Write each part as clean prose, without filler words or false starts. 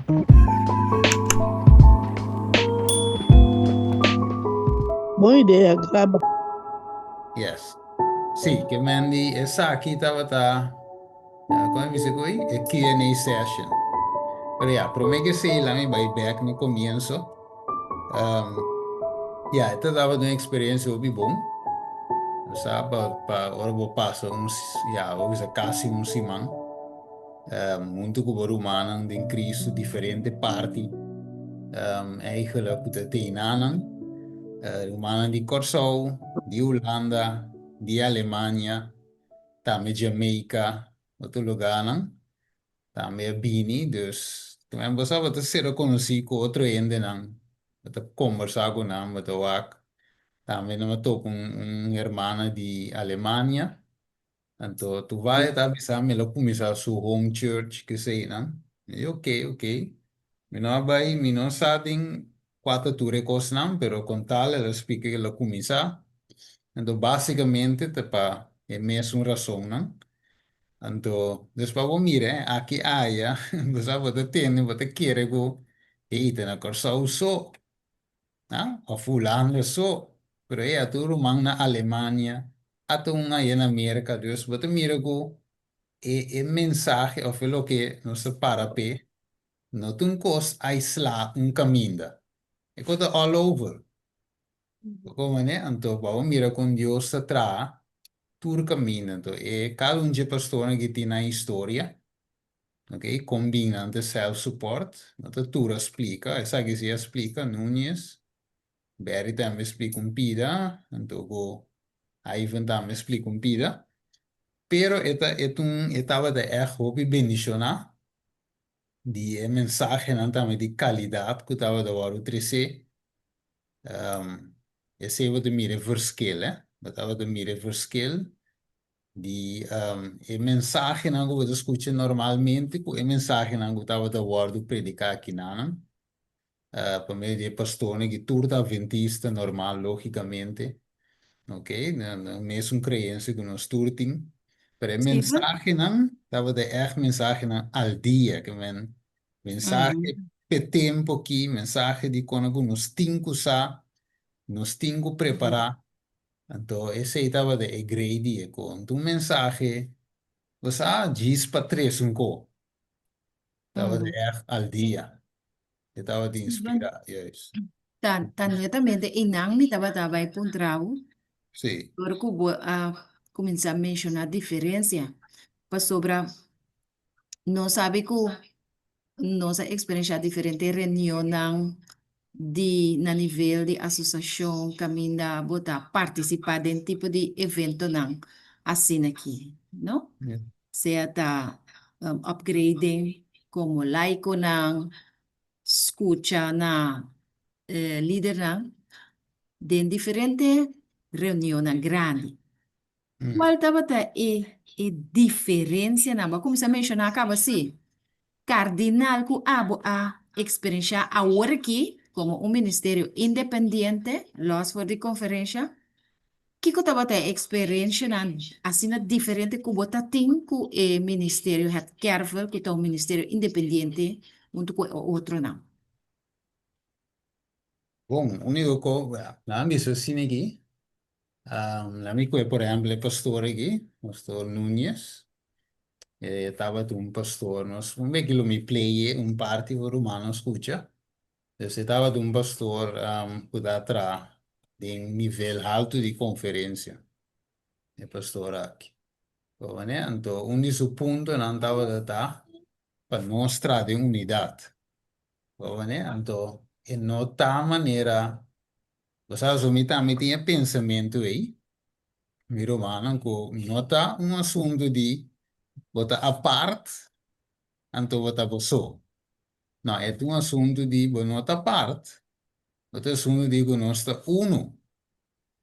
Bon idea, graba. Yes. Sí, ke men di esaki tabata, kon e bisa ku ei? E Q&A session. Pero ya, promé ke esei laat mi bai bèk na komienso. Ya, e ta tabata un eksperensia hopi bon. Bo sa, pa pa ora bo pasa un, ya, bo bisa kasi un siman huntu ku bo rumannan den Cristo diferente parti eigenlijk ku ta teinanan, rumannan di Kòrsou, di Hulanda, di Alemania, tambe Jamaica, otro lugánan tambe a bini, dus bo sa bo ta sera konosí ku otro hendenan, bo ta kombersá ku nan, bo ta wak, tambe nan a topa un hermana di Alemania. Anto Tuvaya ta bisa mi lo kuminsá su home church keseinan. Mi di ok, ok. Mi no a bai, mi no sa den kua ta tur e kosnan, pero kon tal el a splika ku el a kuminsá. Anto básikamente ta pa e mesun rasonnan. Anto des pa bo mira eh, aki aya, bo sa bo ta tende, bo ta kere ku hey ta na Kòrsou so. Ah, of Hulanda so, pero e a tur ruman na Alemania, ata un aya na Merca, dus bo ta mira cu e e mensahe of e loke nos ta para p'e no ta un cos aislá un caminda, e cos ta all over. Bo comprende? Anto pa bo mira con Dios ta traha tur caminda, anto e cada un dje pastornan aki tin nan historia. Ok, kon bin nan ta self support, no ta tur a splika, esaki si a splika, Nuñez, Berry tambe splika un pida, anto ku Ivan tambe splika un pida, pero e ta e ta un e tabata ègt hopi bendishoná di e mensahenan tambe di kalidat ku tabata wòrdu tresé, esei bo ta mira e verschil, eh, bo tabata mira e verschil Di e mensahenan ku bo ta skucha normalmente ku e mensahenan ku tabata wòrdu prediká akinanan pa medio di e pastornan ki tur ta adventista normal lógikamente, ok, nan mesun kreensia ku nos tur tin, pero e mensahenan tabata ègt mensahenan al dia, ke men mensahe p'e tempu aki, mensahe di kono ku nos tin ku sa, nos tin ku prepará. Anto esei tabata e grei di e konto. Un mensahe, bo sa, djis pa tres un ko. Tabata ègt al dia. E tabata inspirá, juist. Ta, ta netamente einan mi tabata bai puntra bo. Sí. Ora ku bo a kuminsá menshoná diferensia, pasobra nos sabi ku Nos a eksperenshá diferente reunionnan di na nivel di asosiashon kaminda bo ta partisipá den tipo di eventonan asina aki, no? Sea ta upgrading komo laikonan, skucha na lidernan den diferente reunionnan grandi. Cual tabata e e diferencianan? Bo a cuminsa menciona caba si. Cardinal cu abo a experiencia awor aki como un ministerio independiente, los for di conferencia, kico tabata e experiencianan asina diferente cu bo ta tin cu e ministerio Het Kervel cu ta un ministerio independiente hunto cu e otronan? Bon, unico cu, nan a bisa asina aki, Na mi kue por ehempel e pastor aki, pastor Nuñez, e tabata un pastor, nos un beki lo mi play un parti pa rumannan skucha, dus e tabata un pastor ku ta traha den nivel haltu di konferensia, e pastor aki. Anto un di su puntonan tabata ta pa nos traha den unidat. Anto e no ta manera. Bo sa so mi tambe tin e pensamentu ei, mi rumannan, ku no ta un asuntu di bo ta apart anto bo ta bo so. No, e ta un asuntu di bo no ta apart, bo ta asuntu di ku nos ta unu.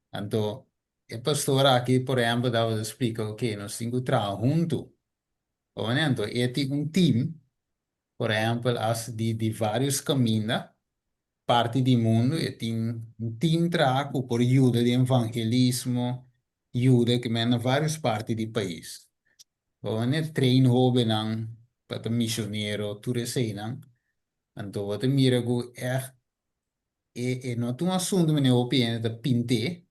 Anto e pastor aki por ehèmpel tabata splika, oke, nos tin ku traha huntu. Anto e tin un tim Por ehèmpel, as di di vários kaminda parti di mundu e tin un tim traha ku por yuda den evangelismo, yuda ke men na vários parti di pais. Bo manera train hóbennan pa ta misionero, tur eseinan. Anto bo ta mira ku ègt e e no ta un asuntu manera hopi hende ta pint'é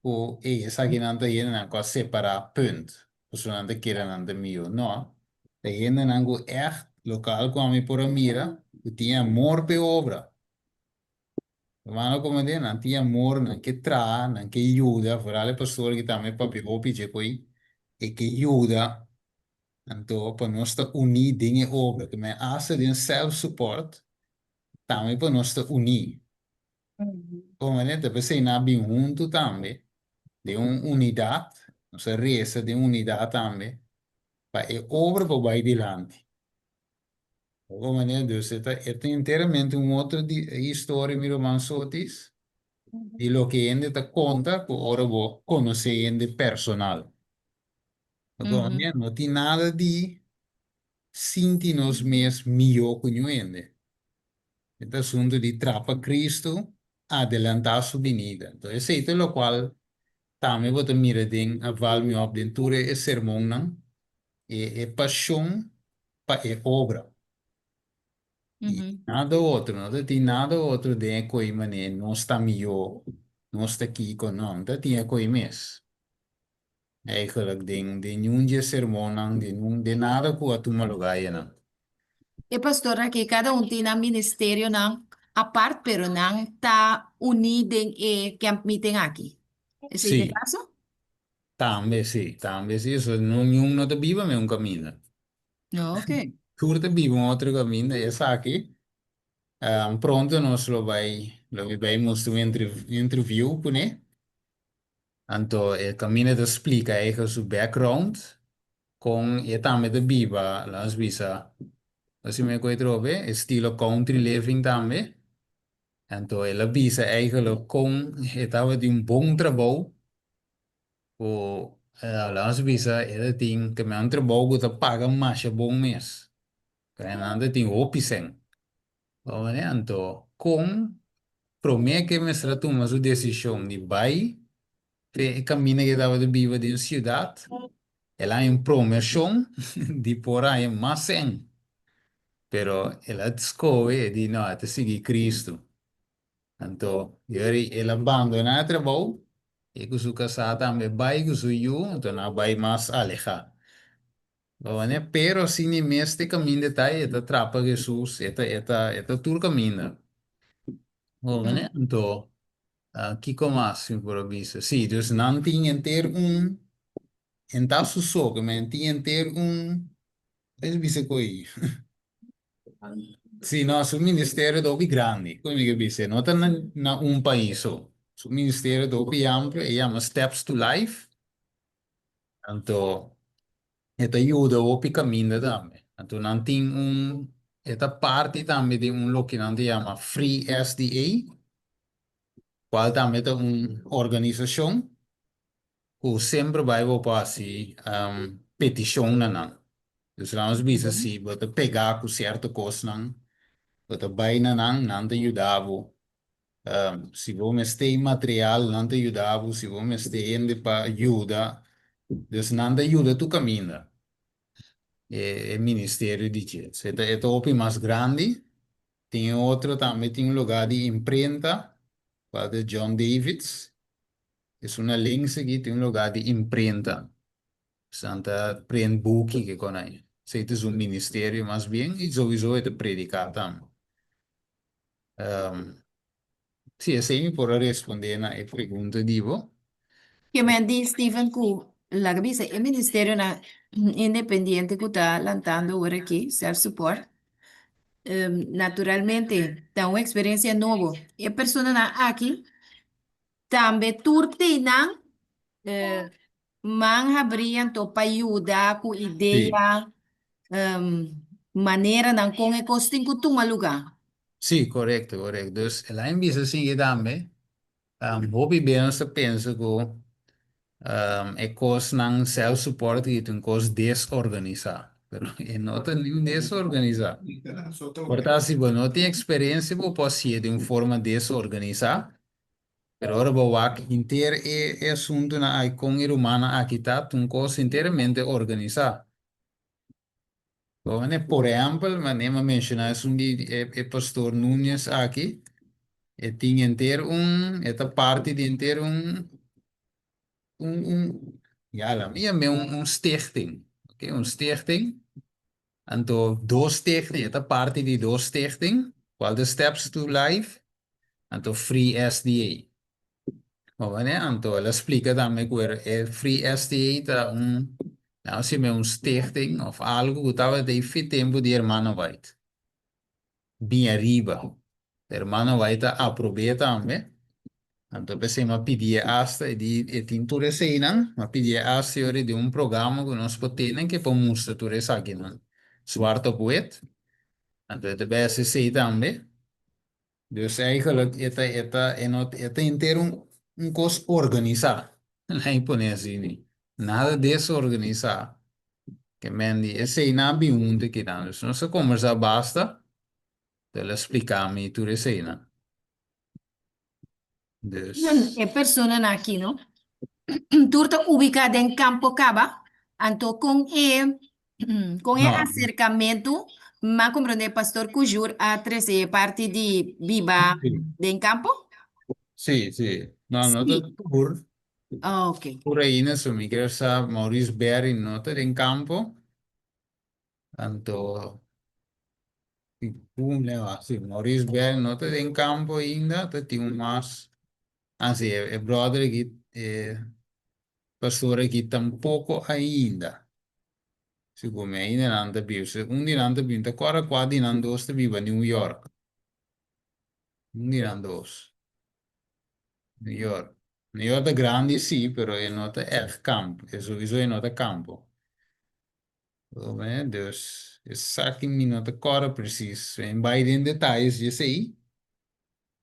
ku ey esakinan ta hendenan ku a separá punt pasobra nan ta kere nan ta mihó. No, ta hendenan ku ègt lokal ku ami por a mira ku tin amor p'e obra. Hermano komandé, nan tin amor, nan ke traha, nan ke yuda, foral e pastor ki tambe papia hopi dje ko'i, e ke yuda. Anto pa nos ta uní den e obra, ke men hasta den self support, tambe pa nos ta uní. Komprende? Ta p'esei nan a bin huntu tambe den un unidat, nos a resa den unidat tambe pa e obra por bai dilanti. Komprende? Dus e ta e ta enteramente un otro di historia mi ruman Sotis di loke hende ta konta ku ora bo konosé hende personal. Pasobra no tin nada di sinti nos mes mihó ku niun hende. E ta asuntu di trapa Kristu adelantá su binida. Enton esei ta lokual tambe bo ta mira den a val mi òp den tur e sermonnan, e e pashon pa e obra. I nada otro, no ta tin nada otro den e koi manera nos ta mihó, nos ta kiko, no, no ta tin e koi mes. Eigenlijk den den niun dje sermonnan, den niun den nada ku a tuma lugá enan. E pastor aki kada un tin nan ministerionan apart pero nan ta uní den e camp meeting aki. Esei ta e Sí, kaso? tambe sí, tambe sí. So no niun no ta biba me un kaminda. Ok. Tur ta biba un otro kaminda. Esaki pronto nos lo bai lo mi bai mustra un interview kuné. Anto e kaminda ta splika eigen su background, kon e tambe ta biba, laat nos bisa, asina mi a koe trobe, estilo country living tambe. Anto el a bisa eigenlijk kon e tabatin un bon trabou, ku laat nos bisa e ta tin ke un trabou ku ta paga masha bon mes, pero nan ta tin hopi sèn. Anto, kon promé ku e mester a tuma su desishon di bai p'e e kaminda ku e tabata biba den siudat, el a haña un promoshon di por haña mas sèn. Pero el a skohe, e di, No, e ta sigui Kristu. Anto, yori el a bandoná e trabou, e ku su kasá tambe bai ku su yu, anto nan a bai mas alehá. Bo Pero si ni mes te caminda ta e ta trapa Jesus, e ta e ta e ta tur caminda. Bo Anto, kiko mas mi por a bisa? Sí, dus nan tin henter un, en ta su so, ke men tin henter un, es bisa koe. Sí, no, su ministerio ta hopi grandi, koe mi ke bisa, no ta na na un pais so. Su ministerio ta hopi amplio, e yama Steps to Life. Anto e ta yuda hopi kaminda tambe. Anto nan tin un, e ta parti tambe di un loke nan ta yama Free SDA, kual tambe ta un organisashon ku semper bai bo por hasi petishon na nan. Dus nan nos bisa si bo ta pegá ku sierto kosnan, bo ta bai na nan, nan ta yuda bo. Si bo mester material, nan ta yuda bo. Si bo mester hende pa yuda, dus nan ta yuda tur kaminda, e ministerio di dje. So e ta e ta hopi mas grandi. Tin e otro tambe tin un lugá di imprenta, kual ta John Davids. Esun na links aki tin un lugá di imprenta. Nan ta print buki ke kon ai. Esei ta su ministerio mas bien i souiso e ta prediká tambe. Sí, esei mi por a respondé na e pregunta di bo. Ke men di Steven ku laga bisa e ministerionan independiente ku ta lantando awor aki, self support, naturalmente ta un eksperensia nobo. E personanan aki tambe tur tin nan Man habrí anto pa yuda ku idea, maneranan kon e kos tin ku tuma lugá. Sí, korekto, korekto. Dus el a bisa sigui tambe, hopi bes nos ta pensa ku e kosnan self support aki ta un kos desorganisá, pero e no ta niun desorganisá. Por ta si bo no tin eksperensia bo por hasié den un forma desorganisá, Pero ora bo wak henter e e asuntunan ai kon e rumannan aki ta, ta un kos henteramente organisá. Bon, por ehèmpel, manera mi a menshoná esun di e pastor Núñez aki, e tin henter un, e ta parti di henter un, un, un, ya la mi yam'é un, un stichting, ok, un stichting. Anto dos stichting, e ta parti di dos stichting, kual ta Steps to Life, anto Free SDA. Bon, anto el a splika tambe ku e Free SDA ta un, nou si me un stichting of algu ku tabata ei fi tempu di Hermano White. Bin ariba. Hermano White a aprob'é tambe. Anto p'esei mi a pidié asta e di e tin tur eseinan, mi a pidié asta yori di un programa ku nos por tene ke por mustra tur esakinan zwart op wit. Anto e ta bai hasi esei tambe. Dus eigenlijk e ta e ta e no e ta henter un un kos organisá. Nan pone asina. Nada desorganisá. Ke men di eseinan a bin huntu kinan. Dus nos a kombersá basta. El a splika mi tur eseinan. Dus. E personanan aki no tur ta ubiká den kampo kaba, anto kon e kon e No. aserkamentu m'a komprondé pastor Kujur a trese e parti di biba den kampo? Sí, sí. No, no ta tur. Ok. Tur ainda, so mi kier sa Maurice Berry no ta den kampo. Anto, sí, Maurice Berry no ta den kampo ainda, ta tin un mas. Ah, sí, e brother aki, e pastor aki tampoko ainda. Segun mi ainda nan ta biba. Si un di nan ta biba, ta kòrda kua di nan dos ta biba New York. Un di nan dos. New York. New York ta grandi sí, pero e no ta ègt kampo. E souiso e no ta kampo. Dus esaki mi no ta kòrda presis. Mi bai den detayes di esei,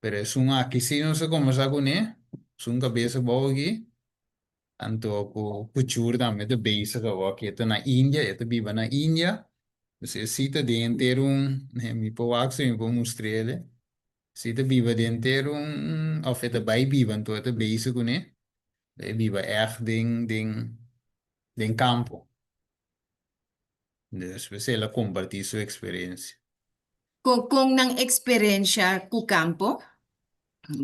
pero esun aki sí nos a kombersá kuné, esun kabes abou aki, anto ku Kuchur tambe ta bezig awor aki, e ta na India, e ta biba na India, dus e sí ta den henter un, mi por wak si mi por mustr'el, sí ta biba den henter un, òf e ta bai biba anto e ta bezig kuné, e biba ègt den den den kampo. Despues el a kompartí su eksperensia. Kon kon nan eksperensha ku kampo?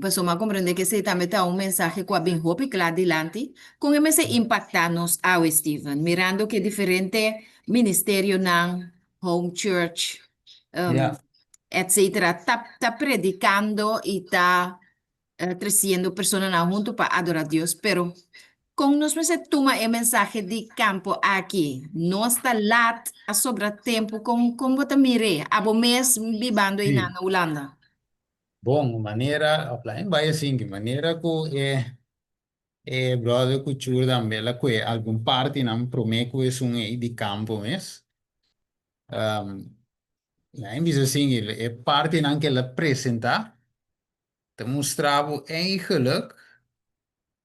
Pasobra mi a komprendé ku esei tambe ta un mensahe ku a bin hopi kla dilanti. Kon e mester impaktá nos awe, Steven, mirando ku e diferente ministerionan, home church, etcetera, ta ta predikando i ta treciendo personanan hunto pa adora Dios, pero con nos mester tuma e mensahe di campo aki? Nos ta laat, a sobra tempo, con con bo ta mir'é? Abo mes bibando einan na Hulanda. Bon, manera, of laat me bai asinki, manera ku e e brother ku chur tambe el a kue algun partinan promé ku esun ei di campo mes. Laat me bisa asinki, e partinan ku el a presentá Ta mustra bo eigenlijk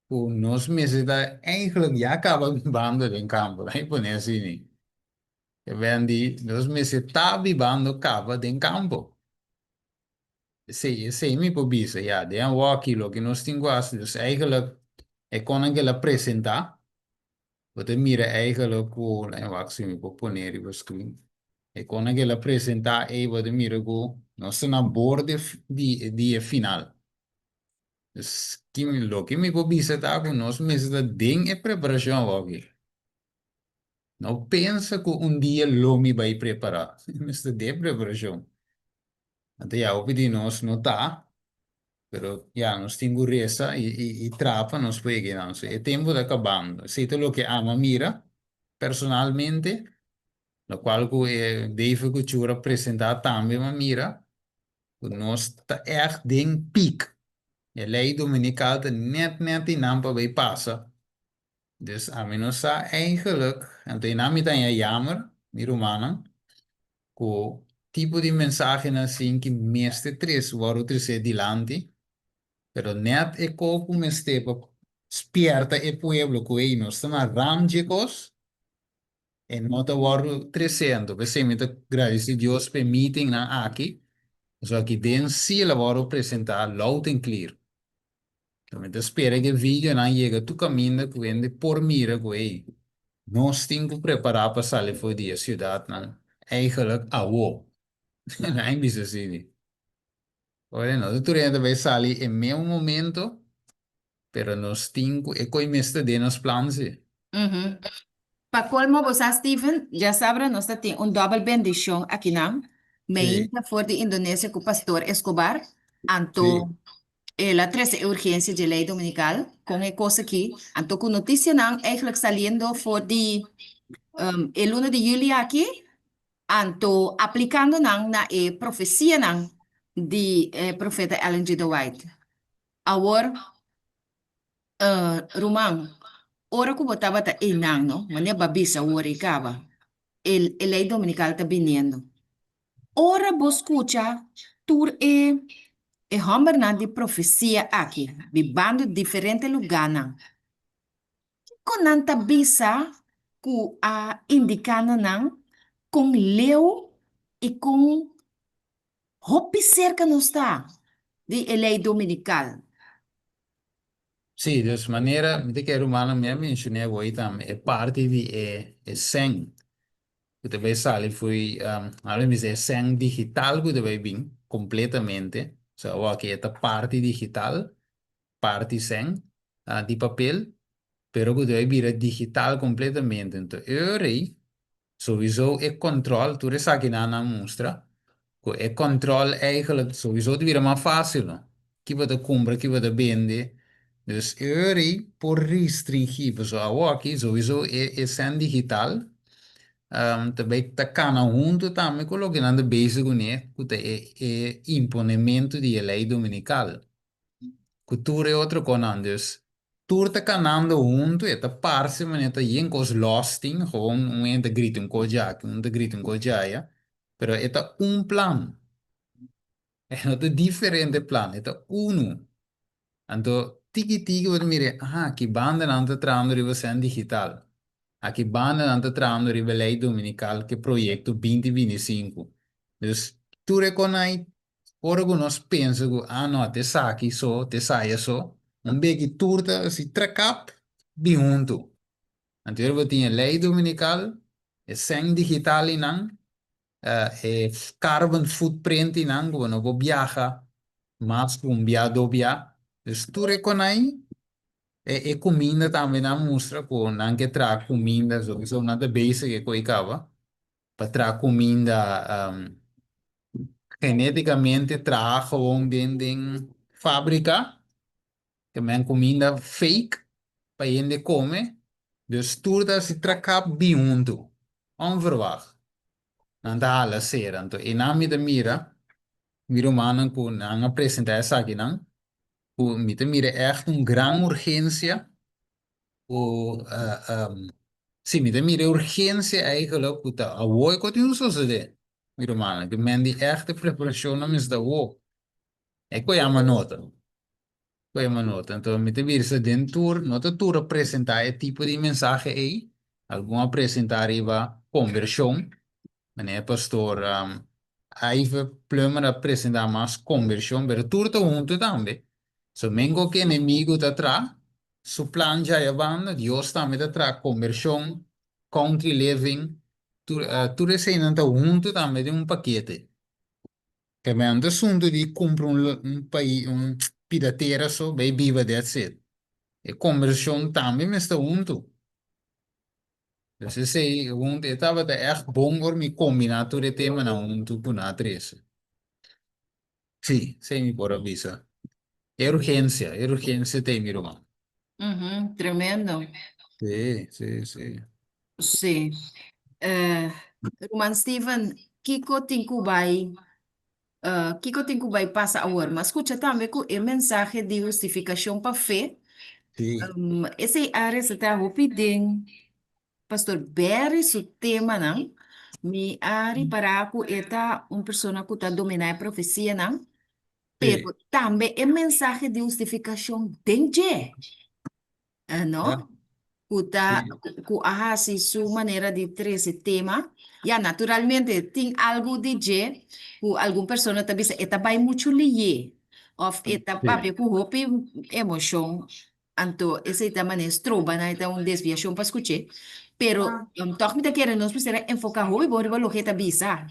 ku nos mester ta eigenlijk ya kaba bibando den kampo, laat mi pone asina. Ke ben di nos mester ta bibando kaba den kampo. Esei, esei mi por bisa, ya, den awoki loke nos tin ku hasi, dus eigenlijk e konan ku el a presentá, Bo ta mira eigenlijk ku, laat me wak si mi por pone riba screen. E konan ku el a presentá ei bo ta mira ku nos ta na borde di di e final. Dus ki mi loke mi por bisa ta ku nos mester ta den e preparashon awor aki. No pensa ku un dia lo mi bai prepará. Mester den preparashon. Anto ya hopi di nos no ta, pero ya nos tin ku resa i i i traha pa nos por yega einan. So e tempu ta kabando. Esei ta loke ami a mira personalmente, lokual ku e David ku Chur a presentá tambe mi a mira ku nos ta ègt den pik. E lei dominikal ta nèt nèt einan pa bai pasa. Dus ami no sa eigenlijk, anto einan mi ta haña yamer, mi rumannan, ku tipo di mensahenan asin ki mester tres wòrdu tresé dilanti, pero nèt e ko ku mester pa spierta e pueblo ku ei nos ta na ram dje kos, e no ta wòrdu tresé. Anto p'esei mi ta gradisí Dios p'e meetingnan aki, pasobra aki den sí el a wòrdu presentá loud and clear. Mi ta spera ku e videonan yega tur kaminda ku hende por mira ku ey, nos tin ku prepará pa sali for di e siudatnan. Eigenlijk awo. Nan bisa asina. Ora no ta tur hende ta bai sali e meun momento, pero nos tin ku e koi mester den nos plan si. Pa colmo bo sa Steven, djasabra nos ta tin un dobel bendicion akinan, Meinta for di Indonesia cu Pastor Escobar, anto el a trece e urgencia dje ley dominical con e cos aki, anto cu noticianan eigenlijk saliendo for di e luna di juli aki, anto aplicando nan na e profecianan di e profeta Ellen G. De White. Awor, ruman, ora cu bo tabata einan, no, manera bo a bisa awor ei caba, e e ley dominical ta biniendo. Ora bo scucha tur e e hombernan di profecia aki bibando diferente lugarnan, kico nan ta bisa cu a indica na nan con leu y con hopi cerca nos ta di e ley dominical? Sí, dus manera mi ta kere rumannan mi a mencion'é awor tambe e parti di e e sèn ku ta bai sali fo'i hala mi bisa e sèn digital ku ta bai bin kompletamente, so awor aki e ta parti digital, parti sèn di papel, pero ku ta bai bira digital kompletamente. Enton e ora ei Souiso e control, tur esakinan nan mustra cu e control eigenlijk souiso ta bira mas facil no. Ki bo ta cumpra, ki bo ta bende. Dus e ora ei por restringi, pasobra awoki souiso e e cent digital ta bay ta cana hunto tambe cu loke nan ta bezig cune cu ta e e imponemento di e ley dominical. Ku tur e otro konan. Dus tur ta kanando huntu, e ta parse manera ta yen kos lòs tin, gewoon un hende ta grita un kos djaki, un ta grita un kos djaya, pero e ta un plan. E no ta diferente plan, e ta unu. Anto tiki tiki bo ta mira, aha, aki banda nan ta trahando riba sèn digital, aki banda nan ta trahando riba lei dominikal ku e proyekto binti 25. Dus tur e konai Ora ku nos pensa ku, ah no, ta esaki so, ta esaya so, un beki tur ta si trakap bin huntu. Anto ora bo tin e lei dominikal, e sèn digital einan, e carbon footprint einan ku bo no por biaha mas ku un bia, dos bia. Dus tur e konai, e kuminda tambe nan mustra ku nan ke traha kuminda, so nan ta bezig e ko'i kaba. Pa traha kuminda genéticamente traha gewoon den den fábrika, ke men kuminda fake pa hende kome, dus tur ta hasi traká bin huntu, onverwacht. Nan ta hala sera, anto einan mi ta mira mi rumannan ku nan a presentá esakinan, ku mi ta mira ègt un gran urgensia Ku si mi ta mira e urgensia eigenlijk ku ta awor ku tin un sosodé, mi rumannan, ku men di ègt e preparashonnan mester awor. E ku yama nota, ku yama nota. Anto mi ta bisa den tur, no ta tur a presentá e tipo di mensahe ei, algun a presentá riba kombershon, manera pastor Iver Plummer a presentá mas kombershon, pero tur ta huntu tambe. So men ku enemigu ta traha, Su plan djai a banda, Dios tambe ta traha kombershon, country living, tur tur eseinan ta huntu tambe den un pakete. Ke men ta asuntu di kumpra un un pai un pida tera so bai biba that's it. E kombershon tambe mester huntu. Dus esei huntu e tabata ègt bon ora mi kombiná tur e temanan huntu ku nan a trese. Sí, esei mi por a bisa. E urgencia, e urgencia ta ei mi ruman. Mhm, tremendo. Sí, sí, sí. Sí. Eh, ruman Steven, kiko tin ku bai, eh, kiko tin ku bai pasa awor? Ma skucha tambe ku e mensahe di hustifikashon pa fe, Sí. Esei a resaltá hopi den Pastor Berry su temanan. Mi a ripará ku e ta un persona ku ta dominá e profesianan, pero tambe e mensahe di hustifikashon den dje, no? Ku ta ku a hasi su manera di trese tema. Ya, naturalmente tin algu di dje ku algun persona ta bisa e ta bai muchu liye òf e ta papia ku hopi emoshon. Anto esei ta manera stroba nan, e ta un desviashon pa skuch'é. Pero tòg mi ta kere nos mester a enfoká hopi bon riba loke e ta bisa.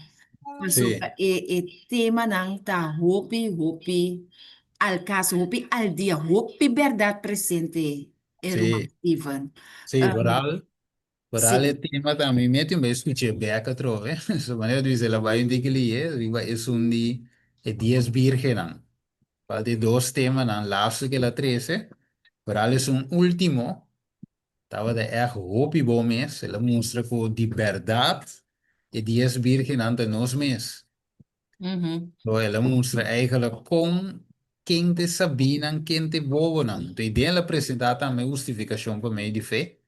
Pasobra e temanan ta hopi, hopi al kaso, hopi al dia, hopi bèrdat presente, e ruman Steven. Sí, vooral, vooral e tema ta mi meti un bes skuch'é bèk atrobe. So manera di bisa el a bai un tiki lié riba esun di e dies bírgennan. Falta e dos temanan lastu ku el a trese. Vooral esun último tabata ègt hopi bon mes. El a mustra ku di bèrdat e dies bírgennan ta nos mes. So el a mustra eigenlijk kon ken ta e sabínan, ken ta e bobonan. Enton i den el a presentá tambe hustifikashon pa medio di fe.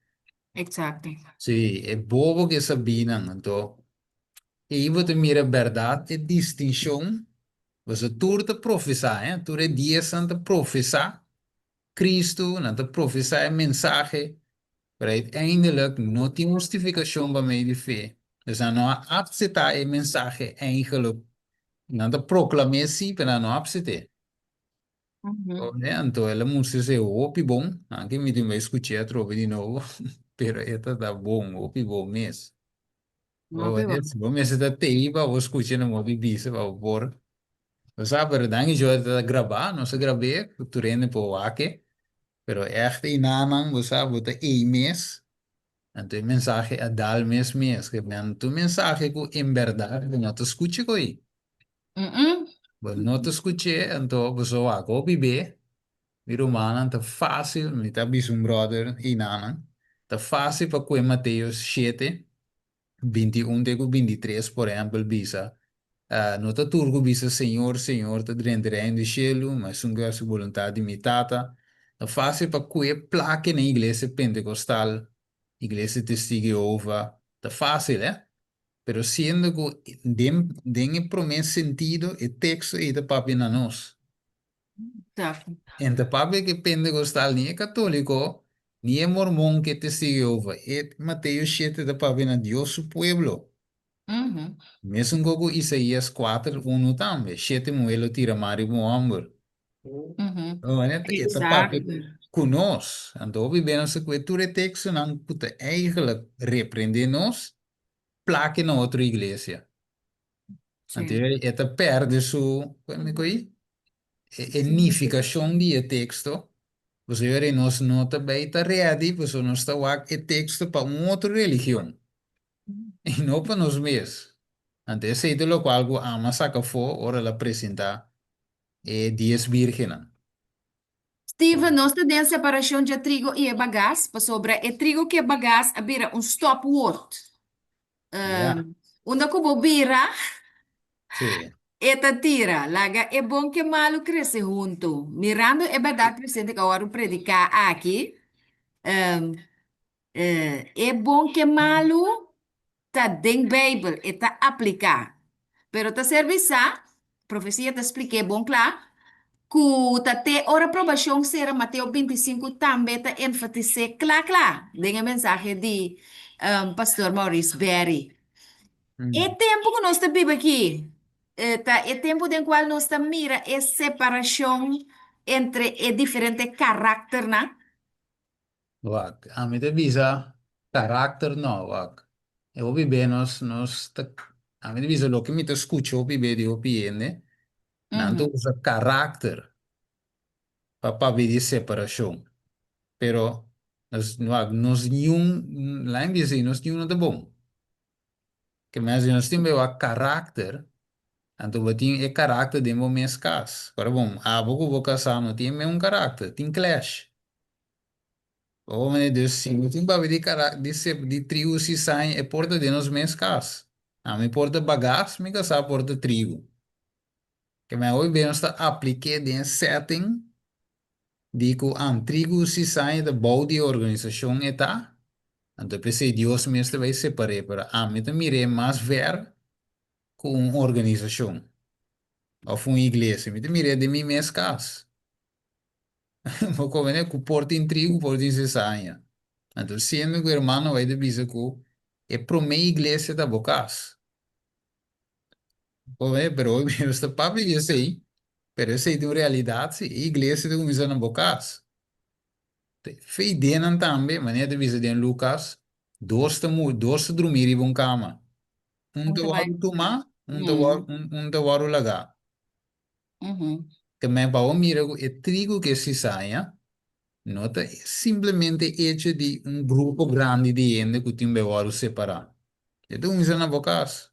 Exacto. Sí, e bobo ku e sabínan. Anto ei bo ta mira bèrdat e distinshon, pasobra tur ta profesá, eh, tur e diesnan ta profesá Cristo, nan ta profesá e mensahe, pero uiteindelijk no tin hustifikashon pa medio di fe. Dus nan no a apseptá e mensahe eigenlijk. Nan ta proklam'é sí, pero nan no a apsept'é. Oké, anto el a mustra esei hopi bon. Anke mi tin bai skuch'é atrobe di nobo, pero e ta ta bon, hopi bon mes. Hopi bon. Bo mester ta tei pa bo skucha na modo di bisa pa bo por. Bo sa, pero danki Dios e ta grabá, nos a grab'é, ku tur hende por wak e. Pero ègt einanan, bo sa, bo ta ei mes, anto e mensahe a dal mes mes. Ke men tur mensahe ku en bèrdat bo no ta skucha ku ei. Bo no ta skuch'é, anto bo sa wak hopi be. Mi rumannan, ta fásil, mi ta bisa un bròder einanan, ta fásil pa kue Mateo shete, 21 te ku 23, por ehèmpel, bisa, No ta tur ku bisa, Señor, Señor, ta drenta e Reino di shelu, ma esun ku hasi boluntat di mi Tata. Ta fásil pa kue plaka na iglesia pentekostal, iglesia Testigu Jehova, ta fásil, eh? Pero siendo ku den den e promé sentido e teksto ei ta papia na nos. En ta papia ku e pentekostal, ni e katóliko, ni e mormon ku e Testigu di Jehova. E Mateo shete ta papia na Dios su pueblo. Mesun ku ku Isaías kuater unu tambe, shete muhé lo tira man riba un hòmber. E ta papia ku nos. Anto hopi bes nos ta kue tur e tekstonan ku ta eigentlik reprendé nos, plake na otro iglesia. Anto e ta perde su, e nifikashon di e teksto. Pasobra nos no ta bai ta ready, pasobra nos ta wak e teksto pa un otro religion i no pa nos mes. Anto esei ta lokual ku ama saka afó ora el a presentá e dies bírgennan. Steven, nos ta den separashon dje trigo i e bagas, pasobra e trigo ku e bagas a bira un stopwoord. Unda ku bo bira, e ta tira. Laga e bon ku e malu krese huntu. Mirando e bèrdat presente ku a wòrdu prediká aki, E bon ke malu ta den Beibel, e ta apliká. Pero ta ser bisá, profesia ta splik'é bon kla, ku ta te ora probashon sera Mateo 25 tambe ta enfatis'é kla kla den e mensahe di Pastor Maurice Berry. E tempu ku nos ta biba aki ta e tempu den kual nos ta mira e separashon entre e diferente karakternan. Wak, ami ta bisa karakter no, wak. E hopi be nos, nos ta, ami ta bisa loke mi ta skucha hopi be di hopi hende, nan ta usa karakter pa papia di separashon. Pero nos, wak, nos niun, laga mi bisa nos niun no ta bon. Ke mes di nos tin be wak karakter, anto bo tin e karakter den bo mes kas. Ora bon, abo ku bo kasá no tin e mesun karakter, tin clash. Bo mene dus si bo tin papia di karak di sep di trigu sisaña e por ta den nos mes kas. Ami por ta bagas, mi kasá por ta trigu. Ke men hopi be nos ta aplik'é den e setting di ku an trigu sisaña ta bou di e organisashon e ta, anto p'esei Dios mes ta bai separ'é, pero ami ta mir'é mas ver ku un organisashon òf un iglesia. Mi ta mir'é den mi mes kas. Bo komprende ku por tin trigu, por tin sisaña. Anto siendo ku hermano bai ta bisa ku e promé iglesia ta bo kas. Bo komprende? Pero hopi nos ta papia di esei, pero esei ta un realidat si, e iglesia ta kuminsá na bo kas. Fe ideanan tambe, manera ta bisa den Lukas. Dos ta muri, dos ta drumí riba un kama. Un Un ta ta bai. wòrdu tumá, un ta wòrdu, un, un ta wòrdu lagá. Ke men pa bo mira ku e trigu ku e sisaña no ta simplemente hecho di un grupo grandi di hende ku tin be wòrdu separá. E ta kuminsá na bo kas.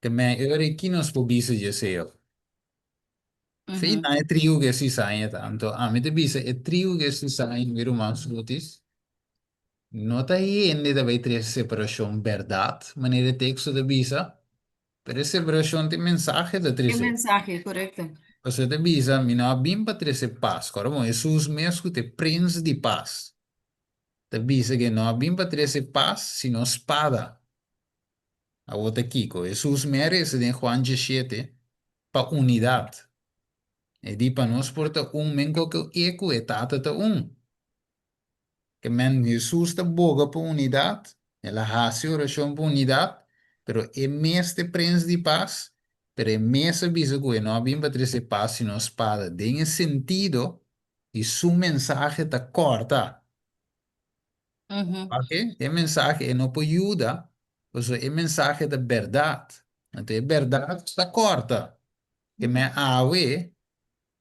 Ke men e ora ei ki nos por bisa dje esei? Sí, na e trigu ku e sisaña ta. Anto ami ta bisa e trigu ku e sisaña, mi ruman Sotis, no ta hende ta bai trese separashon bèrdat, manera e teksto ta bisa, pero e separashon ta e mensahe ta E trese. mensahe, korekto. Pasobra e ta bisa, Mi no a bin pa trese pas. Kòrda bon, Hesus mes ku ta e Prens di Pas ta bisa ku e no a bin pa trese pas, sino spada. Awor ta kiko? Hesus merese den Juan 17 pa unidat. E di pa nos por ta un menko ku e ku e Tata ta un. Ke men Hesus ta boga pa unidat, el a hasi orashon pa unidat, pero e mes ta e Prens di Pas, pero e mes a bisa ku e no a bin pa trese pas sino spada, den e sentido di su mensahe ta kòrta. Pake? E mensahe e no por yuda, pasobra e mensahe ta bèrdat. Anto e bèrdat ta kòrta. Ke men awe,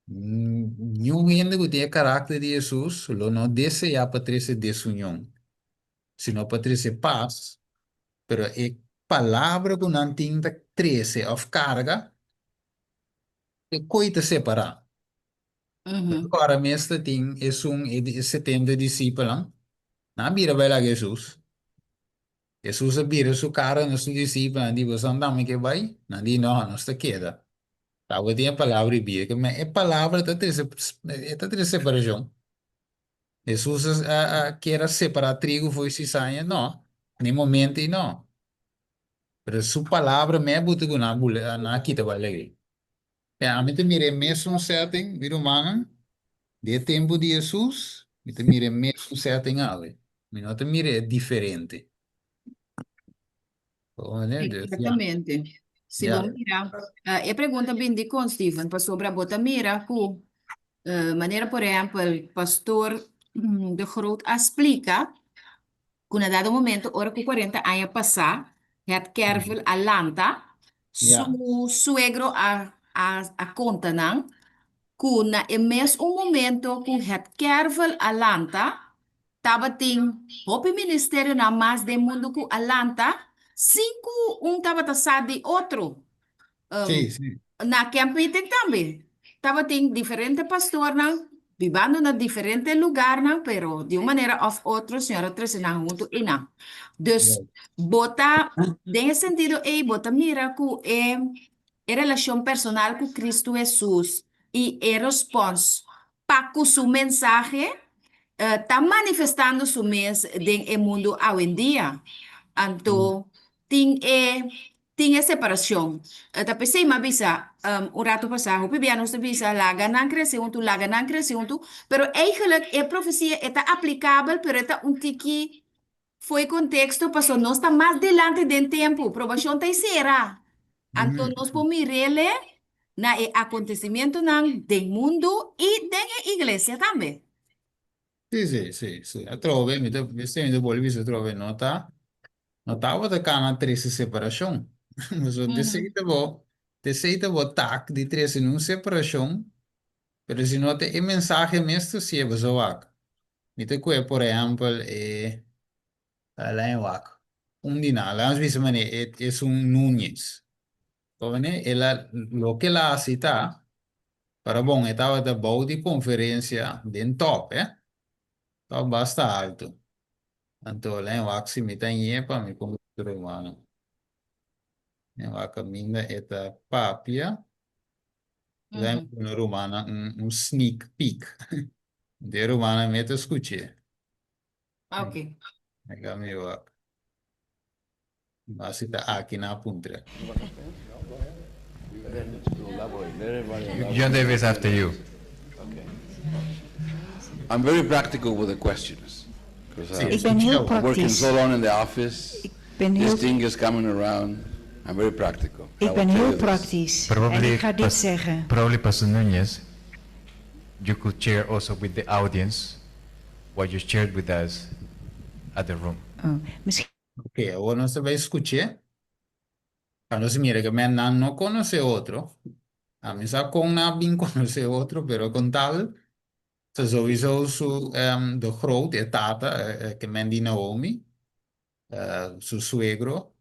niun hende ku tin e karakter di Hesus lo no deseá pa trese desunion, sino pa trese pas, pero e palabra ku nan tin ta trese òf karga, e koi ta separá. Ora mes ta tin esun e 70 disipelnan, nan a bira bai laga Hesus. Hesus a bira su kara na su disipelnan, di, Boso tambe ke bai? Nan di, No, nos ta keda. Tabatin e palabra di bida, ke men e palabra ta trese, e ta trese separashon. Hesus a a kier a separá trigu for di sisaña? No, na e momento ei no. Pero su palabra mes a buta ku nan a bula, nan a kita bai lag'é. Ya, ami ta mira e mesun setting, mi rumannan, di e tempu di Hesus, mi ta mira e mesun setting awe. Mi no ta mira e diferente. Dus, ya. Exactamente. Si bo mira, e pregunta bin dikon, Steven, pasobra bo ta mira ku manera por ehèmpel pastor De Groot a splika ku na dado momento ora ku 40 aña pasá het Kervel a lanta, su suegro a a konta nan ku na e mes un momento ku het Kervel a lanta tabatin hopi ministerionan mas den mundu ku a lanta sin ku un tabata sa di otro. Sí, sí. Na camp meeting tambe tabatin diferente pastornan bibando na diferente lugarnan, pero di un manera of otro Señor a trece nan hunto einan. Dus bo ta, den e sentido ei, bo ta mira cu e e relacion personal cu Cristo Jesus y e respons pa cu su mensahe ta manifestando su mes den e mundo awendia. Anto tin e tin e separacion. Ta p'esei m'a bisa un rato pasá, hopi bia nos ta bisa laga nan crece huntu, laga nan crece huntu, pero eigenlijk e profecia e ta aplicabel, pero e ta un tiki fo'i contexto pasobra nos ta mas dilanti den tempo, probacion ta e cera. Anto nos por mir'ele na e acontecimientonan den mundo y den e iglesia tambe. Sí, sí, sí, sí. Atrobe, mi ta, mi ta bolbe bisa atrobe, no ta, No tabata kana trese separashon. Pasobra desei ta bo, desei ta bo tak di trese nun separashon, pero si no ta e mensahe mes ta si'e boso wak. Mi ta kue por ehèmpel e, laña e wak, un di nan, laña nos bisa manera e esun Núñez. Komo el a, loke el a hasi ta, para bon e tabata bou di konferensia den tòp, eh. Tòp basta altu. Anto len wak si mi ta ñe pa mi con mi rumannan. Len wak caminda e ta papia. Len duna rumannan un, un sneak peek. Anto e rumannan me ta scuch'é. Ok. Mega mi wak. Basi ta aki na puntra. John Davis after you. I'm very practical with the questions. Because Sí, Ik ben heel I'm working praktisch. so long in the office. Ik ben This heel, thing is coming around. I'm very practical. I ik will ben tell heel you this. praktisch. En Probably, ik ga dit pas, zeggen. probably Pastor Nunez, you could share also with the audience what you shared with us. at the room. Oh, misschien Oké, awor nos ta bai skuch'é. Pa nos mira ku men nan no konosé otro. Ami sa kon nan a bin konosé otro, pero kon tal, ta sowieso su de Groot, e tata, ke men di Naomi, su suegro,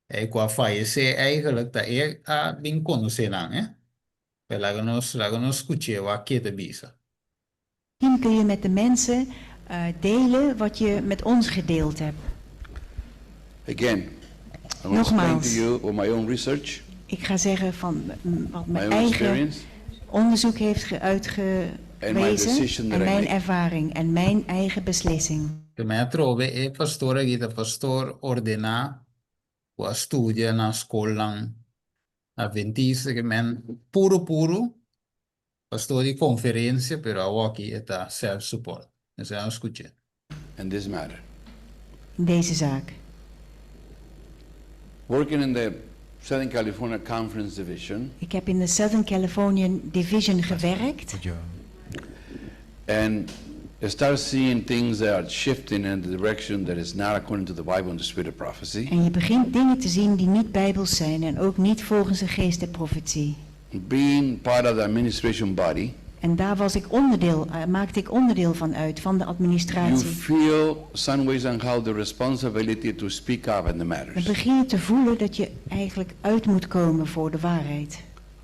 e ku a fayesé eigenlijk ta e a bin konosé nan, eh. Pero laga nos, laga nos skuch'é wak ke ta bisa. Kun je met de mensen delen wat je met ons gedeeld hebt. Again, I will explain to Nogmaals. You with my own research, Ik ga zeggen van wat my mijn own eigen experience, onderzoek heeft and my uitgewezen decision en that I mijn make. Ervaring en mijn eigen beslissing. Ke men atrobe e pastor aki ta pastor ordená ku a studia na skolnan adventista ke men puru puru pastor di konferensia pero awoki e ta self support. Esei a skuch'é. In this matter. In deze zaak. Working in the Southern California Conference Division Ik heb in de Southern California Division gewerkt Would you and start seeing things that are shifting in the direction that is not according to the Bible and the spirit of prophecy. En je begint dingen te zien die niet bijbels zijn en ook niet volgens de geest der profetie. Being part of the administration body, En daar was ik onderdeel, maakte ik onderdeel van uit, van de you administratie. Feel some ways and how the responsibility to speak up in the Dan matters. begin je te voelen dat je eigenlijk uit moet komen voor de waarheid.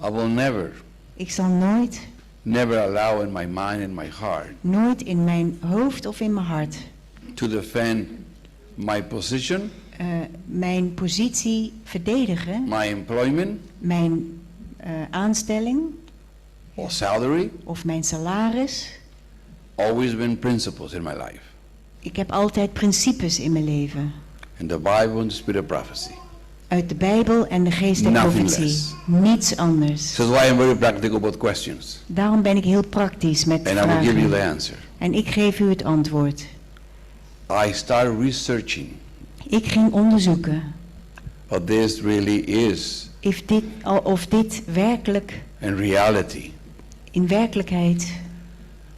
I will never, Ik zal nooit, never allow in my mind and my heart nooit in mijn hoofd of in mijn hart to defend my position, mijn positie verdedigen, my employment, mijn aanstelling or salary. Of mijn salaris. Always been principles in my life. Ik heb altijd principes in mijn leven. In the Bible and the spirit of prophecy. Uit de Bijbel en de geest der Nothing profetie. less. Niets anders. So that's why I'm very practical about questions. Daarom ben ik heel praktisch met And I will give you vragen. the answer. En ik geef u het antwoord. I started researching Ik ging onderzoeken what this really is of dit werkelijk, in reality in werkelijkheid,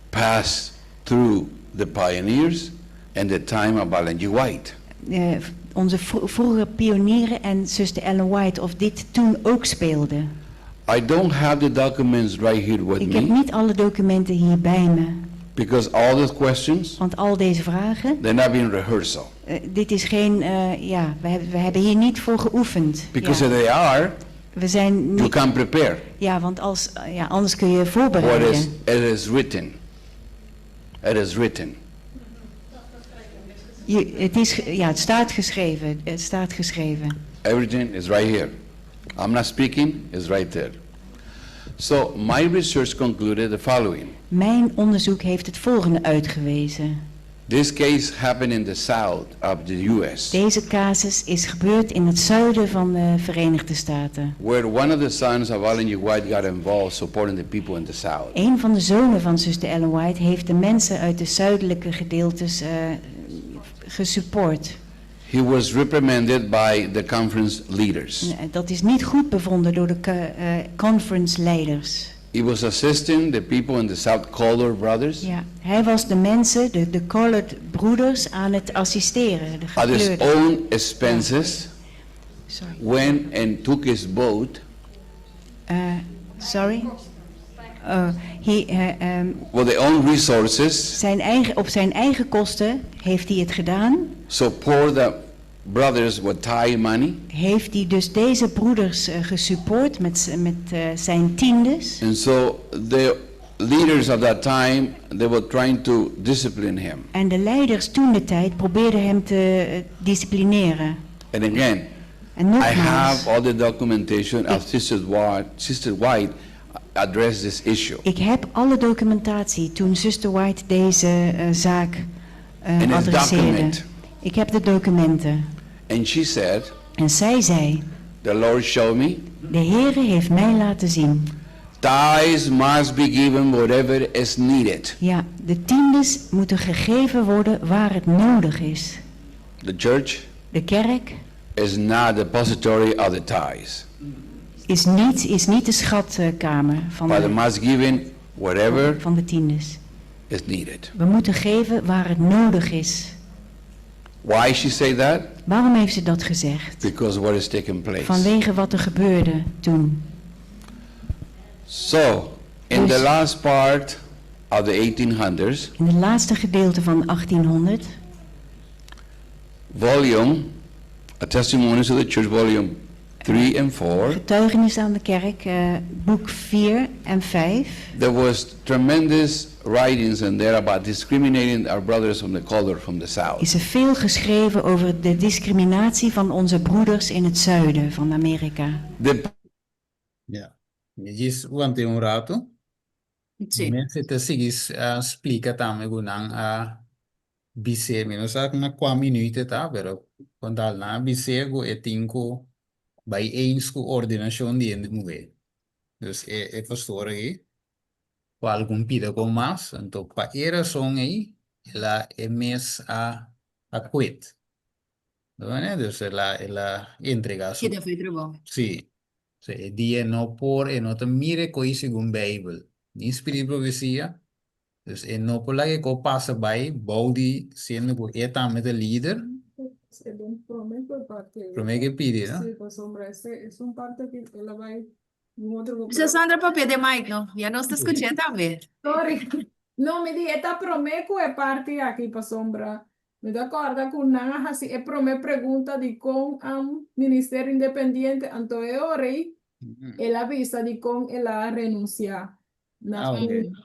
passed through the pioneers and the time of Ellen G. White. Onze vroegere pionieren en zuster Ellen White, of dit toen ook speelde. I don't have the documents right here with Ik heb me niet alle documenten hier bij me, because all these questions, want al deze vragen, they're not in rehearsal. Dit is geen, ja, we hebben hier niet voor geoefend. Because Ja. if they are, We zijn you niet, can prepare. Ja, want ja, anders kun je What voorbereiden. is, it is written. It is written. Ja, het staat geschreven. Het staat geschreven. Everything is right here. I'm not speaking, it's right there. So my research concluded the following. Mijn onderzoek heeft het volgende uitgewezen. This case happened in the south of the US, Deze casus is gebeurd in het zuiden van de Verenigde Staten. Where one of the sons of Ellen G. White got involved supporting the people in the south. Een van de zonen van zuster Ellen White heeft de mensen uit de zuidelijke gedeeltes gesupport. He was reprimanded by the conference leaders. En dat is niet goed bevonden door de conference-leiders. He was assisting the people in the South, Colored Brothers, Ja, hij was de mensen, de colored broeders, aan het assisteren. De at his gekleurde. Own expenses, Sorry. Went and took his boat Sorry? He with their own resources, op zijn eigen kosten heeft hij het gedaan. Support the brothers with tithe money. Heeft hij dus deze broeders gesupport met zijn tiendes. And so the leaders of that time, they were trying to discipline him. En de leiders toen de tijd probeerden hem te disciplineren. And again, En I nogmaals, have all the documentation of Sister White addressed this issue. Ik heb alle documentatie toen Zuster White deze zaak And it's adresseerde. document. Ik heb de documenten. And she said, En zij zei, "The Lord showed me, de Heere heeft mij laten zien. Tithes must be given whatever is needed." Ja, de tiendes moeten gegeven worden waar het nodig is. The church De kerk is not the depository of the tithes, is niet de schatkamer but it must give whatever van de tiendes. Is needed. We moeten geven waar het nodig is. Why she say that? Waarom heeft ze dat gezegd? Because what is taking place. Vanwege wat er gebeurde toen. So, in the Dus- last part of the 1800s, In het laatste gedeelte van 1800, volume, a Testimonies of the Church, volume 3 and 4, getuigenis aan de kerk, boek 4 en 5. there was tremendous writings in there about discriminating our brothers from the color from the South. Is er veel geschreven over de discriminatie van onze broeders in het zuiden van Amerika. The Ja. Mi djis want'é un ratu. Sí. Mester ta sigui splika tambe ku nan a bis'é. Mi no sa na kua minuut e ta, pero kon tal nan a bis'é ku e tin ku bai eens ku ordenashon di hende muhé. Dus e e pastor aki ku algun pida kon mas, anto pa e rason ei el a e mes a a quit. Dus el a el a entrega su Keda for e trabou. Sí. So, e dia no por, e no ta mira e koi segun Bijbel, ni Spirit Profecia. Dus e no por laga e ko pasa bai bou di siendo ku e tambe ta lider. E den prome ku e parti ei. Prome ku e pidi, no? Sí, pasobra ese es un parte ku el a bai un otro ku Bisa Sandra papia den mic no, ya nos ta skuch'é tambe. Sorry. No, mi di e ta prome ku e parti aki pasobra Mi ta kòrda ku nan a hasi e promé pregunta dikon an ministerio independiente, anto e ora ei el a bisa dikon el a renunsiá na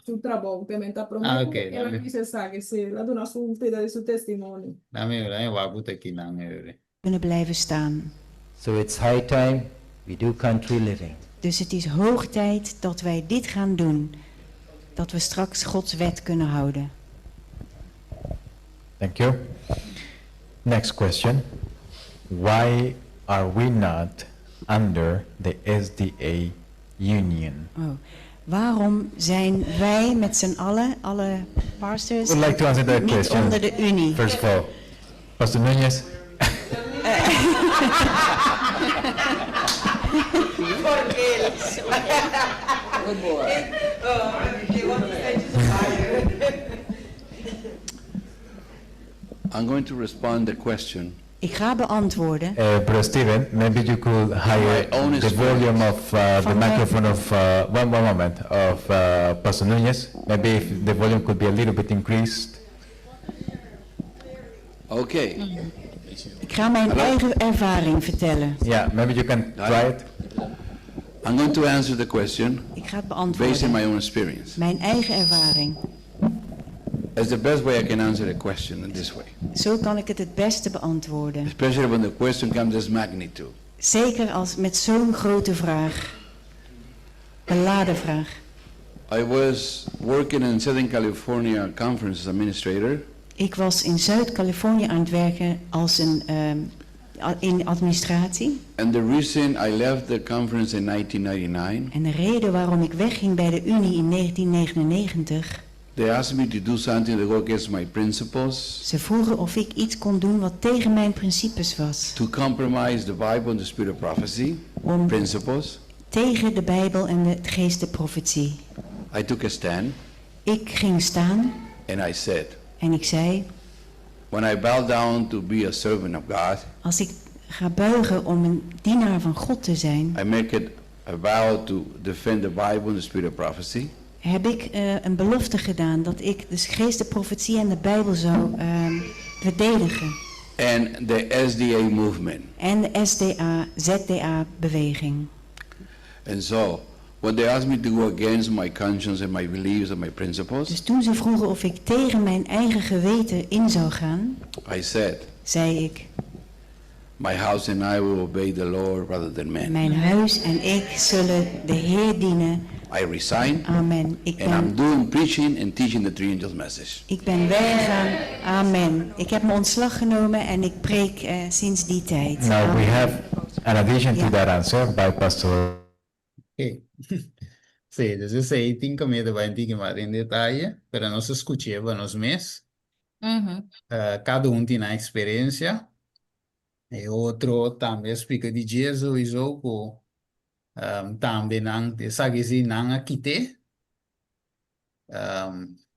su trabou. Te men ta promé ku el a bisa esaki, sí, el a duna su pida di su testimonio. Dame wak ku ta kinan e ora. Kunnen blijven staan. So it's high time we do country living. Dus het is hoog tijd dat wij dit gaan doen. Dat we straks Gods wet kunnen houden. Thank you. Next question. Why are we not under the SDA union? Oh. Waarom zijn wij met z'n allen, alle pastors, Would like to answer that niet question. onder de Unie? First of all, Pastor Núñez. I'm going to respond the question. Ik ga beantwoorden. Bro Steven, maybe you could higher My own the experience. volume of the Van mij- microphone of one moment of Pastor Núñez. Maybe if the volume could be a little bit increased. Okay. Ik ga mijn eigen ervaring vertellen. Yeah, maybe you can try it. I'm going to answer the question Ik ga het based on beantwoorden. my own experience. Mijn eigen ervaring. That's the best way I can answer the question in this way. Zo kan ik het het beste beantwoorden. Especially when the question comes this magnitude. Zeker als met zo'n grote vraag. Beladen vraag. I was working in Southern California Conference as administrator. Ik was in Zuid-Californië aan het werken als een, in administratie. And the reason I left the conference in 1999, En de reden waarom ik wegging bij de Unie in 1999, they asked me to do something that go against my principles, ze vroegen of ik iets kon doen wat tegen mijn principes was. to compromise the Bible and the spirit of prophecy, Om principles. tegen de Bijbel en de geest de profetie. I took a stand Ik ging staan and I said, en ik zei, when I bow down to be a servant of God, als ik ga buigen om een dienaar van God te zijn, I make it a vow to defend the Bible and the spirit of prophecy. heb ik een belofte gedaan dat ik de geest, de profetie en de Bijbel zou verdedigen. And the SDA movement. En de SDA, ZDA beweging. And so, when they asked me to go against my conscience and my beliefs and my principles, Dus toen ze vroegen of ik tegen mijn eigen geweten in zou gaan, I said, zei ik, my house and I will obey the Lord rather than men. mijn huis en ik zullen de Heer dienen. I resign, Amen. Ik and I'm ben, doing preaching and teaching the three angels message. ik ben weggegaan. Amen. Ik heb mijn ontslag genomen en ik preek sinds die tijd. Now we Amen. have an addition to Ja. that answer by Pastor. Oké. Sí, dus esei tin kaminda bai tin mas den detaye, pero nos a skuch'é pa nos mes. Kada un tin nan eksperensia. E otro tambe a splika di dje souiso ku tambe nan esaki si nan a kit'é.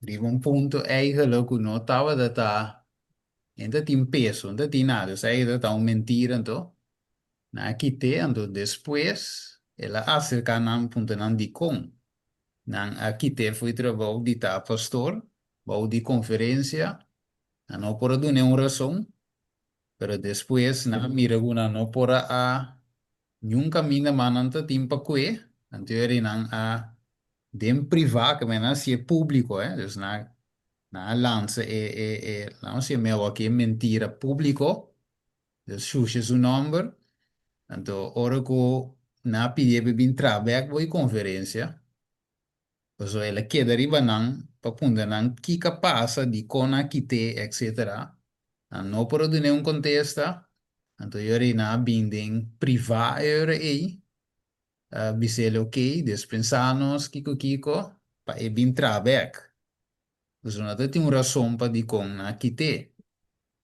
Riba un punto eigenlijk ku no tabata ta. E no ta tin peso, no ta tin nada. Esei ta un mentira anto. Nan a kit'é, anto despues el a aserká nan puntra nan dikon nan a kit'é fo'i trabou di ta pastor bou di konferensia. Nan no por a dun'é un rason, pero despues nan a mira ku nan no por a niun kaminda mas nan ta tin pa kue, anto eri nan a den privá, ke men nan a hasié públiko, dus nan a lansa e e e nan a hasié mehor aki e mentira públiko. Dus shusha su nomber. Anto ora ku nan a pidié pa e bin traha bek bo e konferensia, pasobra el a keda riba nan pa puntra nan kiko a pasa, dikon nan a kit'é, etsetera. Nan no por a dun'é un kontesta. Anto e ora ei nan a bin den privá e ora ei, a bis'el okey, despensá nos kiko kiko pa e bin traha bek. Pasobra no ta tin un rason pa dikon nan a kit'é.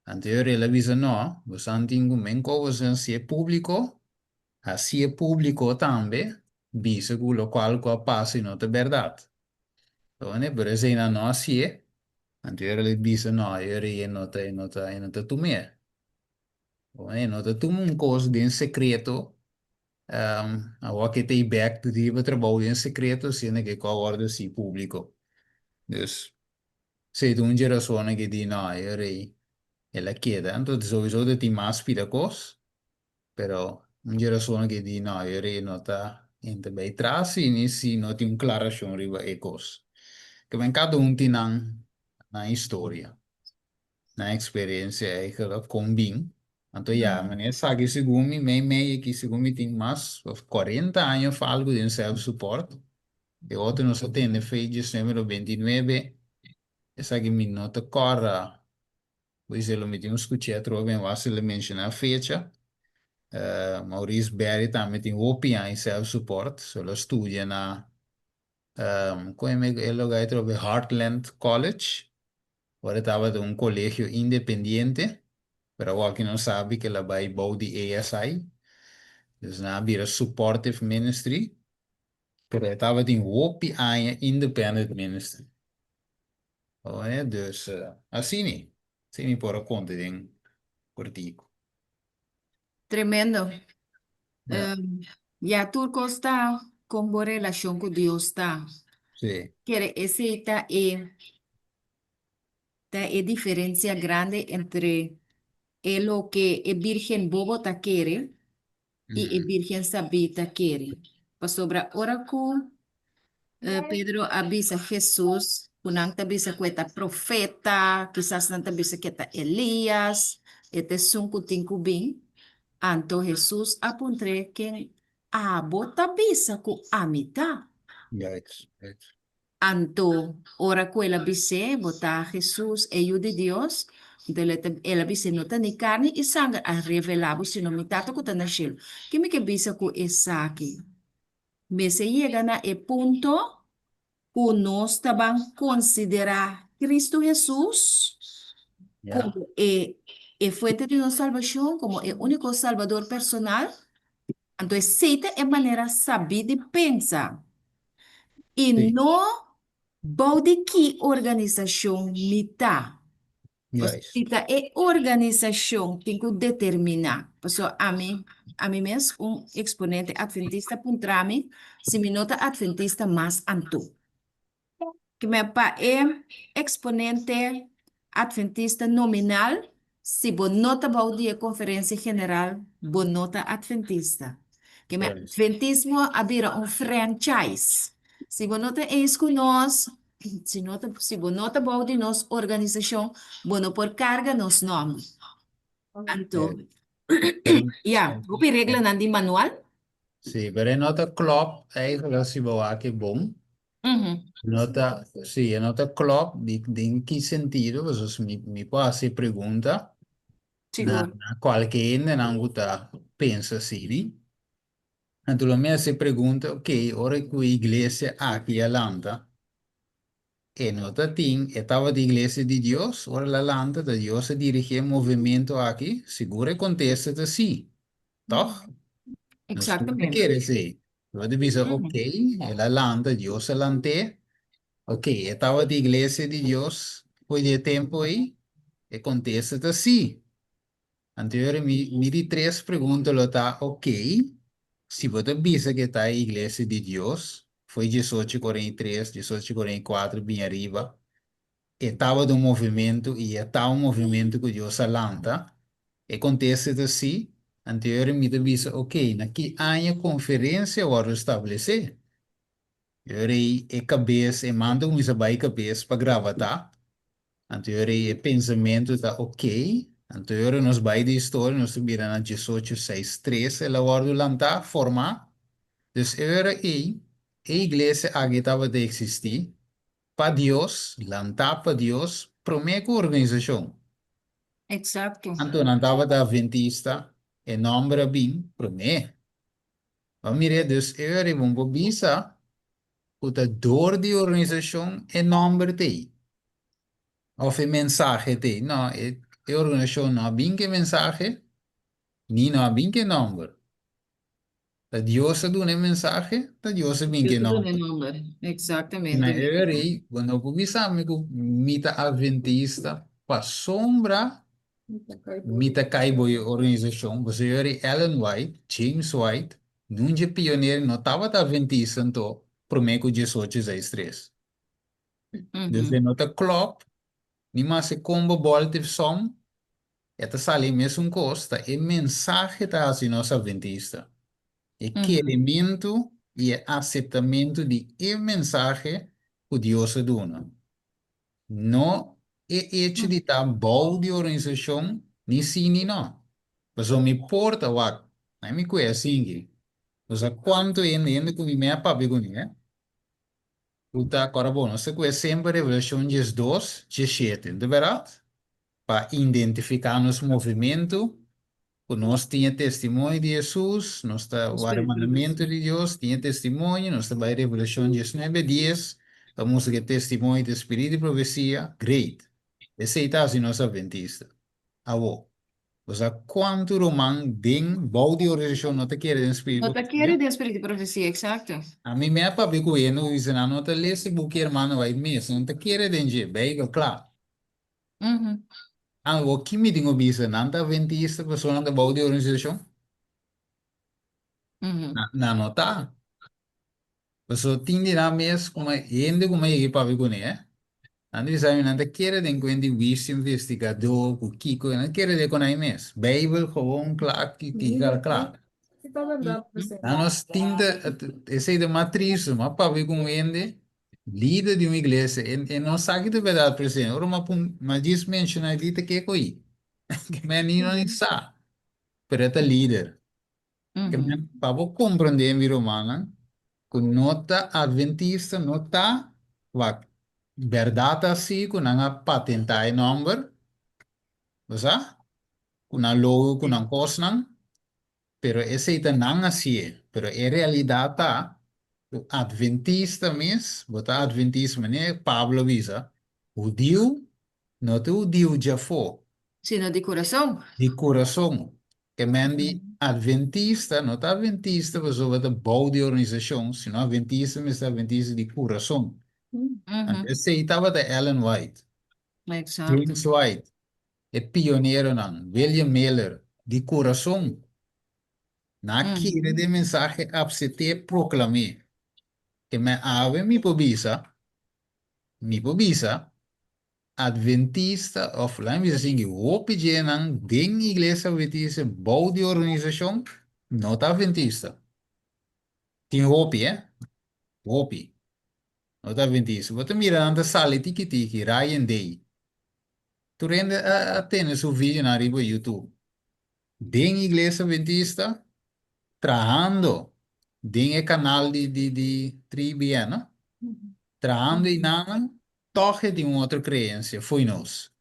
Anterior el a bisa no, bosan tin cu men co bosan hacié publico, hacié publico tambe, bisa cu locual cu a pasa y no ta berdad. Tawene, pero eseynan no hacié, anterior el a bisa no, e rey e no ta, e no ta, e no ta tum'é. Tawene, e no ta tuma un cos den secreto, awor ke ta e bek riba trabou den secreto, siendo ke cu a wordo haci publico. Dus, Sí, ta un dje rasonnan ke di no, e rei el a keda. Anto souiso ta tin mas pida kos, pero un dje rasonnan ke di no, e rei no ta henter bai tras si ni si no tin un klarashon riba e kos. Ke men kada un tin nan nan historia, nan eksperensia eigenlijk kon bin. Anto ya, manera esaki segun mi mei mei aki segun mi tin mas of kuarenta aña of algu den self support. E otro nos a tende fe diesnuebe 29. Esaki mi no ta kòrda. Pues lo mi tin un skuch'é atrobe en wak si el a menshoná fecha. Maurice Berry tambe tin hopi aña self support. So el a studia na kon e lugá atrobe Heartland College. Ora e tabata un kolegio independiente, pero awor aki nos sabi ku el a bai bou di ASI. Dus nan a bira supportive ministry. Pero e tabatin hopi aña independent ministry. Oe, dus asina, si mi por a konta den kortiku. Tremendo. Ja. Ya tur kos ta kon bo relashon ku Dios ta. Sí. Kere esei ta e ta e diferensia grandi entre e loke e birgen bobo ta kere i e Birgen sabí ta kere. Pasobra ora ku Pedro a bisa Hesus ku nan ta bisa ku e ta profeta, kisas nan ta bisa ku e ta Elias, e ta esun ku tin ku bin, anto Hesus a puntr'é, Ken abo ta bisa ku ami ta? Anto, ora ku el a bis'é, Bo ta Hesus, e Yu di Dios, anto el ta, el a bis'é, No ta ni karni i sanger a revelá bo, sino mi Tata ku ta na shelu. Ke mi ke bisa ku esaki? Mester yega na e punto ku nos ta ban konsiderá Kristu Hesus komo e e fuente di nos salbashon, komo e úniko Salbador personal. Anto esei ta e manera sabí di pensa. I no bou di ki organisashon mi ta. Si ta e organisashon tin ku determiná. Pasobra ami, ami mes un eksponente atventista puntra mi si mi no ta atventista mas anto. Kme pa e eksponente atventista nominal, si bo no ta bou di e konferensia general, bo no ta atventista. Kme atventismo a bira un franchise. Si bo no ta eens ku nos, si no ta, si bo no ta bou di nos organisashon, bo no por karga nos nòmber. Anto, ya, hopi reglanan di manual. Sí, pero e no ta klòp eigenlijk si bo wak e bon. No ta, sí, e no ta klòp di den ki sentido, pasobra si mi mi por hasi e pregunta na Sigur. na kualke hendenan ku ta pensa asina. Anto lo mi hasi e pregunta, oké, ora ku e iglesia aki a lanta, E no ta tin, e tabata iglesia di Dios, ora el a lanta, ta Dios a dirigí e movimiento aki? Sigur e kontesta ta sí, tòg? Nos tur ta Exactamente. kere esei. Nos ta bisa, ok, el a lanta, Dios a lant'é, ok, e tabata iglesia di Dios for di e tempu ei? E kontesta ta sí. Anto yora mi mi di tres pregunta lo ta, ok, si bo ta bisa ku e ta e iglesia di Dios, foi 1843, 1844 bin ariba, e tabata un movimentu i e ta un movimentu ku Dios a lanta? E kontesta ta sí. Anto yora mi ta bisa, ok, na ki aña konferensia a wòrdu establesé? Yora ei e kabes, e man ta kuminsá bai kabes pa gravatá. Anto e ora ei e pensamentu ta ok. Anto e ora nos bai di historia nos ta bira na diesocho seis tres el a wòrdu lantá, formá. Dus e ora ei e iglesia aki tabata eksistí pa Dios, lantá pa Dios, promé ku organisashon. Eksakto. Anto nan tabata adventista, e nòmber a bin promé. Bo a mir'é? Dus e ora ei bo por bisa ku ta dor di organisashon e nòmber t'ei òf e mensahe t'ei. No, e e organisashon no a bin ku e mensahe ni no a bin ku e nòmber. Ta Dios a duna e mensahe, ta Dios a bin ku e Dios a duna e nòmber. nòmber, I na eksaktamente. e ora ei bo no por bisa mi ku mi ta adventista pasobra Mi ta kai bo e organisashon, pasobra yori Ellen White, James White, nun dje pionero no tabata adventista anto promé ku diesocho seis tres. Dus e no ta klòp, ni mas e kon bo bòlta e sòm, e ta sali e mesun kos, ta e mensahe ta hasi nos adventista. E kerementu i e aseptamentu di e mensahe ku Dios a duna. No e echo di ta bou di organisashon ni si ni no. Pasobra mi por ta wak, na mi kue a sinki. Pasobra kuantu hende, hende ku mi me a papia kuné, eh, ku ta kòrda bon, nos ta kue semper Revelashon 12, 17, no ta bèrdat? Pa identifiká nos movimentu Ku nos tin e testimonio di Hesus, nos ta warda e mandamentu di Dios, tin e testimonio, nos ta bai Revelashon diesnuebe dies, ta mustra ku e testimonio ta e spiritu di profesia, great! Esei ta hasi nos adventista. Awo, bo sa kuantu ruman den bou di organisashon no ta kere den spiritu No ta profesia? kere den spiritu di profesia, eksakto. Ami mi a papia ku hende ku bisa nan no ta lesa e buki Hermano White mes, nan ta kere den dje, Beibel kla. Awor ki mi tin ku bisa? Nan ta adventista pasobra nan ta bou di organisashon? Nan no ta. Pasobra tin di nan mes kuma hende ku mi a yega papia kuné, nan ta bisa mi nan ta kere den kuenta di huisio investigadó ku kiko, nan ta kere den ku nan mes. Beibel gewoon kla kiko kla. Nan nos tin ta, esei ta mas tristu, mi a papia ku un hende Lider di un iglesia, e e no sa ki ta berdad presente. Ora mi a pun, mi a djis menciona e lita keko ei. Ke men ni no ni sa, pero e ta lider. Ke men, pa bo comprende mi rumannan, ku no ta adventista, no ta, wak, berdad ta asi ku nan a patenta e nomber, bo sa? Ku nan logo, ku nan kosnan, Pero esei ta nan hasié. Pero e realidat ta ku adventista mes, bo ta adventista manera Pablo a bisa, hudiu no ta hudiu djafó. Sino di kurason. Di kurason. Ke men di adventista no ta adventista pasobra ta bou di organisashon, sino adventista mester adventista di kurason. Anto esei tabata Ellen White. James White. E pioneronan, William Miller, di kurason, nan a kere den mensahe apsete proklam'é. Ke men awe mi por bisa, mi por bisa, Adventista òf laga mi bisa asin ki hopi djenan den Iglesia Adventista bou di organisashon no ta Adventista. Tin hopi, eh, hopi no ta Adventista. Bo ta mira nan ta sali tiki tiki, Ryan Day, Tur hende a tene su videonan riba YouTube. Den Iglesia Adventista, trahando den e kanal di di di 3BN, no? Trahando einanan, tòg e tin un otro kreensia, fo'i nos.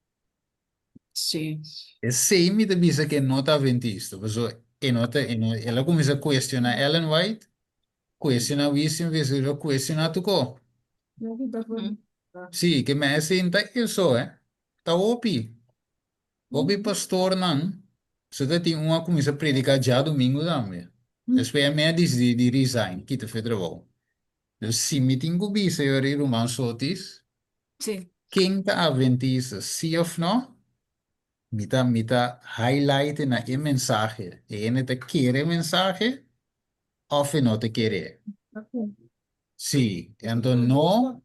Sí. Esei mi ta bisa ku e no ta adventista, pasobra e no ta, e no, el a kuminsá kuestioná Ellen White, kuestioná Wisdom Visitor, kuestioná tur ko. Sí, ke men esei ta eso, eh. Ta hopi. Hopi pastornan, so ta tin un a kuminsá prediká djadumingu tambe. Despues e men a disidí di resign, kita for e trabou. Dus si mi tin ku bisa yori ruman Sotis, Sí. ken ta adventista, sí òf no? Mi ta mi ta highlight na e mensahe. E hende ta kere e mensahe òf e no ta kere. Sí, anto no,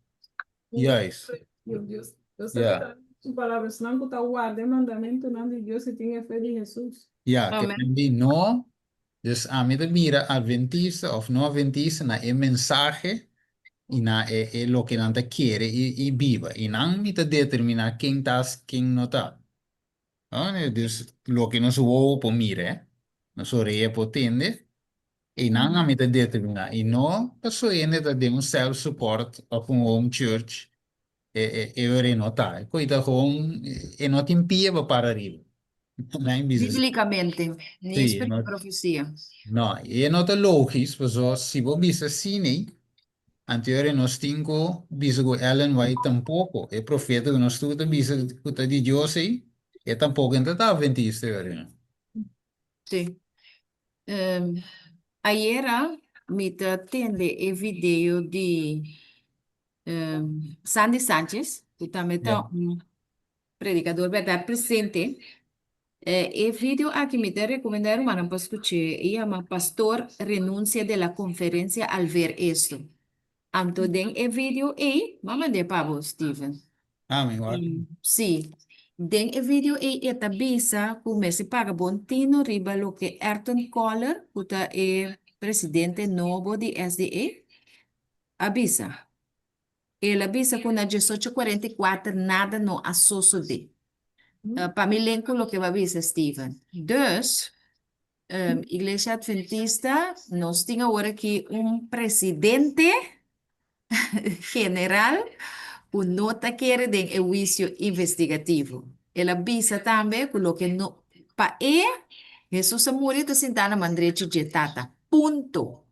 juist. Dios, Dios Ja. Su palabra, esnan ku ta warda e mandamentunan di Dios i tin e fe di Hesus. Ja, ke Amen. men di no, dus ami ta mira adventista òf no adventista na e mensahe i na e e loke nan ta kere i i biba. I nan mi ta determiná ken ta ken no ta. Dus loke nos wowo por mira, eh, nos orea por tende, i nan ami ta determiná. I no paso hende ta den un self support òf un home church e e e ora e no ta. E koe ta gewoon e no tin pia pa para riba. Nan bisa asina. Bíblicamente, ni Sí, espíritu no, de profecía. no, e no ta lógisch, paso si bo bisa asina ei, anterior nos tin ku bisa ku Ellen White tampoko, e profeta ku nos tur ta bisa ku ta di Dios ei, e tampoko no ta adventista e ora. Sí. Um, ayera mi ta tende e video di um, Sandy Sanchez, ku tambe ta Ja. un predicador Berdad Presente. Eh, e video aki mi ta recomenda rumannan pa scuché. E yama Pastor renuncia de la conferencia al ver esto. Anto den e video ei, m'a mand'é pa bo, Steven. Ah, mi wak. Sí. Den e video ei e ta bisa ku mester paga bon tino riba loke Erton Koller, ku ta e presidente nobo di SDA, a bisa. El a bisa ku na diesocho kuarenta i kuater nada no a sosodé. Pa mi len ku loke bo a bisa, Steven. Dus, Iglesia Adventista, nos tin awor aki un presidente general ku no ta kere den e huisio investigativo. El a bisa tambe ku loke no, pa e, Hesus a muri ta sintá na man drechi dje Tata. Punto.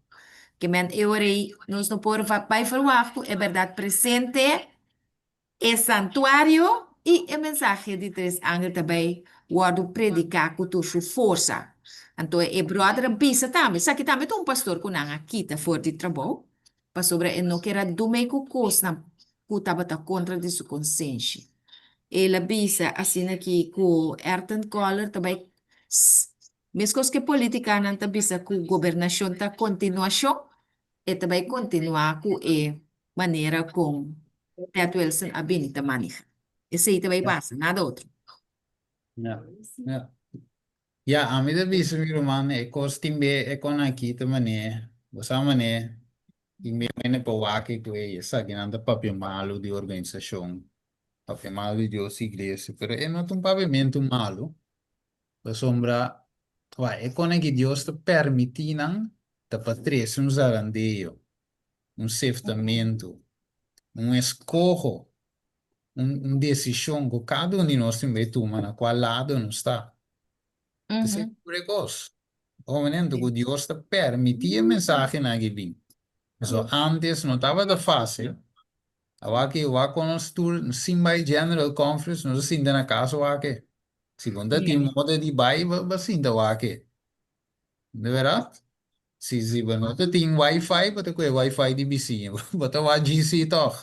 Ke men e ora ei nos no por bai verwagt ku e bèrdat presente, e santuario i e mensahe di tres angel ta bai wòrdu prediká ku tur su forsa. Anto e bròder a bisa tambe, esaki tambe ta un pastor ku nan a kita for di trabou, pasobra e no ker a dum'é ku kosnan ku tabata kontra di su konsenshi. El a bisa asina ki ku Erton Koller ta bai Meskos ku e politikanan ta bisa ku gobernashon ta kontinuashon, e ta bai kontinuá ku e manera kon Ted Wilson a bini ta maneha. Esei ta bai pasa, nada otro. Ja, ja. Ja, ami ta bisa mi ruman e kos tin be e kon aki ta mane, bo sa mane, tin be mene pa wak ku e esakinan ta papia malu di organisashon, papia malu di Dios iglesia, pero e no ta un papiamentu malu. Pasobra, wak, e kone ki Dios ta permití nan ta pa trese un zarandeo, un seftamentu, un eskoho, un un desishon ku kada un di nos tin bai tuma na kua lado nos ta. Esei ta tur e kos. Homenento ku Dios ta permití e mensahenan aki bin. Pasobra ántes no tabata fásil. Awaki wak kon nos tur sin bai General Conference nos a sinta na kas wak e. Si bo no ta tin moda di bai, bo bo sinta wak e. De veras? Si si bo no ta tin wifi, bo ta kohe wifi di bisiña. Bo ta wak GC tòg.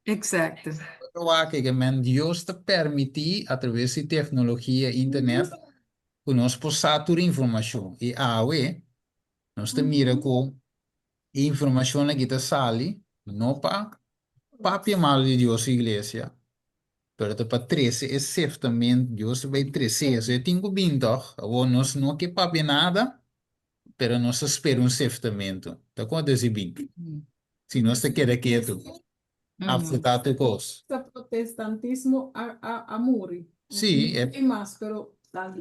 Exacto. Bo ta wak e ke men Dios ta permití atraves di teknologia, internet, ku nos por sa tur informashon. I awe nos ta mira ku e informashonnan ki ta sali no pa papia malu di Dios su iglesia, Pero ta pa trese e seftament, Dios ta bai trese eso, e tin ku bin tòg. Awor nos no ke papia nada, pero nos ta spera un seftamento. Ta kon ta si bin? Si nos ta keda ketu, apseptá tur kos. Ta protestantismo a a a muri. Sí, e. No tin mas, pero ta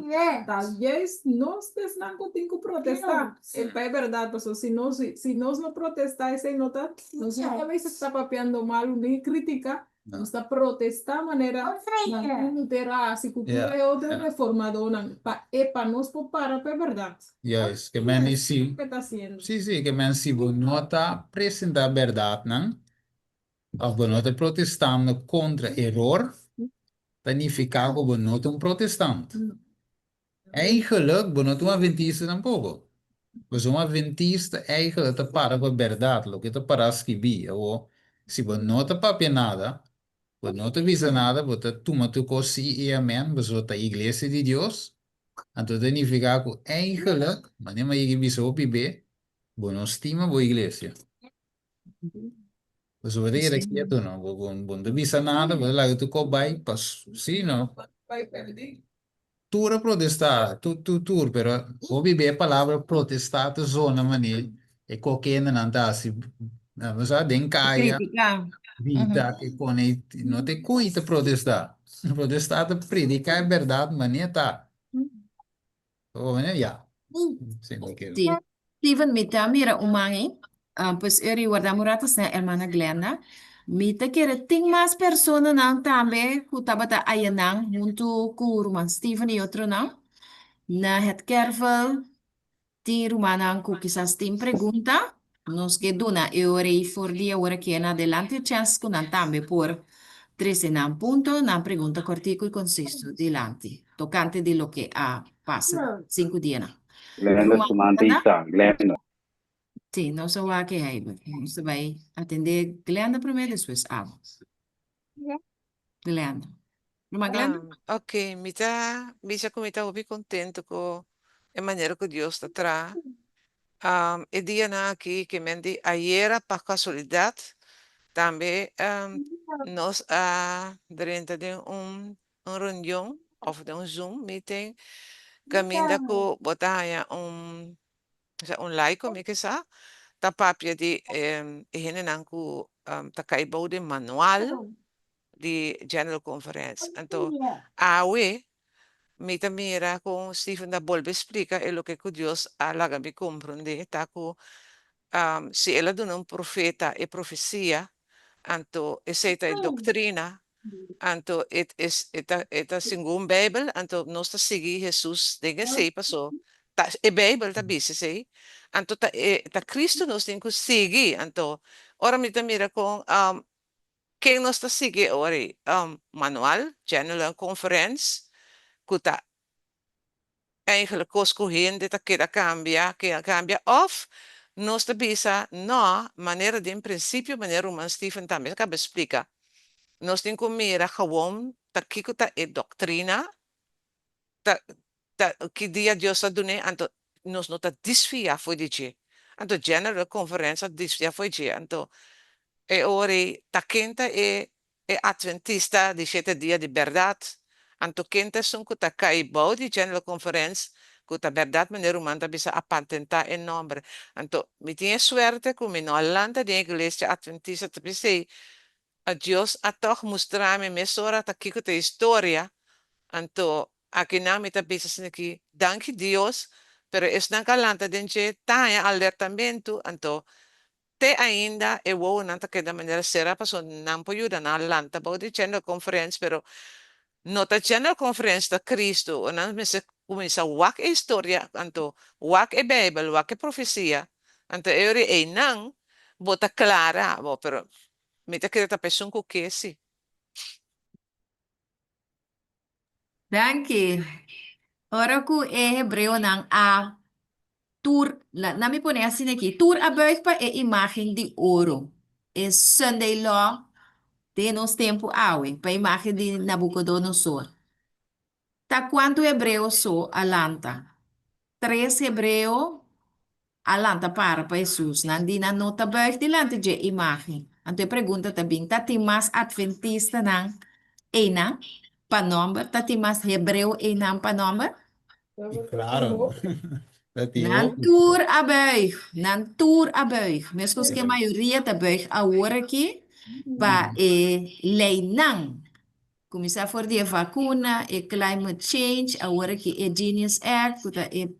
ta juist nos esnan ku tin ku protestá. E ta e bèrdat, pasobra si nos si nos no protestá esei no ta, nos no ta mester ta papiando malu ni kritiká, Nos ta protestá manera Martin Luther a hasi ku tur e otro reformadónan pa e pa nos por para pa e bèrdat. Juist, ke men i si, Ke ta hasiendo. sí, sí, ke men si bo no ta presentá bèrdatnan òf bo no ta protestando kontra eror, ta nifiká ku bo no ta un protestant. Eigenlijk bo no ta un adventista tampoco. Pasobra un adventista eigenlijk ta para pa berdad, loke ta para skibí. Awor, si bo no ta papia nada, Bo no ta bisa nada, bo ta tuma tur kos sí i amèn, pasobra ta iglesia di Dios. Anto ta nifiká ku eigenlijk, manera mi a yega bisa hopi be, bo no stima bo iglesia. Pasobra bo ta keda ketu no, bo bo bo no ta bisa nada, bo ta laga tur kos bai, pas sí no. Bai pèrdí. Tur a protestá, tur tur tur, pero hopi be e palabra protestá ta zona manera e kokendenan ta hasi, bo sa, den kaya, Kritiká. grita, ke pone, no ta e koe ta protestá. Protestá ta prediká e bèrdat manera ta. Ya. Sí. Steven, mi ta mira un man ei. Ah, pues eri warda un rato sna hermana Glenda. Mi ta kere tin mas personanan tambe ku tabata ayanan huntu ku ruman Steven i otronan. Na het kervel tin rumannan ku kisas tin pregunta. Nos ke duna e ora ei for di awor aki en adelante chèns ku nan tambe por trese nan punto, nan pregunta kòrtiku i konsisto dilanti tokante di loke a pasa sinku dianan. Glenda Ruman su man ta Glenda? isa, Glenda. Sí, nos a wak e Heibert. Nos ta bai atendé Glenda promé, despues abo. Glenda. Ruman Glenda? Ok, mi ta bisa ku mi ta hopi kontentu ku e manera ku Dios ta traha. E dianan aki ke men di ayera pa kasualidat tambe nos a drenta den un un reunion òf den un zoom meeting kaminda ku bo ta haña un osea un laiko mi ke sa ta papia di e hendenan ku ta kai bou den manual di General Conference. Anto awe mi ta mira kon Steven ta bolbe splika e loke ku Dios a laga mi komprondé ta ku si el a duna un profeta e profesia anto esei ta e doktrina Anto e e ta e ta segun Bijbel, anto nos ta sigui Hesus den esei paso ta e Bijbel ta bisa esei, anto ta e ta Cristo nos tin ku sigui, anto ora mi ta mira kon ken nos ta sigui e ora ei, manual, General Conference, ku ta Eigenlijk kos ku hende ta keda kambia, keda kambia òf nos ta bisa nò, manera den prinsipio manera ruman Stephen tambe a kaba splika, nos tin ku mira gewon ta kiko ta e doktrina, ta ta ki dia Dios a dun'é, anto nos no ta disfiá for di dje. Anto General Conference a disfiá for dje, anto e ora ei ta ken ta e E Adventista di Shete Dia di bèrdat, anto ken ta esun ku ta kai bou di General Conference ku ta bèrdat manera ruman ta bisa a patentá e nòmber. Anto mi tin e suerte ku mi no a lanta den Iglesia Adventista ta p'esei Dios a tòg mustra mi mesora ta kiko ta e historia anto akinan mi ta bisa asin'aki danki Dios pero esnan ku a lanta den dje ta haña alertamentu anto Te ainda e wowonan ta keda manera sera pasobra nan por yuda nan lanta bou di General Conference pero no ta General Conference ta Cristo o nan mester cuminsa wak e historia anto wak e Bijbel wak e profecia anto e ora eynan bo ta clara bo pero mi ta kere ta pa esun cu ke si. Danki. Ora ku e hebreonan a tur, na mi pone asina aki, tur a buig pa e imágen di oro, e Sunday Law den nos tempu awe, pa imágen di Nabucodonosor. Ta kuantu hebreo so a lanta? Tres hebreo a lanta para pa Hesus. Nan di nan no ta buig dilanti dje imágen. Anto e pregunta ta bin, ta tin mas adventistanan einan pa nòmber? Ta tin mas hebreo einan pa nòmber? Claro. Ta tin Nan hopi. tur a buig, nan tur a buig. Meskos ku e mayoria ta buig awor aki pa e leinan. Kuminsá for di e vakuna, e climate change, awor aki e Genius Act ku ta e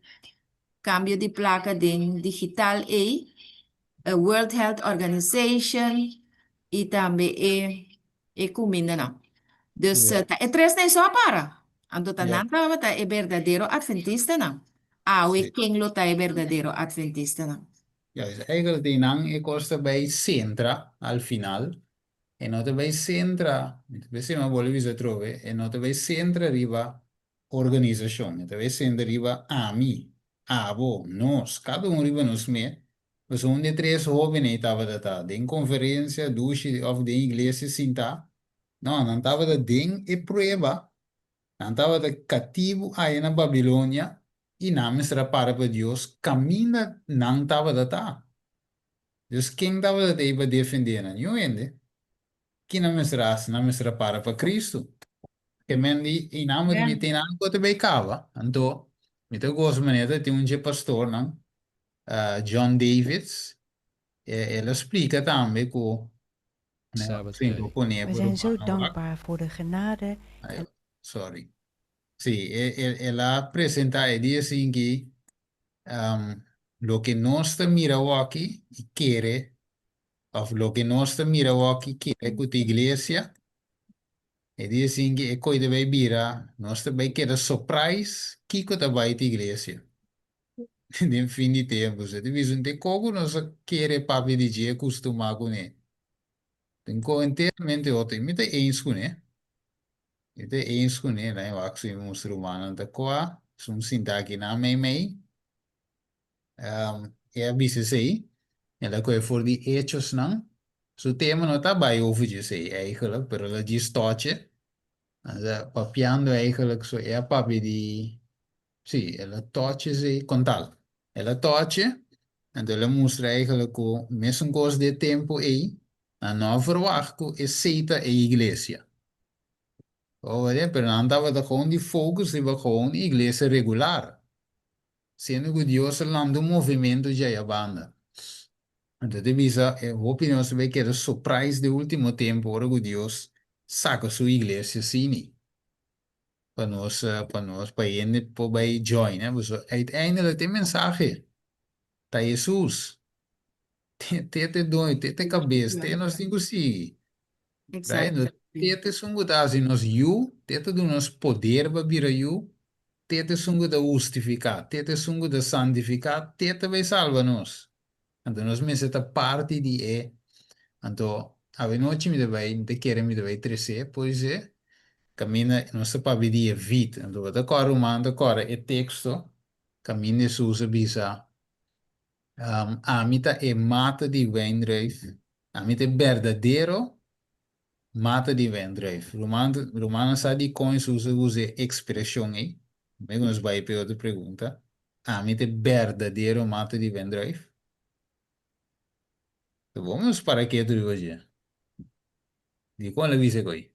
Cambio di placa den digital ei, e World Health Organization y tambe e e cumindanan. Dus Yeah. ta e tresnan so a para. Anto ta Yeah. nan tabata e berdadero adventistanan. Awe Sí. ken lo ta e berdadero adventistanan? Ja, dus eigenlijk die nan e kos ta bij centra al final. E no ta bij centra, mi ta pensé mi a bolbe bisa atrobe, e no ta bij centra riba Organisashon, e ta bay sende riba ami, abo, nos, kada un riba nos me, pasobra un di e tres hobennan ei tabata ta den konferensia, dushi òf den iglesia sintá. No, nan tabata den e prueba, nan tabata katibu aya na Babilonia i nan mester a para pa Dios kaminda nan tabata ta. Dus ken tabata ta ei pa defendé nan? Niun hende. Ki nan mester a hasi? Nan mester a para pa Kristu. Ke men di, i nan bo mi tin nan ku ta bai kaba. Anto, mi ta gosa manera ta tin un dje pastornan, John Davids, el a splika tambe ku Sabbath Nee, day. pone We zijn zo dankbaar voor de genade Ay, sorry. Sí, el a presentá e dia sinki um, loke nos ta mira awaki i kere, of loke nos ta mira awaki kere ku ta iglesia, e dia sinki e koi ta bai bira, nos ta bai keda surprise kiko ta bai ta iglesia. Den fin di tempu. Se ta bisa un te koko nos a kere papia di dje kustumá kuné. Tin ko enteramente otro. I mi ta eens kuné. Mi ta eens kuné. Laat mi wak si mi mustra rumannan ta kua. Esun sinta aki nan meimei. Um, e a bisa esei. El a kohe for di Hechosnan. Su tema no ta bai over dje esei eigenlijk, pero el a djis toche. Papiando eigenlijk so e a papia di Sí, el a toche esei, kon tal? El a toche, anto el a mustra eigenlijk ku mesun kos di e tempu ei, nan no a verwagt ku esei ta e iglesia. Bo Pero nan tabata gewoon di focus riba gewoon e iglesia regular, siendo ku Dios a lanta un movimento djei a banda. Anto ta bisa, e hopi nos ta bai keda surprise den ultimo tempu ora ku Dios saka su iglesia asini. Pa nos, pa nos, pa hende por bai join, eh. Pasobra uiteindelijk te mensahe ta Hesus. Te, te te doño, te te kabes, te nos tin ku sigui. Right? Exactamente. Te te esun ku ta hasi nos yu, te ta duna nos poder pa bira yu, te ta esun ku ta hustifiká, te ta esun ku ta santifiká, te ta bai salba nos. Anto nos mester ta parti di e. Anto avenochi mi ta bai, mi ta kere mi ta bai tresé, podisé, kaminda nos ta papia di e vit. Anto bo ta kòrda ruman ta kòrda e teksto kaminda Hesus a bisa, Ami ta e mata di wijndruif, ami ta e berdadero mata di wijndruif. Ruman, rumannan sa dikon Hesus a usa e ekspreshon ei? Promé ku nos bai pa e otro pregunta. Ami ta e berdadero mata di wendruif? Ta bon nos para ketu riba dje. Dikon el a bisa koe?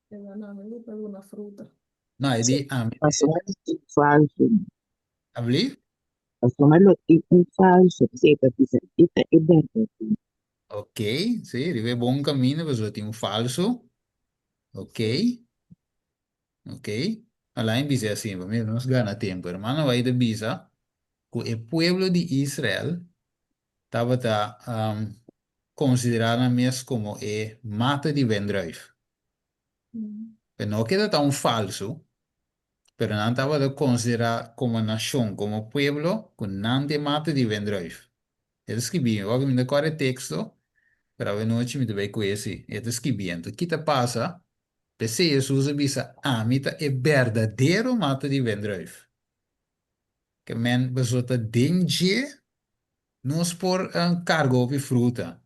El a nami lo ta duna fruta. No, e di ami. Pasobra lo tin falso. Abli? Pasobra lo tin un falso, p'esei ta bisa, E ta e berdadero. Ok, sí, riba e bon kaminda, pasobra tin un falso. Ok. Ok, Alain bisa asina, pa mira nos gana tempu. Hermano White a bisa ku e pueblo di Israel tabata konsiderá nan mes komo e mata di wendruif. Pero no keda ta un falsu, pero nan tabata konsiderá komo nashon, komo pueblo, ku nan ta e mata di wendruif. E ta skibí, wak mi ta kòrda e teksto, pero awenochi mi ta bai ku esi. E ta skibí, anto ki ta pasa? P'esei Hesus a bisa, Ami ta e berdadero mata di wendruif. Ke men boso ta den dje, nos por karga hopi fruta.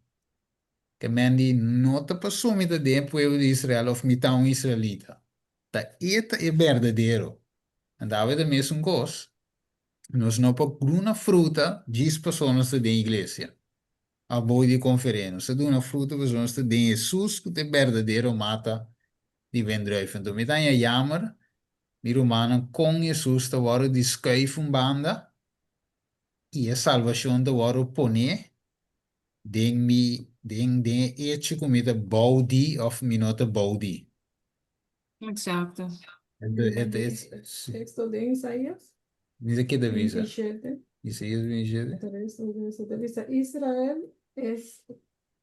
Ke men di, No ta pasobra mi ta den e pueblo di Israel òf mi ta un israelita. Ta e ta e berdadero. Anto awe ta mesun kos, nos no por duna fruta djis pasobra nos ta den iglesia. A bou di konferé, nos ta duna fruto pasobra nos ta den Hesus ku ta e berdadero mata di wendruif. Anto mi ta haña yamer, mi rumannan, kon Hesus ta wòrdu di skuif un banda i e salbashon ta wòrdu poné den mi, den den e echo ku mi ta bou di òf mi no ta bou di. Exacto. Texto den Isaías. Mi ta keda bisa. 27. Isaías 27. 3, 27. Bisa, Israel es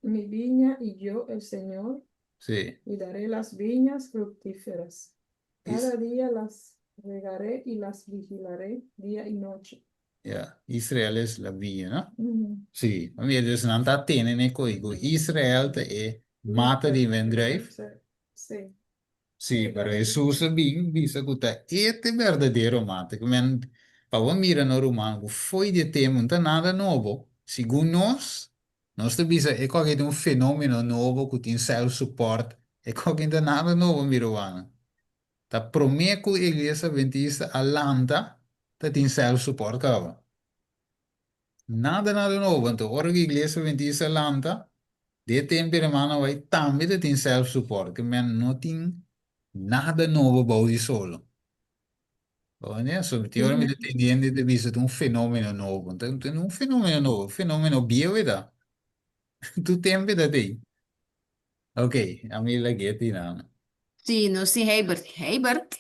mi viña y yo el Señor. Sí. Y daré las viñas fructíferas. Cada día las regaré y las vigilaré día y noche. Ya, Israel es la viña, no? Sí, a mira, dus nan ta tene ne koi ku Israel ta e mata di wendruif. Sí. Sí, pero Hesus a bin bisa ku ta e ta e berdadero mata. Ku men, pa bo mira no ruman, ku fo'i di e tempu no ta nada nobo. Segun nos. Nos ta bisa e koki ta un fenomeno nobo ku tin self support, e koki no ta nada nobo mi rumannan. Ta promé ku Iglesia Adventista a lanta ta tin self support kaba. Nada nada nobo, anto ora ku Iglesia Adventista a lanta, di e tempu e hermanonan bai tambe ta tin self support, ke men no tin nada nobo bou di solo. Oye, so ti ora mi ta tende hende ta bisa ta un fenomeno nobo. Nta no un fenomeno nobo, fenomeno bieu e ta. Tur tempu e ta tei. Ok, ami lag'é ti nan. Sí, no sí, Heibert. Heibert.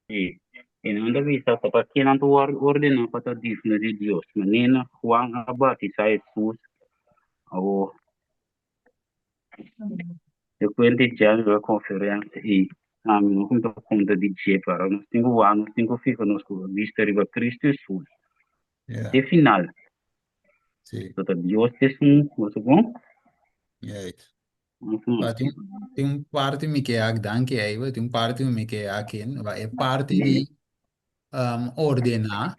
Sí, i nan ta bisa ta pa kinan ta wòrdu ordená pa ta digno di Dios, manera Juan a batisá Hesus. Awor, E kuenta di General Conference i ami no ta konta di dje, pero nos tin ku wak, nos tin ku fiha nos ku bista riba Cristo Hesus. Yeah. Te final. Sí. So ta Dios ta esun, bo sa kon? Juist. Ujú. Pa tin, tin un parti mi ke ak, danki Eiber, tin un parti mi ke ak in, wa e parti di um, ordená,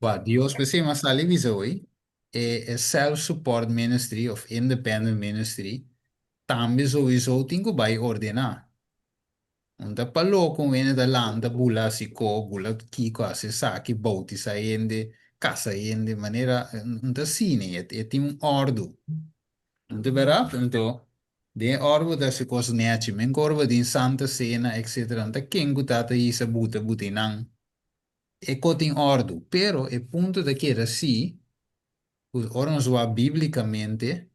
wa Dios p'esei mi a sali bisa hoy, E self support ministry of independent ministry tambe souiso tin ku bai ordená. Un ta pa loko un hende ta lanta bula hasi ko, bula kiko, hasi esaki, boutisá hende, kasa hende, manera un ta asina, e tin un òrdu. Un ta bèrdat? Anto den e òrdu bo ta hasi kos nèchi, men ku ora bo tin santa sena etcetera, un ta ken ku ta ta hisa buta buta einan. E ko tin òrdu, pero e punto ta keda si ku ora nos wak bíblikamente,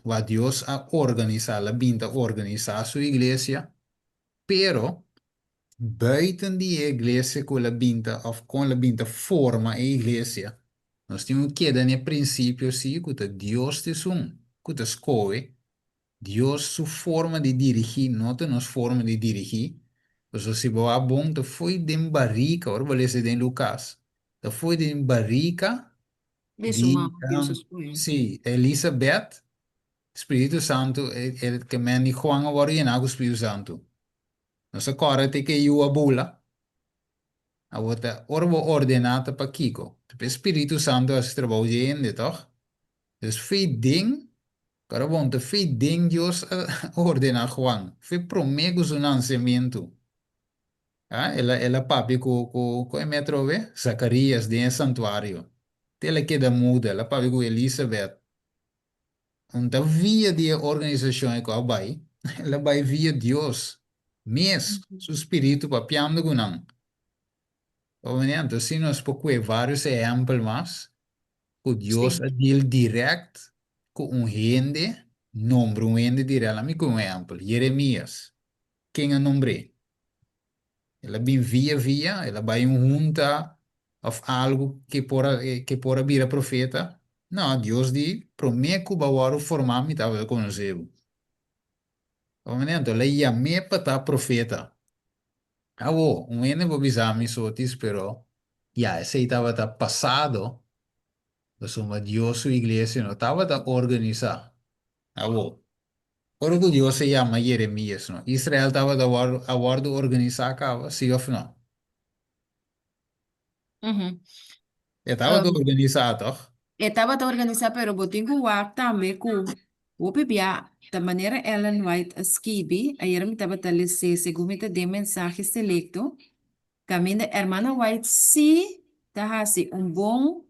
wak Dios a organisá, el a bin ta organisá su iglesia, pero buiten di e iglesia ku el a bin ta òf kon el a bin ta forma e iglesia, nos tin ku keda na e prinsipio si ku ta Dios ta esun ku ta skohe Dios su forma di dirigí no ta nos forma di dirigí, pasobra si bo a bon ta fo'i den barika, ora bo lesa den Lukas, ta fo'i den barika Di su di, mama Dios a skohe. sí, Elisabet, Spiritu Santu, e e ke men di Juan a wòrdu yená ku Spiritu Santu. Nos a kòrda te ke e yu a bula. Awor ta ora bo ordená ta pakiko? Ta pa e Spiritu Santu hasi trabou dje hende, tòg? Dus fe den Pero bon, ta fe den Dios a ordena Juan, fe promé ku su nansementu. Ah, el a, el a papia ku, ku, ku e metro awe? Zacarías den e santuario. Te el a keda muda, el a papia ku Elisabet. Un ta via di e organisashon ei ku a bai, el a bai via Dios mes, su spiritu papiando ku nan. Anto si nos por kue vários ehèmpel mas, ku Dios a deal dirèkt ku un hende, nombra un hende dirèkt. Laat mi kue un ehèmpel, Jeremias, ken a nombr'é? El a bin via via, el a bai un hunta òf algu ke por a ke por a bira profeta? No, Dios di, promé ku bo a wòrdu formá mi tabata konosé bo. Anto el a yam'é pa ta profeta. Awo, un hende por bisa mi sotis, pero ya, esei tabata pasado, pasobra Dios su iglesia no tabata organisá. Awo, ora ku Dios a yama Jeremias, no, Israel tabata wòrdu, a wòrdu organisá kaba, sí òf no? E tabata organisá, tòg? E tabata organisá, pero bo tin ku wak tambe ku hopi bia ta manera Ellen White a skibi, ayera mi tabata les'é segun mi ta den mensahe selekto, kaminda Hermana White sí ta hasi un bon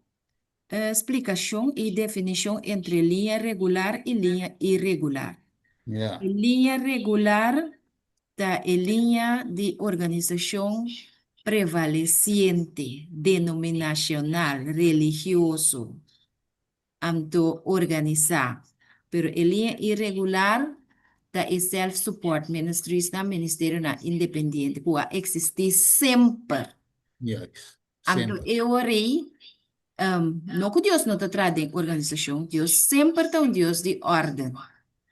splikashon i definishon entre liña regular i liña iregular. E liña regular ta e liña di organisashon prevalesiente, denominashonal, religioso, anto organisá. Pero e liña iregular ta e self-support ministriesnan, ministerionan independiente ku a eksistí semper. Juist, Anto semper. e ora ei, no ku Dios no ta traha den organisashon, Dios semper ta un Dios di órden.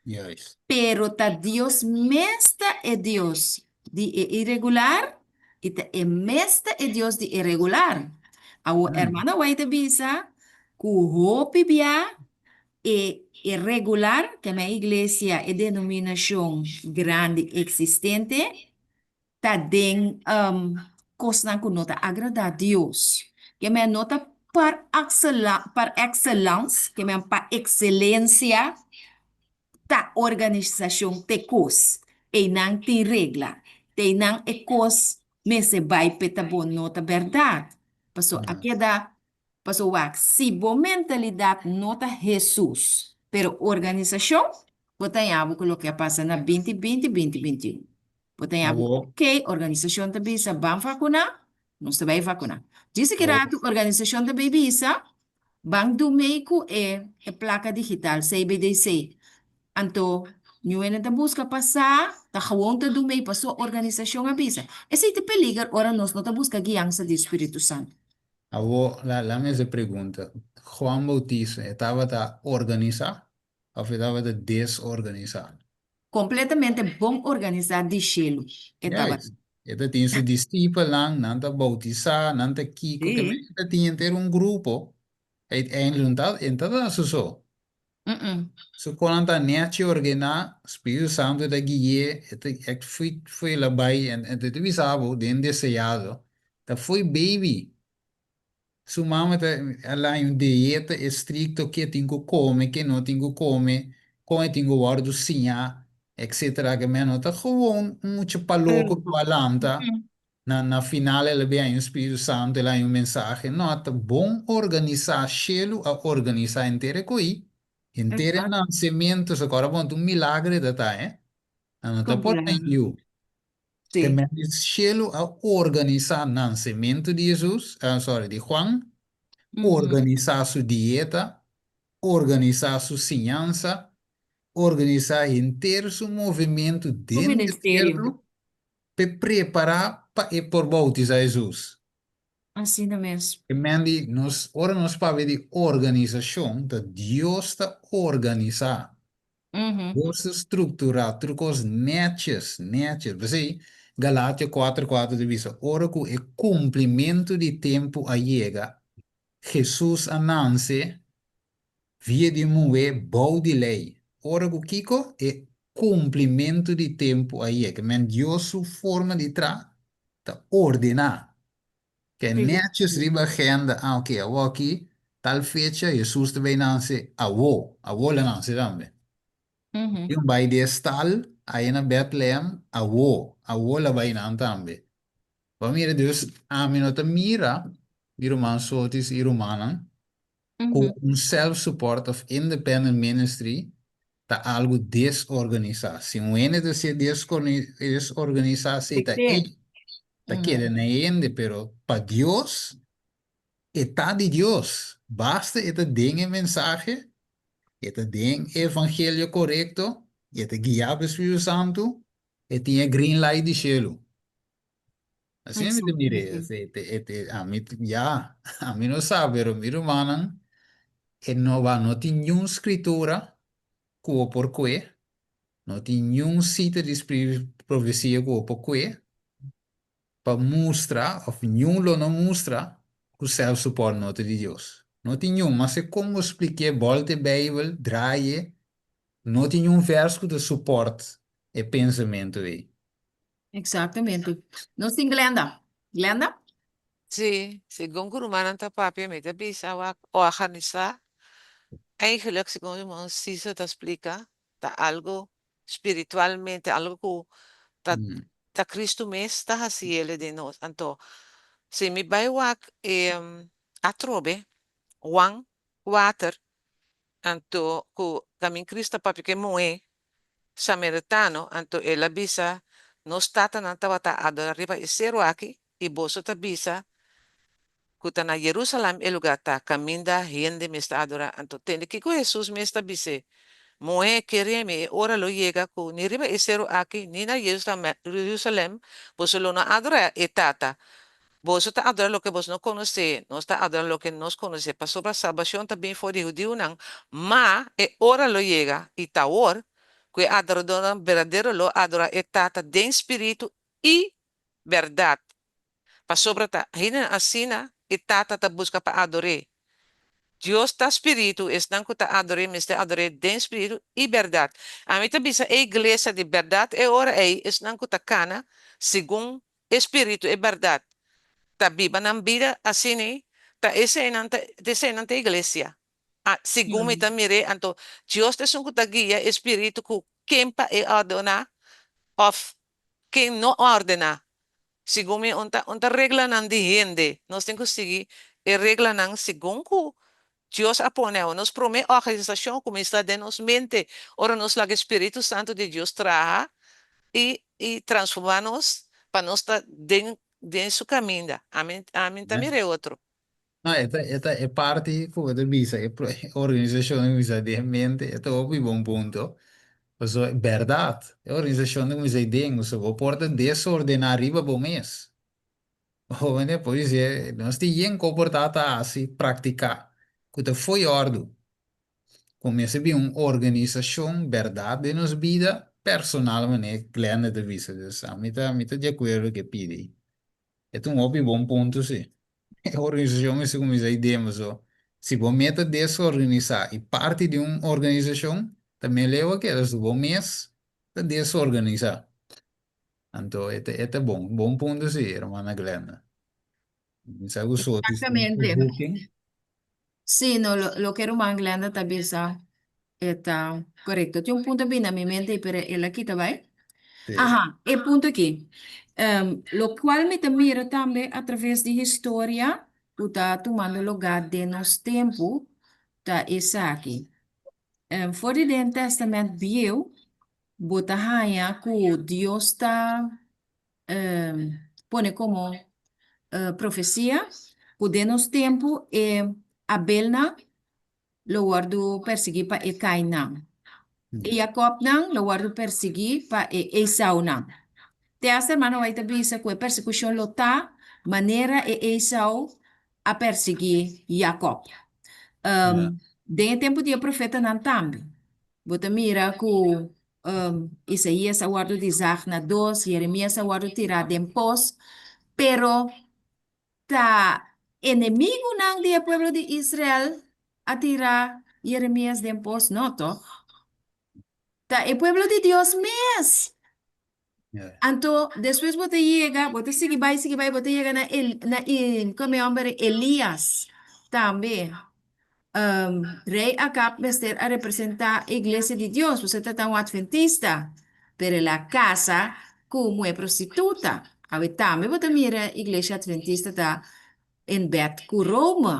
Juist. Pero ta Dios mes ta e Dios di e iregular i ta e mes ta e Dios di e regular. Awor Hermana White ta bisa ku hopi bia e e regular, ke men iglesia, e denominashon grandi eksistente, ta den kosnan ku no ta agradá Dios. Ke men no ta. par axela par excellence, ke men pa ekselensia, ta organisashon te kos. Einan tin regla. Einan e kos mester bai p'e ta bon no ta bèrdat. Paso a keda paso wak si bo mentalidat no ta Hesus pero organisashon bo ta haña bo ku loke a pasa na binti binti binti 21. Bo ta haña bo Awor. Ok organisashon ta bisa ban vakuná nos ta bai vakuná. Djis ki Awor. ratu organisashon ta bai bisa ban du mei ku e e plaka digital CBDC. Anto ñu hende ta buska pa sa ta gewoon ta du mei paso organisashon a bisa. Esei ta peliger ora nos no ta buska guiansa di Spiritu Santu. Awor, la la mester pregunta, Juan Bautista e tabata organisá òf e tabata desorganisá? Kompletamente bon organisá di shelu e tabata. Juist. E ta tin su disipelnan, nan ta boutisá, nan ta kiko, ke men e ta tin henter un grupo. Uiteindelijk no ta, e no tabata su so. Su konan ta nèchi ordená, Spiritu Santu ta gui'é, e ta ègt fo'i fo'i el a bai, en en ta bisa bo den deseado, ta fo'i baby. Su mama ta a laña un dieta estricto ke tin ku kome, ke no tin ku kome, kon e tin ku wòrdu siñá, etcetera. Ke men no ta gewoon un mucha paloko ku a lanta, na na final el a bin haña un Spiritu Santu, el a haña un mensahe. No, ta bon organisá, shelu a organisá henter e koí, henter e nansementu, so kòrda bon ta un milagre ta ta, eh. Nan no ta por haña yu. Sí. Te men di shelu a organisá nansementu di Hesus, ah, sorry, di Juan, organisá su dieta, organisá su siñansa, organisá henter su movementu Su den ministerio. desierto p'e prepará pa e por boutisá Hesus. Asina mes. Te men di nos, ora nos papia di organisashon, ta Dios ta organisá. Dios ta strukturá tur kos nètjes, nètjes. P'esei, Galatio kuater kuater ta bisa, Ora ku e kumplimentu di tempu a yega, Hesus a nanse via di un muhé bou di lei. Ora ku kiko? E kumplimentu di tempu a yega. Men Dios su forma di traha ta ordená. Ke nètjes riba agenda, ah oke, awoki tal fecha Hesus ta bay nanse awo, awo lo nanse tambe. Tin bay di e stal aya na Bethlehem awo, awo lo bay nan tambe. Bo a mira dus ami no ta mira mi ruman Sotis i rumannan ku un self support of independent ministry ta algu desorganisá. Si un hende ta ser desorganisá si ta e ta keda na e hende, pero pa Dios e ta di Dios. Basta e ta den e mensahe, e ta den e evangelio korekto, e ta guiá pa e Spiritu Santu, e tin e green light di shelu. Asina mi ta mir'é. Ami, ya, ami no sa, pero mi rumannan, e no ba, no tin niun skritura ku bo por kue, no tin niun sita di profesia ku bo por kue pa mustra, òf niun lo no mustra, ku sèlf supòrt no ta di Dios. No tin niun, maske kon bo splik'é, bòlta e Beibel, draai'é, no tin niun vèrs ku ta supòrt e pensamentu ei. Exactamente. Nos tin Glenda. Glenda? Sí, segun ku rumannan ta papia mi ta bisa wak organisá eigenlijk segun ruman Cesar ta splika ta algo spiritualmente algo ku ta ta Cristo mes ta hasi ele den nos. Anto si mi bai wak e atrobe Juan kuater Anto ku kamin Cristo a papia ku e muhé samaritano, anto el a bisa, Nos tatanan tabata adorá riba e seru aki, i boso ta bisa ku ta na Jerusalèm e lugá ta kaminda hende mester adorá. Anto tende kiko Hesus mes ta bis'é, Muhé, kere mi, e ora lo yega ku ni riba e seru aki ni na Jerusalèm boso lo no adorá e Tata. Boso ta adorá loke boso no konosé, nos ta adorá loke nos konosé, pasobra salbashon ta bin for di hudiunan. Ma e ora lo yega, i ta awor, ku e adoradónan berdadero lo adorá e Tata den spiritu i bèrdat, pasobra ta hendenan asina e Tata ta buska pa ador'é. Dios ta spiritu, esnan ku ta ador'é mester ador'é den spiritu i bèrdat. Ami ta bisa e iglesia di bèrdat e ora ei, esnan ku ta kana segun E spiritu, e bèrdat, ta biba nan bida asina ei, Ta eseinan ta eseinan ta iglesia. A segun mi ta mir'é anto Dios ta esun ku ta guia e spiritu ku ken pa e ordená òf ken no ordená. Segun mi un ta un ta reglanan di hende. Nos tin ku sigui e reglanan segun ku Dios a pone awe. Nos promé organisashon kuminsá den nos mente ora nos laga e Spiritu Santu di Dios traha i i transformá nos pa nos ta den den su kaminda. Ami ami ta mira e otro. No, e ta e ta e parti ku bo ta bisa, e organisashon ta kuminsá den mente, e ta hopi bon punto. Pasobra bèrdat, e organisashon ta kuminsá den, pasobra bo por ta desordená riba bo mes. Hóbennan por bis'é, nos tin yen ku por ta ta hasi, praktiká, ku ta fo'i òrdu. Ku mester bin un organisashon bèrdat den nos bida personal manera Glenda ta bisa. Dus ami ta mi ta di akuerdo ku e pidi. E ta un hopi bon punto si. E organisashon mester kuminsá i den paso si bo meta desorganisá i parti di un organisashon ta meleu a keda su bo mes ta desorganisá. Anto e ta e ta bon. Bon punto si hermana Glenda. Mi sa ku so tin Exactamente. booking. Sí, no, lo, loke ruman Glenda ta bisa e ta korekto. Tin un punto bini na mi mente, pero el a kita bai. Sí. Aha, e punto aki. Um, lokual mi ta mira tambe a traves di historia ku ta tumando lugá den nos tempu ta esaki. Um, for di den Testament Bieu, bo ta haña ku Dios ta pone komo profesia ku den nos tempu e Abelnan lo wòrdu persiguí pa e Kainnan, e Jakòbnan lo wòrdu persiguí pa e Esaunan. Te asta hermano White ta bisa ku e persekushon lo ta manera e Esau a persiguí Jakòb. Den e tempu di e profetanan tambe bo ta mira ku Isaías a wòrdu di zag na dos, Jeremías a wòrdu tirá den pos, pero ta enemigunan di e pueblo di Israel a tira Jeremías den pos? No, tòg? Ta e pueblo di Dios mes! Anto, despues bo ta yega, bo ta sigui bai, sigui bai, bo ta yega na El, na e, kome e hòmber Elías tambe. Rei Akab mester a representá e iglesia di Dios, pasobra e ta un adventista, pero el a kasa ku muhé prostituta. Awe tambe bo ta mira iglesia adventista ta en bèd ku Rome.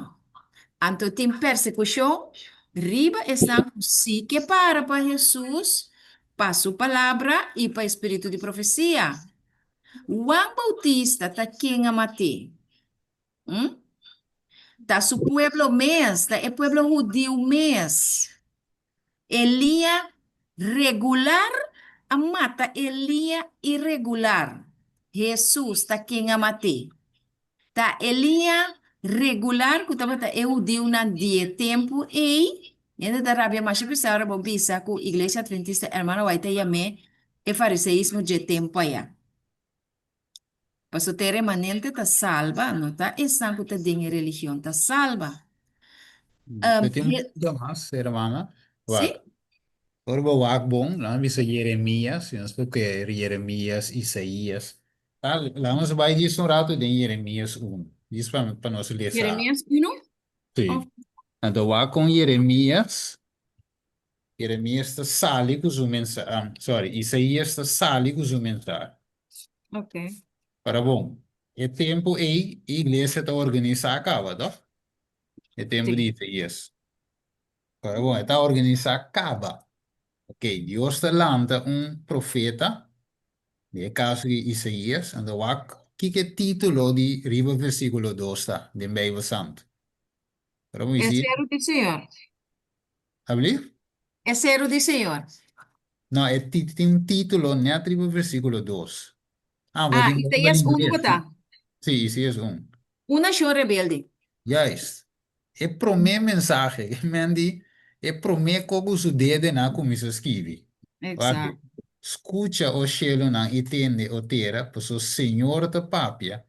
Anto tin persekushon riba esnan ku sí ke para pa Hesus, pa su palabra i pa e spiritu di profesia. Huan Boutista ta ken a mat'é? Hm? Ta su pueblo mes, ta e pueblo hudiu mes. E liña regular a mata e liña iregular. Hesus ta ken a mat'é? Ta e liña regular ku tabata e hudiunan di e tempu ei. Hende ta rabia masha pisá ora bo bisa ku Iglesia Adventista Hermano White ta yam'é e fariseismo dje tempu ayá. Pasobra ta e remanente ta salba, no ta esnan ku ta den e religion ta salba. Yo tin un punto mas, hermana. Sí? Wak, ora bo wak bon, nan a bisa Jeremias, si nos por kere Jeremias, Isaías. Ta, laga nos bai djis un ratu den Jeremias unu, djis pa pa nos lesa. Jeremias unu? Sí. Of? Anto wak kon Jeremias, Jeremias ta sali ku su mensahe, ah, sorry, Isaías ta sali ku su mensahe. Ok. Para bon, e tempu ei e iglesia ta organisá kaba, toh? E tempu Sí. di Isaías. Para bon, e ta organisá kaba. Ok, Dios ta lanta un profeta, den e kaso di Isaías, anto wak kiko e título di riba versíkulo dos ta den Beibel Santu. Pero E Isaías, seru di Señor. Alblief? E seru di Señor. No, e tin un título net riba versíkulo dos. Ah, bo Ah, tin Beibel Isaías unu ingles, bo ta. Sí, Isaías un. Un nashon rebelde. Juist. E promé mensahe, e men di e promé ko ku su dedenan a kuminsá skibi. Wak, Exacto. Skucha, o shelunan, i tende, o tera, pasobra Señor ta papia,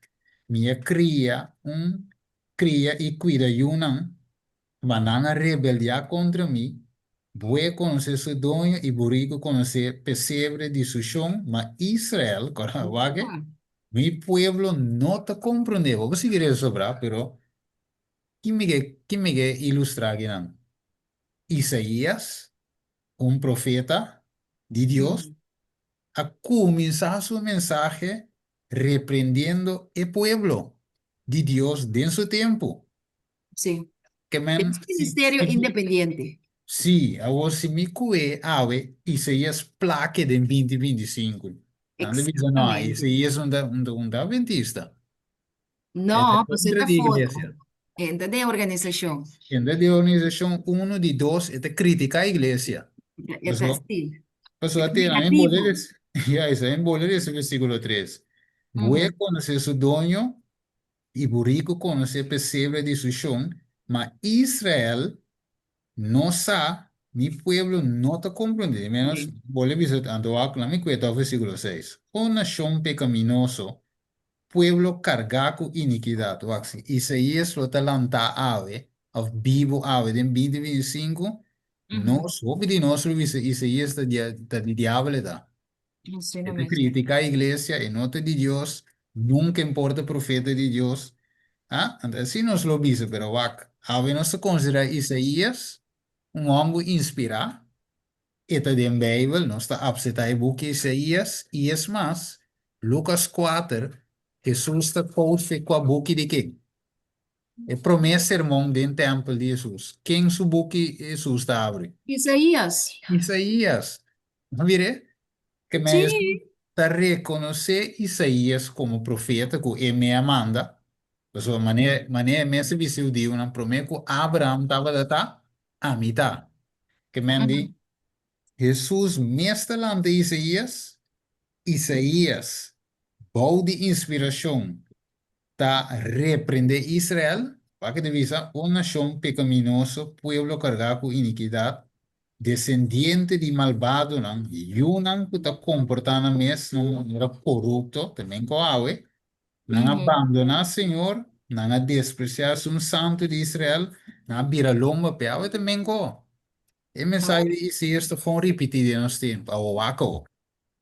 Mi a kria un kria i kuida yunan, ma nan a rebeldiá kontra mi, Buey konosé su doño i buriku konosé pesebre di su shon, ma Israel, kòrda wak, mi pueblo no ta komprondé. Bo por sigui resa sobrá, pero. Ki mi ke, ki mi ke ilustrá akinan? Isaías, un profeta di Dios, a kuminsá su mensahe reprendiendo e pueblo di Dios den su tempu. Sí. Ke men, Es si, ministerio si mi, independiente. sí, awor si mi kue awe Isaías plake den 2025, nan ta bisa no, Exactamente. Isaías un ta, un ta, un ta adventista. E ta No, pues kontra ta di foto. iglesia. Enta de organisashon. Enta di organisashon, uno di dos, e ta kritiká iglesia. E ta, Paso, sí. paso E a ta tera, en negativo. boleres, ya, esa en boleres versículo 3. Buey Ujú. konosé su doño i buriku konosé pesebre di su shon, ma Israel no sa, mi pueblo no ta komprondé. Di ménos, Sí. bo le bisa anto wak, laat mi kue ta versíkulo 6. O nashon pekaminoso, pueblo kargá ku inikidat. Wak, si Isaías lo ta lantá awe, òf bibu awe den 2025, Ujú. nos, hopi di nos lo bisa Isaías ta dia, ta di diabel e ta. Asina E ta mes. kritiká iglesia, e no ta di Dios, nunka e por ta profeta di Dios. Ah, anto asina nos lo bisa, pero wak, awe nos ta konsiderá Isaías un hòmber inspirá, e ta den Beibel, nos ta apseptá e buki Isaías, i es mas, Lukas 4, Hesus ta quote fe kua buki di ken? E promé sermon den tèmpel di Hesus, ken su buki Hesus ta abri? Isaías. Isaías. Bo mir'é? Ke men Sí. Hesus ta rekonosé Isaías komo profeta ku e mei a manda. Pasobra manera manera e mes a bisa e hudiunan, promé ku Abraham tabata ta, ami ta. Ke men di, Hesus mes ta lanta Isaías, Isaías, bou di inspirashon, ta reprendé Israel, wak e ta bisa, O nashon pekaminoso, pueblo kargá ku inikidat, desendiente di malbadonan, yunan ku ta komportá nan mes na un manera korupto, ta men ku awe, nan a bandoná Señor, nan a despresiá Esun Santu di Israel, nan a bira lomba p'e. Awe ta men ku e mensahe di Isaías ta kon ripití den nos tempu. Awe wak awo.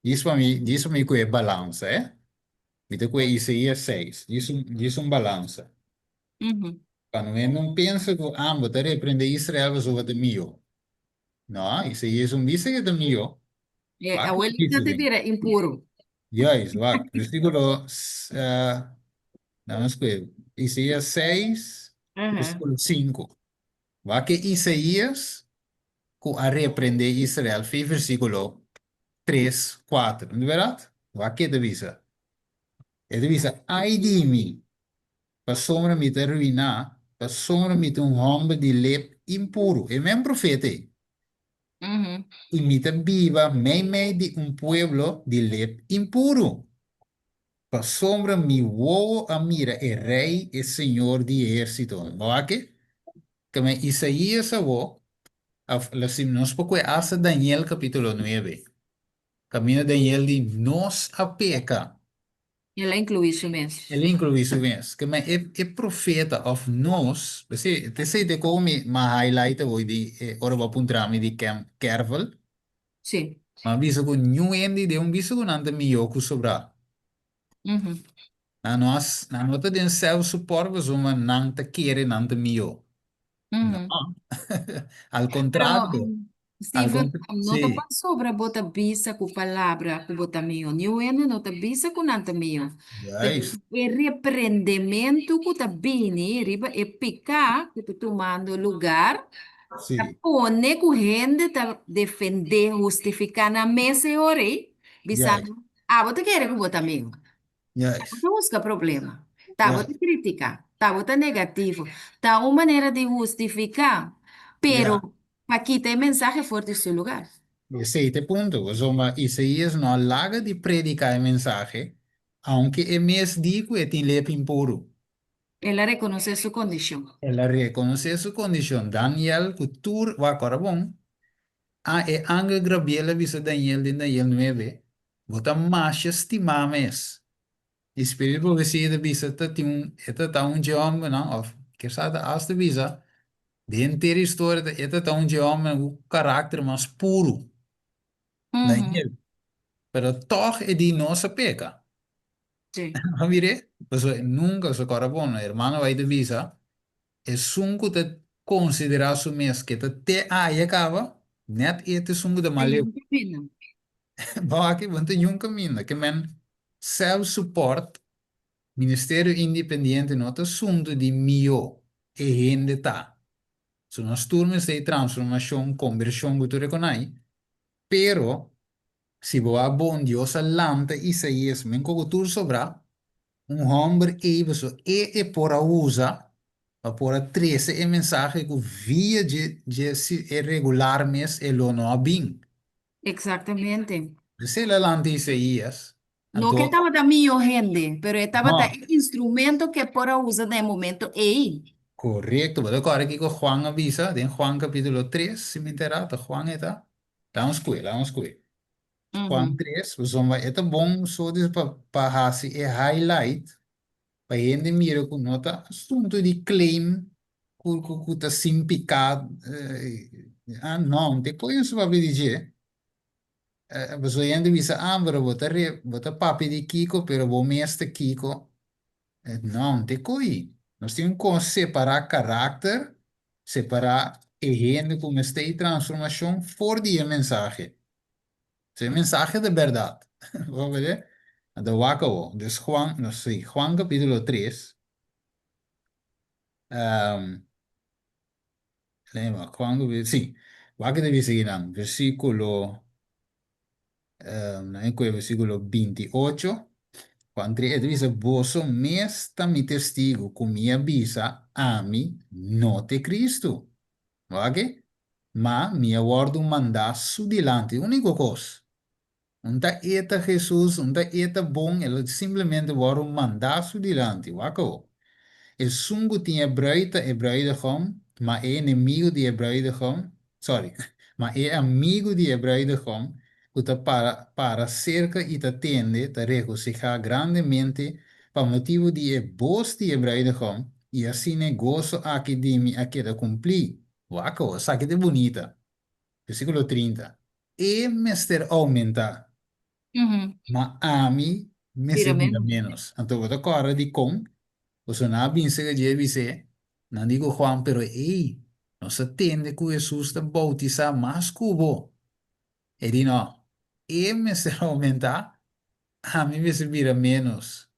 Djis pa mi, djis pa mi ku e balansa, eh. Mi ta ku e Isaías seis. Djis un, djis un balansa. Pa no hende un pensa ku amo ta reprende Israel pasobra ta mihó. No, Isaías un bisa ke ta mihó. E Wak abuelita bisa te den. bira impuro. Juist, wak. Versíkulo, uh, dame skwe. Isaías 6, versíkulo 5. Wak ke Isaías ku a reprende Israel, fi versíkulo 3, 4. No berdat? Wak ke ta bisa. E ta bisa, ai di mi, pasobra mi ta ruiná, pasobra mi ta un hòmber di lep impuru. E men profeta ei. I mi ta biba meimei di un pueblo di lep impuru. Pasobra mi wowo a mira e Rei, e Señor di ehérsitonan. Bo wak ke? Keme Isaías awor a si nos por kue asta Daniel kapítulo nuebe. Kaminda Daniel di, Nos a peka. El a inkluí su mes. El a inkluí su mes. Ke men e e profeta òf nos, p'esei t'esei te kon mi m'a highlight awor di e ora bo a puntra mi di Kem Kervel. Sí. M'a bisa ku niun hende den un bisa ku nan ta mihó ku sobrá. Nan no a nan no ta den self support pasobra nan ta kere nan ta mihó. No. Al Pero, kontrario. Al Steven, kontra no ta sí. pasobra bo ta bisa ku palabra ku bo ta mihó. Niun hende no ta bisa ku nan ta mihó. Pero Juist. e reprendementu ku ta bini riba e piká ku ta tumando lugar, ta Sí. pone ku hende ta defendé, hustifiká nan mes e ora ei, Juist. bisando, Abo ta kere ku bo ta mihó. Juist. Bo ta buska problema. Ta bo Juist. ta critica. Ta bo ta negativo. Ta un manera di hustifica. Pero Ja. pa kita e mensahe for di su lugar. Esei ta e punto, pasobra Isaías no a laga di predica e mensahe, aunke e mes di cu e tin lep impuru. El a reconoce su condicion. El a reconoce su condicion. Daniel cu tur, wak ora bon, a e angel Grabiel a bisa Daniel den Daniel nuebe, Bo ta masha stimá mes. E spiritu di profesia ta bisa ta tin un, e ta ta un dje hòmbernan, òf kisas ta asta bisa, den henter historia ta e ta ta un dje hòmbernan ku karakter mas puru Daniel. Pero tòg e di nos a peka. Sí. Bo mir'é? Pasobra nunka, so kòrda bon, hermano bai ta bisa. Esun ku ta konsiderá su mes ke ta te aya kaba, nèt e ta esun ku ta mas leu. Bo aki bo no ta niun kaminda. Ke men self-support, ministerio independiente no ta asuntu di mihó e hende ta. So nos tur mester di transformashon, kombershon ku tur e konai, pero si bo a bon Dios a lanta Isaías men koko tur sobrá, Un hòmber ei pasobra e e por a usa pa por a trese e mensahe ku via dje dje si e regular mes e lo no a bin. Exactamente. P'esei el a lanta Isaías, No ke anto tabata mihó hende, pero e tabata no. e instrumento ke por a usa na e momento ei. Korekto. Bo ta kòrda kiko Juan a bisa den Juan kapítulo tres, si mi ta erá, ta Juan e ta? Laga nos kue, laga nos kue. Juan 3, pasobra e ta bon so di pa pa hasi e highlight pa hende mira ku no ta asuntu di claim ku ku ku ta sin piká ah no, no ta e koe su papia di dje. Pasobra hende bisa ah pero bo ta re bo ta papia di kiko pero bo mes ta kiko. No, no ta e koe. Nos tin ku separá karakter, separá e hende ku mester e transformashon for di e mensahe. So e mensahe ta bèrdat. Bo wak Anto wak awor. Dus Juan, no si, Juan kapítulo tres. Um, lei wak, Juan kapítulo, si, wak ta bisa kinan, versíkulo, um, nan e kue versíkulo 28. Juan 3, e ta bisa, boso mes ta mi testigu ku mi a bisa, ami no ta e Kristu. Wak? Ma mi a wòrdu mandá su dilanti. Úniko kos. Un ta e ta Hesus, un ta e ta bon, el a simplemente wòrdu mandá su dilanti. Wak awor. Esun ku tin e brùid ta e brùidegòm, ma e enemigu di e brùidegòm, sòri, ma e amigu di e brùidegòm ku ta para para serka i ta tende, ta regosihá grandemente pa motibu di e bos di e brùidegòm, i asina e goso aki di mi a keda kumplí. Wak awor, esaki ta bunita. Versíkulo 30, E mester oumentá, ma ami mester bira ménos. Anto bo ta kòrda dikon? Pasobra nan a bin serka dje i bis'é, Nan di ku Juan, Pero ei, nos a tende ku Hesus ta boutisá mas ku bo. E di, No, e mester oumentá, ami mester bira ménos.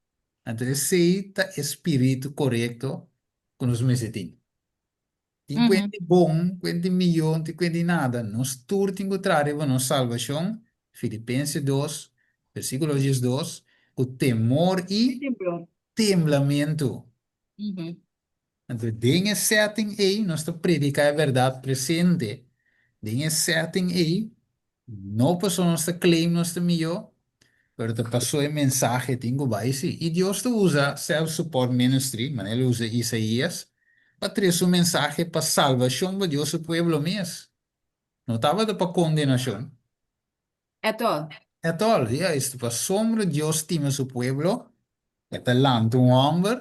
Anto esei ta e spiritu korekto ku nos mester tin. Tin kuenti bon, kuenti miyon, tin kuenti nada. Nos tur tin ku traha riba nos salbashon, Filipense dos, versíkulo 12, ku temor i temblamentu. Anto den e setting ei nos ta prediká e bèrdat presente. Den e setting ei, no pasobra nos ta claim nos ta mihó, pero ta pasó e mensahe tin ku bai sí. I Dios ta usa Self Support Ministry, manera el usa Isaías, pa trese un mensahe pa salbashon pa Dios su pueblo mes. No tabata pa kondenashon. At all. At all, juist. Pasobra Dios stima su pueblo, e ta lanta un hòmber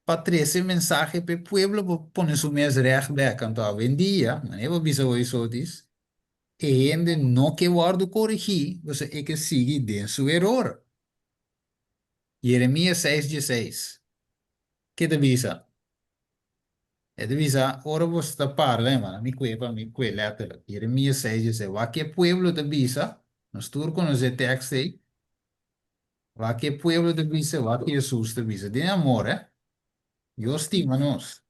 pa trese mensahe pa e pueblo pa pone su mes règt bèk. Anto awendia, manera bo bisa hoy Sotis, e hende no ke wòrdu korigí, pasobra e ke sigui den su eror. Jeremias seis dieseis, ke ta bisa? E ta bisa, ora boso ta parla, hermano, mi kue pa mi kue letterlijk. Jeremias seis dieseis, wak e pueblo ta bisa, nos tur konosé e tekst ei, wak e pueblo ta bisa, wak Hesus ta bisa. Den amor, eh? Dios stima nos.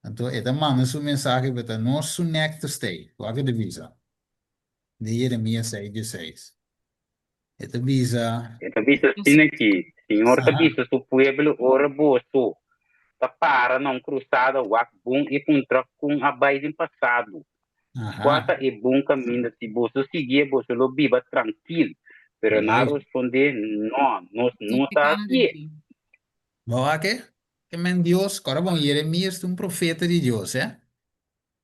Anto e ta manda su mensahe pa ta nos su nek ta stay. Wak e ta bisa den Jeremias seis dieseis. E ta bisa. E ta bisa asina aki, Señor ta bisa su pueblo, Ora boso ta para na un krusada, wak bon i puntra kon a bai den pasado. Kua ta e bon kaminda? Si boso siguié, boso lo biba trankil. Pero nan a rospondé, No, nos no ta hasié. Bo wak e? Ke men Dios, kòrda bon, Jeremias ta un profeta di Dios, eh,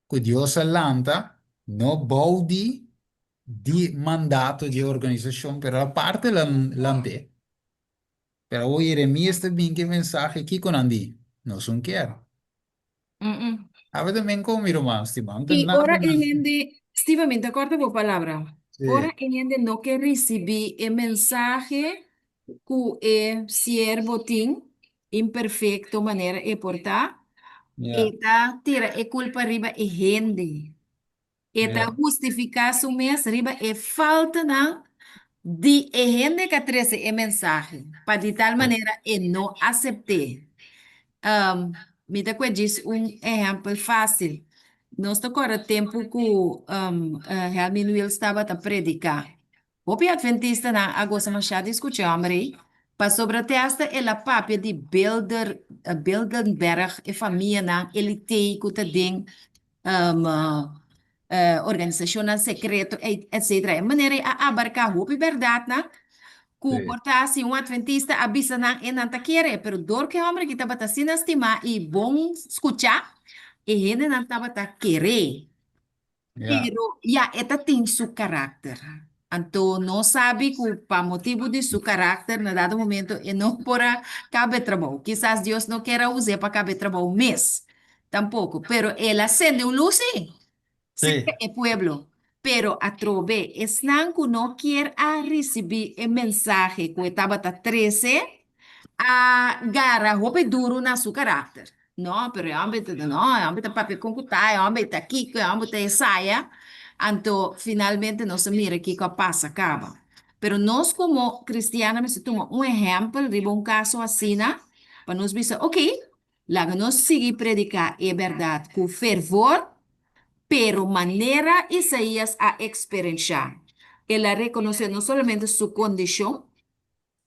ku Dios a lanta no bou di di mandato di e organisashon, pero aparte el lant'é. Pero awor Jeremias ta bin ku e mensahe, kiko nan di? Nos un kier. Abo ta men kon, mi ruman stimá? I ora e hende, Steven, mi ta kòrta bo palabra. Ora e hende no ke risibí e mensahe ku e siervo tin, imperfekto manera e por ta. E ta tira e kulpa riba e hende. E ta hustifiká su mes riba e faltanan di e hende ku a trese e mensahe, pa di tal manera e no asept'é. Mi ta kue djis un ehèmpel fásil. Nos ta kòrda tempu ku Helmin Wiels tabata prediká. Hopi atventistanan a gosa mashá di skucha e hòmber ei, pasobra te asta el a papia di Bilder, Bilderberg, e famianan elitei ku ta den organisashonnan sekreto, etsetera. E manera ei a abarká hopi bèrdatnan ku por ta si un atventista a bisa nan e nan ta kere, pero dor ku e hòmber aki tabata asina stimá i bon skuchá, e hendenan tabata kere. Pero ya e ta tin su karakter. Anto nos sabi ku pa motibu di su karakter na dado momento e no por a kaba e trabou. Kisas Dios no kier a us'é pa kaba e trabou mes tampoko. Pero el a sende un lus sí, serka e pueblo. Pero atrobe esnan ku no kier a risibí e mensahe ku e tabata trese a gara hopi duru na su karakter. No, pero e homber ta, no, e homber ta papia con cu ta, e homber ta kiko, e homber ta esaya. Anto, finalmente nos a mira kiko a pasa caba. Pero nos como cristiano mester tuma un ehempel riba un caso asina, pa nos bisa, ok, laga nos sigui predica e berdad cu fervor, pero manera Isaías a experiencia, el a reconoce no solamente su condicion,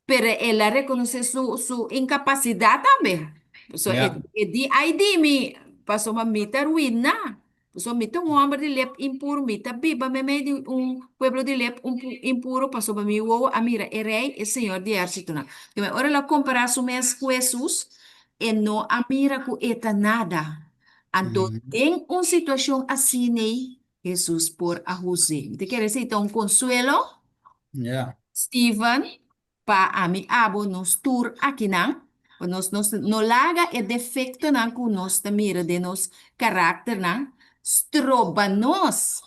Pero el a rekonosé su, su inkapasidat tambe. Pasobra Ja. e, e di, ai di mi, pasobra mi ta ruiná. Pasobra mi ta un hòmber di lep impuru, mi ta biba meimei di un pueblo di lep umpu- impuru, pasobra mi wowo a mira e Rei, e Señor di ehérsitonan. Keme ora el a kompará su mes ku Hesus, e no a mira ku e ta nada. Anto, den un situashon asin'ei, Hesus por a hus'é. Mi ta kere esei ta un konsuelo? Ja. Steven, Pa ami, abo, nos tur akinan, pa nos nos no laga e defektonan ku nos ta mira den nos karakternan stroba nos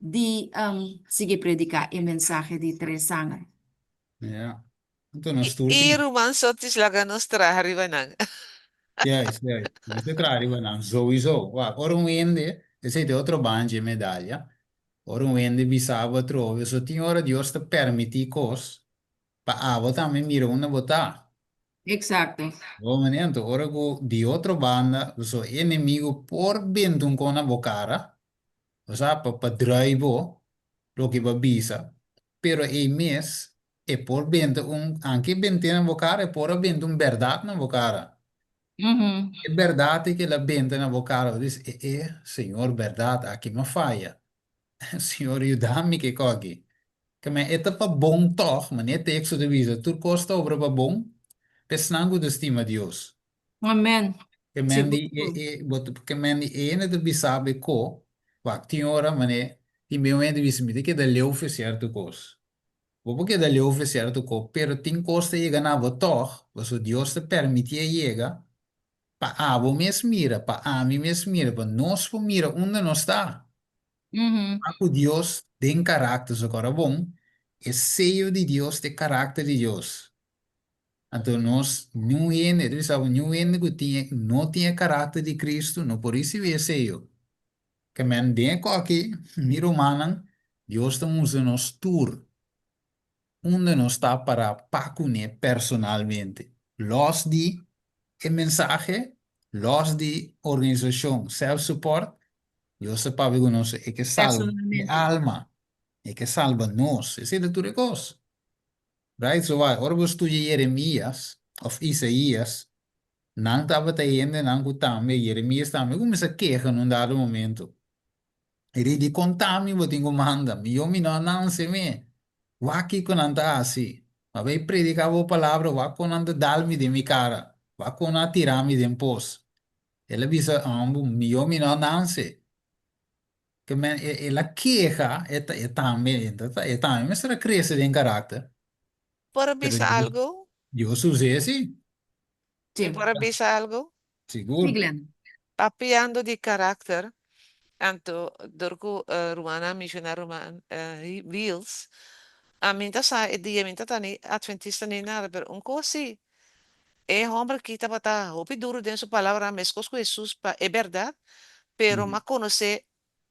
di sigui prediká e mensahe di tres sanger. Ja. Anto nos tur I tin. ruman Sotis laga nos traha riba nan. Juist, juist. Nos ta traha riba nan, souiso. Wak, ora un hende, esei ta e otro banda dje medaya, ora un hende bisa bo atrobe, so tin ora Dios ta permití kos pa abo tambe mira unda bo ta. Exacto. Bo manera, anto ora ku di otro banda, so e enemigo por benta un kon na bo kara, bo sa, pa pa drui bo loke bo a bisa, pero ei mes E por benta un, anke bent'é na bo kara, e por a benta un bèrdat na bo kara. E bèrdat ei ku el a benta na bo kara, bo ta bisa, e e, Señor, bèrdat, aki mi a faya. Señor, yuda mi ku e kos aki. Keme e ta pa bon tòg, manera e teksto ta bisa, tur kos ta obra pa bon pa esnan ku ta stima Dios. Amen. Ke men di e Sigur. e, bo ta, ke men di e hende ta bisa bo e ko, wak, tin ora, manera, tin bia un hende bisa, mi ta keda leu for sierto kos. Bo por keda leu for sierto ko, pero tin kos ta yega na bo tòg, pasobra Dios ta permití e yega pa abo mes mira, pa ami mes mira, pa nos por mira unda nos ta. Pa ku Dios den karakter, so kòrda bon, e seyo di Dios ta e karakter di Dios. Anto nos, niun hende, e ta bisa bo, niun hende ku tin e, no tin e karakter di Kristu no por risibí e seyo. Ke men den e koki, mi rumannan, Dios ta mustra nos tur unda nos ta pará pa kuné personalmente. Lòs di e mensahe, lòs di organisashon Self Support, Dios ta papia ku nos, e ke salba e alma, e ke salba nos, esei ta tur e kos. Right? So wak, ora bo studia Jeremias òf Isaías, Nan tabata hendenan ku tambe, Jeremias tambe kuminsá keha na un dado momento. E di, Dikon ta mi bo tin ku manda? Mihó mi no a nanse mi. Wak kiko nan ta hasi. Mi a bai prediká bo palabra, wak kon nan ta dal mi den mi kara, wak kon nan a tira mi den pos. El a bisa, Ambu, mihó mi no a nanse. Ke men, el a keha, e ta, e tambe, e tambe mester a krese den karakter. Por a Pero bisa Dios, algu? Dios us'é si. Mi Sí. por a bisa algu? Sigur. Sí, Glenn. Papiando di karakter, anto dor ku rumannan a menshoná ruman Wiels, ami ta sa e dia mi ta ta ni adventista ni nada, pero un kos si. E hòmber aki tabata hopi duru den su palabranan meskos ku Hesus pa e bèrdat, pero m'a konosé,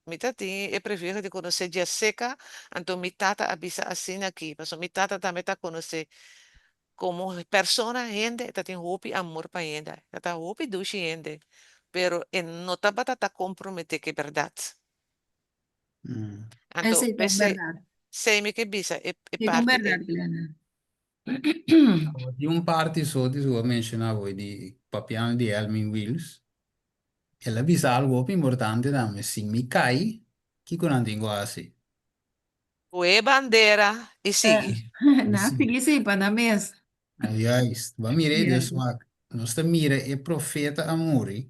mi ta tin e privilegio di konosé djaseka, anto mi tata a bisa asina aki, pasobra mi tata tambe ta konosé komo persona hende, e ta tin hopi amor pa hende, e ta hopi dushi hende, pero e no tabata ta komprometé ku e bèrdat. Anto Esei ta un p'esei bèrdat. sei mi ke bisa e e Esei ta un parti ei. bèrdat, Glenda. Di un parti so di su a menshoná bo di papiando di Elmin Wiels, el a bisa algu hopi importante tambe, si mi kai, kiko nan tin ku hasi? Ku e bandera i sigui. Nan sigui sí pa nan mes. Juist, bo a mira e dus wak, nos ta mira e profeta a muri,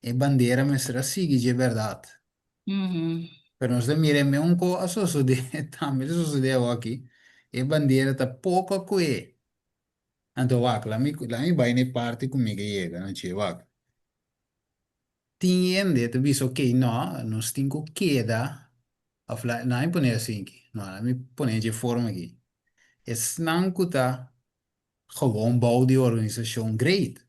E bandera mester a sigui dje bèrdat. Pero nos ta mira e meun ko a sosodé, tambe ta sosodé awoki, e bandera ta poko a kue. Anto wak, la mi la mi bai na e parti ku mi ke yega na dje, wak. Tin hende ta bisa okey, no, nos tin ku keda, òf la la mi pone asinki, no, la mi pone dje forma aki. Esnan ku ta gewoon bou di organisashon, great.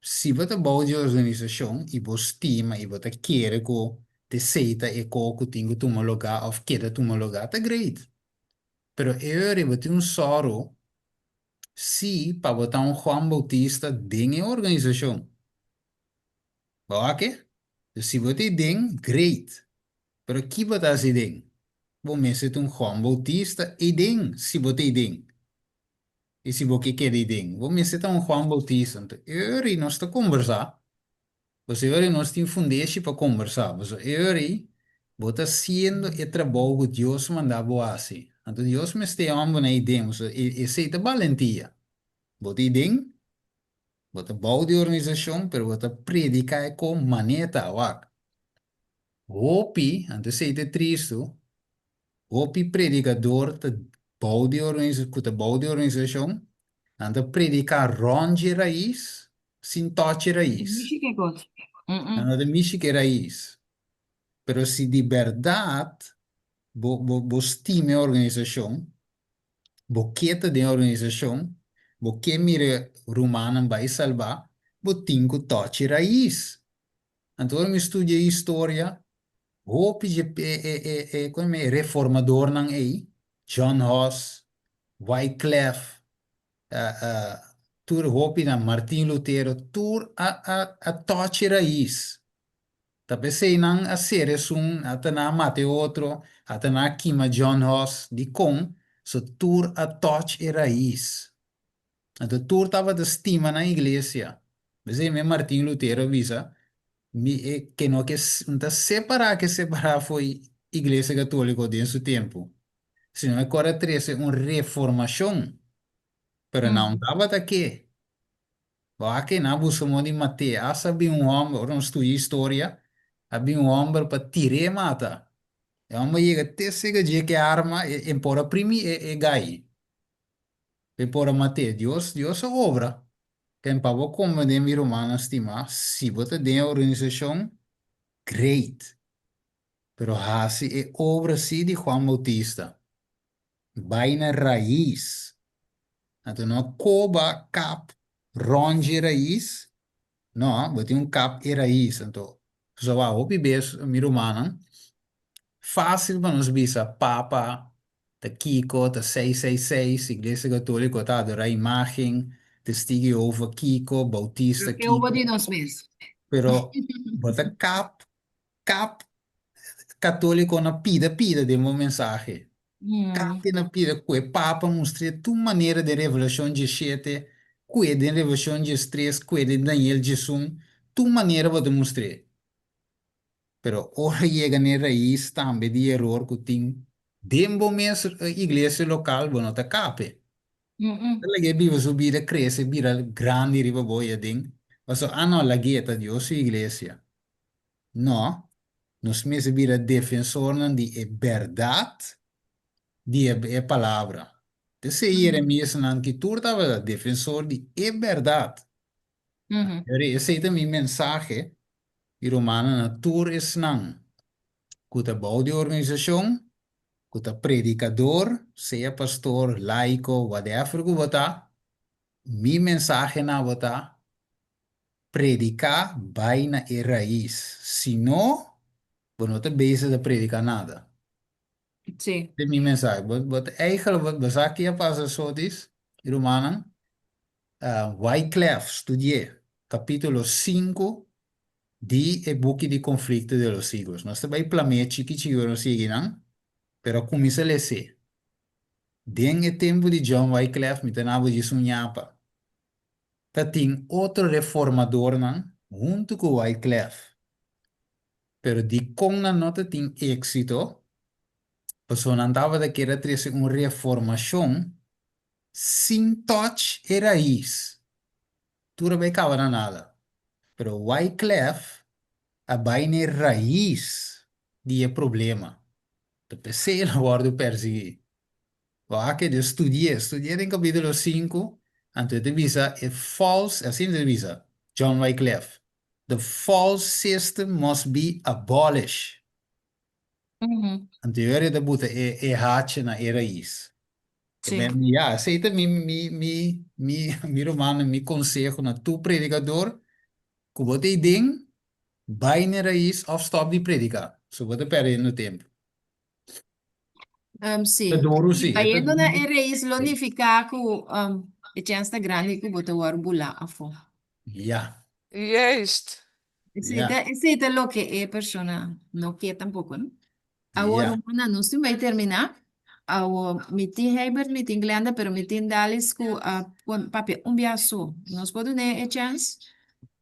Si bo ta bou di organisashon i bo stima i bo ta kere ku t'esei ta e ko ku tin ku tuma lugá òf keda tuma lugá, ta great. Pero e ora bo tin un sòru si pa bo ta un Juan Bautista den e organisashon. Bo wak e? Dus si bo ta ei den, great. Pero ki bo ta hasi den? Bo mester ta un Juan Bautista ei den si bo ta ei den. I si bo ke keda ei den, bo mester ta un Juan Bautista. Anto e ora ei nos ta kombersá, pasobra e ora ei nos tin fundeshi pa kombersá, pasobra e ora ei bo ta hasiendo e trabou ku Dios manda bo hasi. Anto Dios mester e hòmbernan ei den, pasobra esei ta balentia. Bo ta ei den, bo ta bou di organisashon, pero bo ta prediká e kon manera ta. Wak, hopi, anto esei ta e tristu, Hopi predikador ta bou di ku ta bou di organisashon, nan ta prediká rònt dje rais sin tòch e rais. Nan no ta mishi ku e rais. Pero si di bèrdat bo bo bo stima e organisashon, bo ke ta den e organisashon, bo ke mira e rumannan bai salbá, bo tin ku tòch e rais. Anto ora mi studia historia, hopi dje e e e e kon e reformadornan ei, John Huss, Wyclef, tur hopinan, Martin Lutero, tur a a a tòch e rais. Ta p'esei nan a sera esun, ata nan a mata e otro, ata nan a kima John Huss, dikon? So tur a tòch e rais. Anto tur tabata stima nan iglesia. P'esei mi Martin Lutero a bisa, Mi e ke no ke un ta separá ke separá fo'i Iglesia Katóliko den su tempu, sino e kor a trese un reformashon. Pero nan un tabata ke. Bo a ke nan a buska moda di mat'é. Asta a bin un hòmber, ora nos studia historia, a bin un hòmber pa tir'é mata. E hòmber yega te sega dje ke arma, e por a primi e gai. Pe por a mat'é. Dios, Dios a obra. Ken pa bo komprendé, mi rumannan stimá, si bo ta den e organisashon, great. Pero hasi e obra sí di Juan Bautista. Bai na rais. Anto no koba kap rònt dje rais, no, bo tin un kap e rais. Anto, pasobra hopi bes, mi rumannan, fásil pa nos bisa papa Ta kiko ta seis seis seis, Iglesia Katoliko ta adorá imágen, Testigo Jehova kiko, Boutista Pero Jehova kiko. di nos mes. Pero bo ta kap kap katoliko na pida pida den bo mensahe. Kap e na pida ku e Papa mustr'é tur manera den Revelashon diesshete, ku e den Revelashon diestres, ku e den Daniel diesun, tur manera bo ta mustr'é. Pero ora yega n'e rais tambe di eror ku tin den bo mes iglesia lokal, bo no ta kape. Ta lag'é biba su bida, krese, bira grandi riba bo i aden. Pasobra, ah no, lag'é, ta Dios su iglesia. No, nos mester bira defensornan di e bèrdat di e palabra. P'esei Jeremiasnan ki tur tabata defensor di e bèrdat. Esei ta mi mensahe i rumannan na tur esnan ku ta bou di organisashon, ku ta predikador, sea pastor, laiko, whatever ku bo ta, Mi mensahe na bo ta, prediká bai na e rais, si no, bo no ta bezig ta prediká nada. Sí. Esei mi mensahe. Bo, bo ta eigenlijk, bo, bo sa ki a pasa Sotis, rumannan? Wyclef studi'é kapítulo sinku di e buki di Conflicto de los Siglos. Nos ta bai plam'é chiki chiki ora nos sigui nan, pero a kuminsá les'é. Den e tempu di John Wyclef mi ta nabo djis un ñapa. Ta tin otro reformadornan huntu ku Wyclef, pero dikon nan no ta tin éksito? Pasobra nan tabata kier a trese un reformashon sin touch e rais. Tur a bai kaba na nada. Pero Wyclef a bai na e rais di e problema. Ta p'esei el a wòrdu persiguí. Wak e Dios studi'é, studi'é den kapítulo sinku, anto e ta bisa e false, asina e ta bisa, John Wyclef, the false system must be abolished. Anto e ora e ta buta e e hacha na e rais. Sí. Ya, esei ta mi mi mi mi mi rumannan, mi konseho na tur predikador ku bo ta ei den, bai na e rais òf stòp di prediká. So bo ta pèrdiendo tempu. Sí. Ta duru sí, e ta Bayendo na duru. e rais lo nifiká ku e chèns ta grandi ku bo ta wòrdu bulá afó. Ya. Juist. Esei Ya. ta, esei ta loke e persona no ke tampoko, no? Awor, Ya. Romana, nos tin bai terminá. Awor, mi tin Heibert, mi tin Glenda, pero mi tin Dalis ku a pon papia un bia so. Nos por dun'é e chèns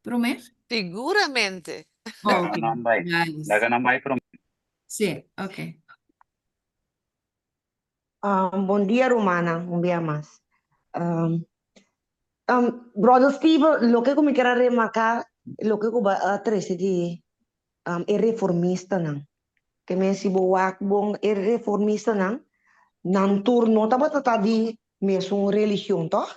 promé? Siguramente. Laga Ok, nan bai. Dalis. Laga nan bai promé. Sí, ok. Bon dia rumannan, un bia mas. Brother Steven, loke ku mi kier a remarká, loke ku bo a trese di e reformistanan. Ke men si bo wak bon e reformistanan, nan tur no tabata ta di mesun religion, tòg?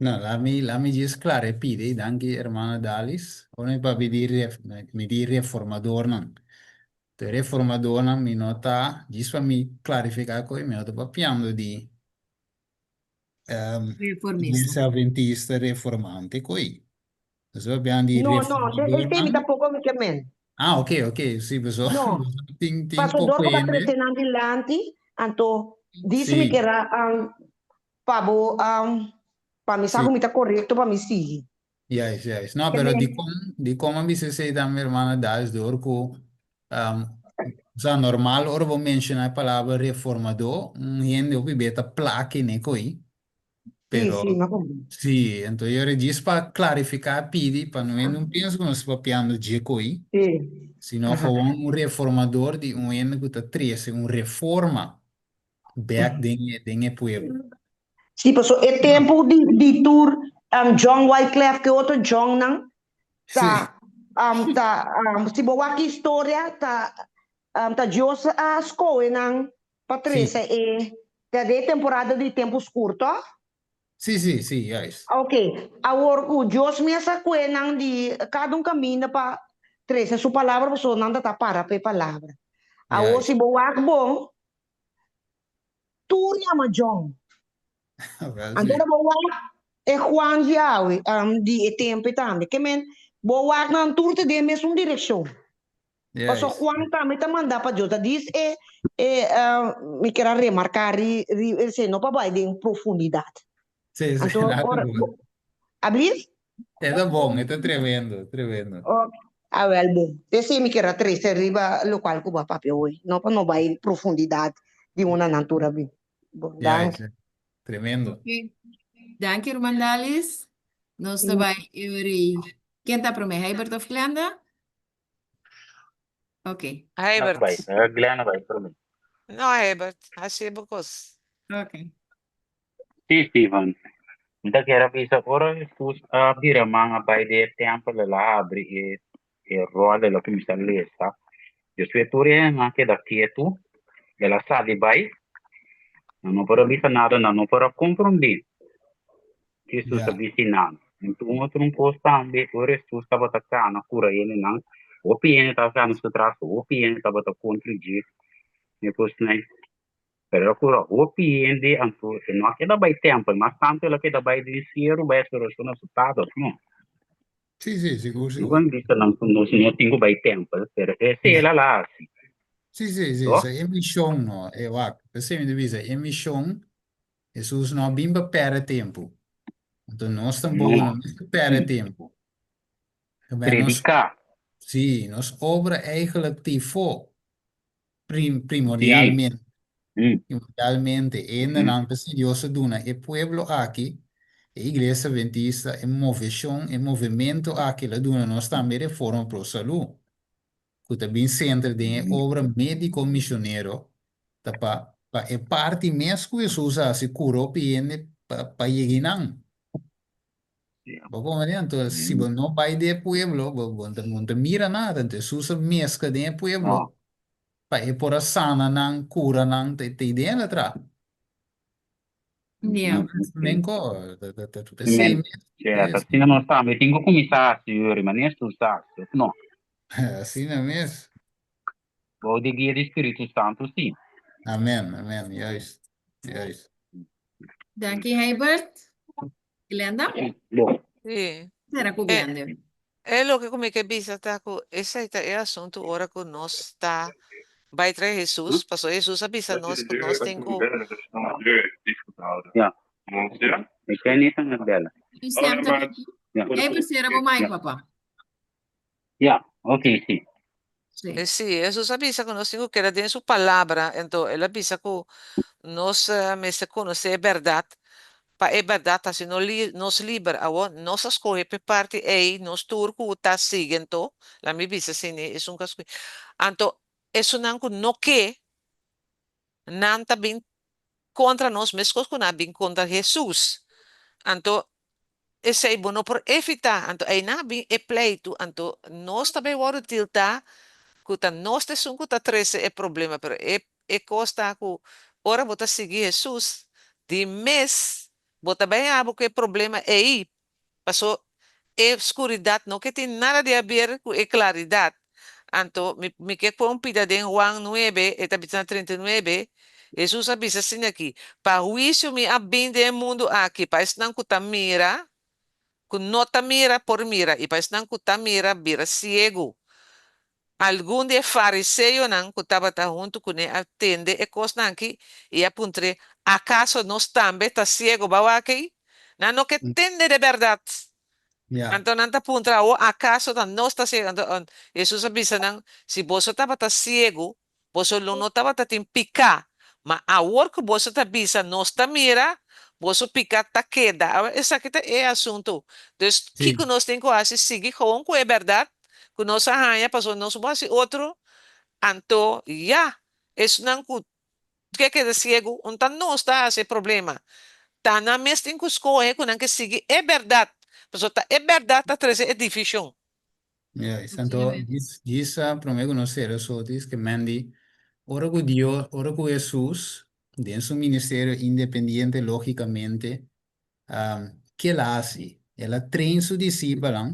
No, la mi, la mi djis klara e pidi ei, danki hermana Dalis. Ora mi papia di ref, mi di reformadornan. Te reformadornan mi no ta, djis pa mi klarifiká koe, mi no ta papiando di Reformista. Iglesia Adventista Reformante koe. Nos ta papiando di No, no, esei mi reformadornan. tampoko mi ke men. Ah, ok, ok, sí, paso No, tin, tin paso poko dor ku bo a hende. trese nan dilanti, anto disi mi Sí. kera Pa bo, pa mi sa Sí. ku mi ta korekto pa mi sigui. Juist, juist. No, Ke pero men. dikon, dikon a bisa esei tambe, hermana Daes, dor ku, um, sa normal ora bo menshoná e palabra reformadó, un hende hopi be ta plak e koi. Sí, Pero, sí, mi a komprende. sí, anto yo ora djis pa klarifiká pidi pa no hende un pensa ku nos ta papiando dje koi, Sí. sino Aha. gewoon un reformador di un hende ku ta trese un reforma bek den e den e pueblo. Sí, paso e tempu di di tur um, John Wyclef ke otro Johnnan Sí. ta um, ta um, si bo wak historia ta um, ta Dios a skohe nan pa Sí. trese e ta den e temporada di tempu skur, tòg? Sí, sí, sí, juist. Ok, awor ku Dios mes a kue nan di kada un kaminda pa trese su palabra, pasobra nan ta ta para pa e palabra. Awor Juist. si bo wak bon, Tur yama John. Wel, Anto sí. bo wak e Juan di awe, di e tempu tambe. Ke men, bo wak nan tur ta den mesun direkshon. Paso Juist. Juan tambe ta manda pa Dios. Ta dis e, e mi kier a remarká ri, ri esei, no pa bai den profundidat. Sí, sí, Anto nada ora bon. bo, ablief? E ta bon, e ta tremendo, tremendo. Ok, awel bon. Esei mi kier a trese riba lokual ku bo a papia hoy, no pa no bai profundidat di una nan tur a bin. Bon, Juist, danki. tremendo. Ok. Danki ruman Dalis. Nos ta bai ori. Ken ta promé, Heibert of Glenda? Ok. Heibert. Bai, eh, Glenda bai promé. No, Heibert, hasi bo kos. Ok. Sí, Steven. Mi ta kier a bisa ora Hesus a bira man a bai den e tèmpel el a habri e e ròl el a kuminsá lesa. Despues tur e hendenan a keda ketu, el a sali bai, nan no por a bisa nada, nan no por a komprondé Hesus a Ya. bisti nan. Anto un otro un kos tambe, ora Hesus tabata kana kura hendenan, hopi hende tabata kana su tras, hopi hende tabata kontra dje, e kosnan. Pero el a kura hopi hende, anto e no a keda bai tèmpel, mas tantu el a keda bai den seru bai hasi orashon na su Tata, òf no? Sí, sí, sigur, No sigur. ban bisa nan ku nos no tin ku bai tèmpel, pero esei el a la hasi. Sí, sí, sí, Toch? sa e mishon no, e wak, p'esei mi ta bisa, e mishon, Hesus no a bin pa pèrdè tempu. Anto nos tampoko No. no mester pèrdè tempu. Nos, Prediká. sí, nos obra eigenlijk tifo, prim, Sí. primordialmente. Primordialmente, e hendenan p'esei Dios a duna e pueblo aki, e Iglesia Adventista, e moveshon, e movimento aki, el a duna nos tambe Reforma Pro Salú, ku ta bin sentra den e obra médiko misionero, ta pa pa e parti mes ku Hesus a hasi kura hopi hende pa pa yega einan. Bo komprende? Anto si bo no bai den e pueblo, bo bo no ta mira nada. Anto Hesus a meskla den e pueblo pa e por a sana nan, kura nan, ta ta idea el a traha. Ja. Men ko, ta ta ta ta esei mes. Cierto, asina nos tambe tin ku kuminsá hasi yori, manera Hesus a hasi, of no? Asina mes. Bou di guia di Spiritu Santu, si. Amen, amen, juist, juist. Danki Heibert. Glenda? Bon. Sí. Sera ku E, Glenda. e loke ku mi ke bisa ta ku esei ta e asuntu ora ku nos ta bai trae Hesus, pasobra Hesus a bisa nos ku nos tin ku Ja. Ik ken niet aan het bellen. Mi stem ta piki. Ja. Heibert sera bo mic Ja. papa. Ja, oké, sí. Sí. Eh, sí, Hesus a bisa ku nos tin ku keda den su palabra, enton el a bisa ku nos mester konosé e bèrdat, pa e bèrdat hasi nos li nos liber. Awor, nos a skohe p'e parti ei, nos tur ku ta sigui anto, laat mi bisa asina, esun ku a skohe. Anto, esunnan ku no ke, nan ta bin kontra nos meskos ku nan a bin kontra Hesus. Anto, esei bo no por evitá. Anto, einan a bin e pleitu. Anto, nos ta bay wòrdu tiltá ku ta nos ta esun ku ta trese e problema. Pero e e kos ta ku ora bo ta sigui Hesus, di mes bo ta bay abo ku e problema ei. Paso e skuridat no ke tin nada di haber ku e klaridat. Anto, mi mi ke pon pida den Juan nuebe, e ta bisa na 39, Hesus a bisa asina aki, Pa huisio mi a bin den e mundu aki, pa esnan ku ta mira, ku no ta mira por mira, i pa esnan ku ta mira bira siegu. Algun di e fariseonan ku tabata huntu kuné a tende e kosnan akí i a puntr'é, Akaso nos tambe ta siegu bou aki? Nan no ke tende de bèrdat. Anto nan ta puntra, Awor, akaso ta nos ta siegu? Anto Hesus a bisa nan, Si boso tabata siegu, boso lo no tabata tin piká, ma awor ku boso ta bisa, Nos ta mira, boso piká ta keda. Awor, esaki ta e asuntu. Dus, kiko nos tin ku hasi? Sigui gewoon ku e bèrdat ku nos a haña, pasobra nos no por hasi otro. Anto, ya, esnan ku ke keda siegu, un ta nos ta hasi e problema. Ta nan mes tin ku skohe ku nan ke sigui e bèrdat, pasobra ta e bèrdat ta trese e divishon. Juist, anto djis djis a prome ku nos sera sotis ke men di ora ku Dios ora ku Hesus den su ministerio independiente logikamente ke el a hasi? El a train su disipelnan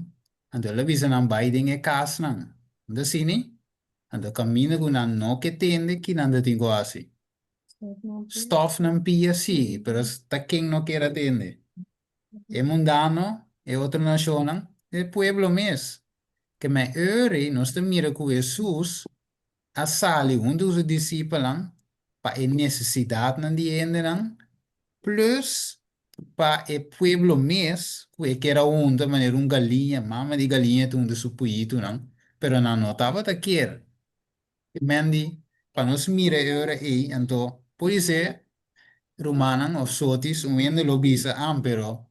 anto el a bisa nan bai den e kasnan no ta asini? Anto kaminda ku nan no ke tende ki nan ta tin ku hasi? Stòf nan pia si pero ta ken no kier a tende? E mundano, e otro nashonnan, e pueblo mes. Ke men ori nos ta mira ku Hesus a sali huntu ku su disipelnan pa e nesesidatnan di hendenan, plus pa e pueblo mes ku e kier a hunta manera un galiña, mama di galiña ta hunta su puyitunan, pero nan no tabata kier. Men di, pa nos mira e ora ei, anto podisé rumannan òf sotis un hende lo bisa, Ah, pero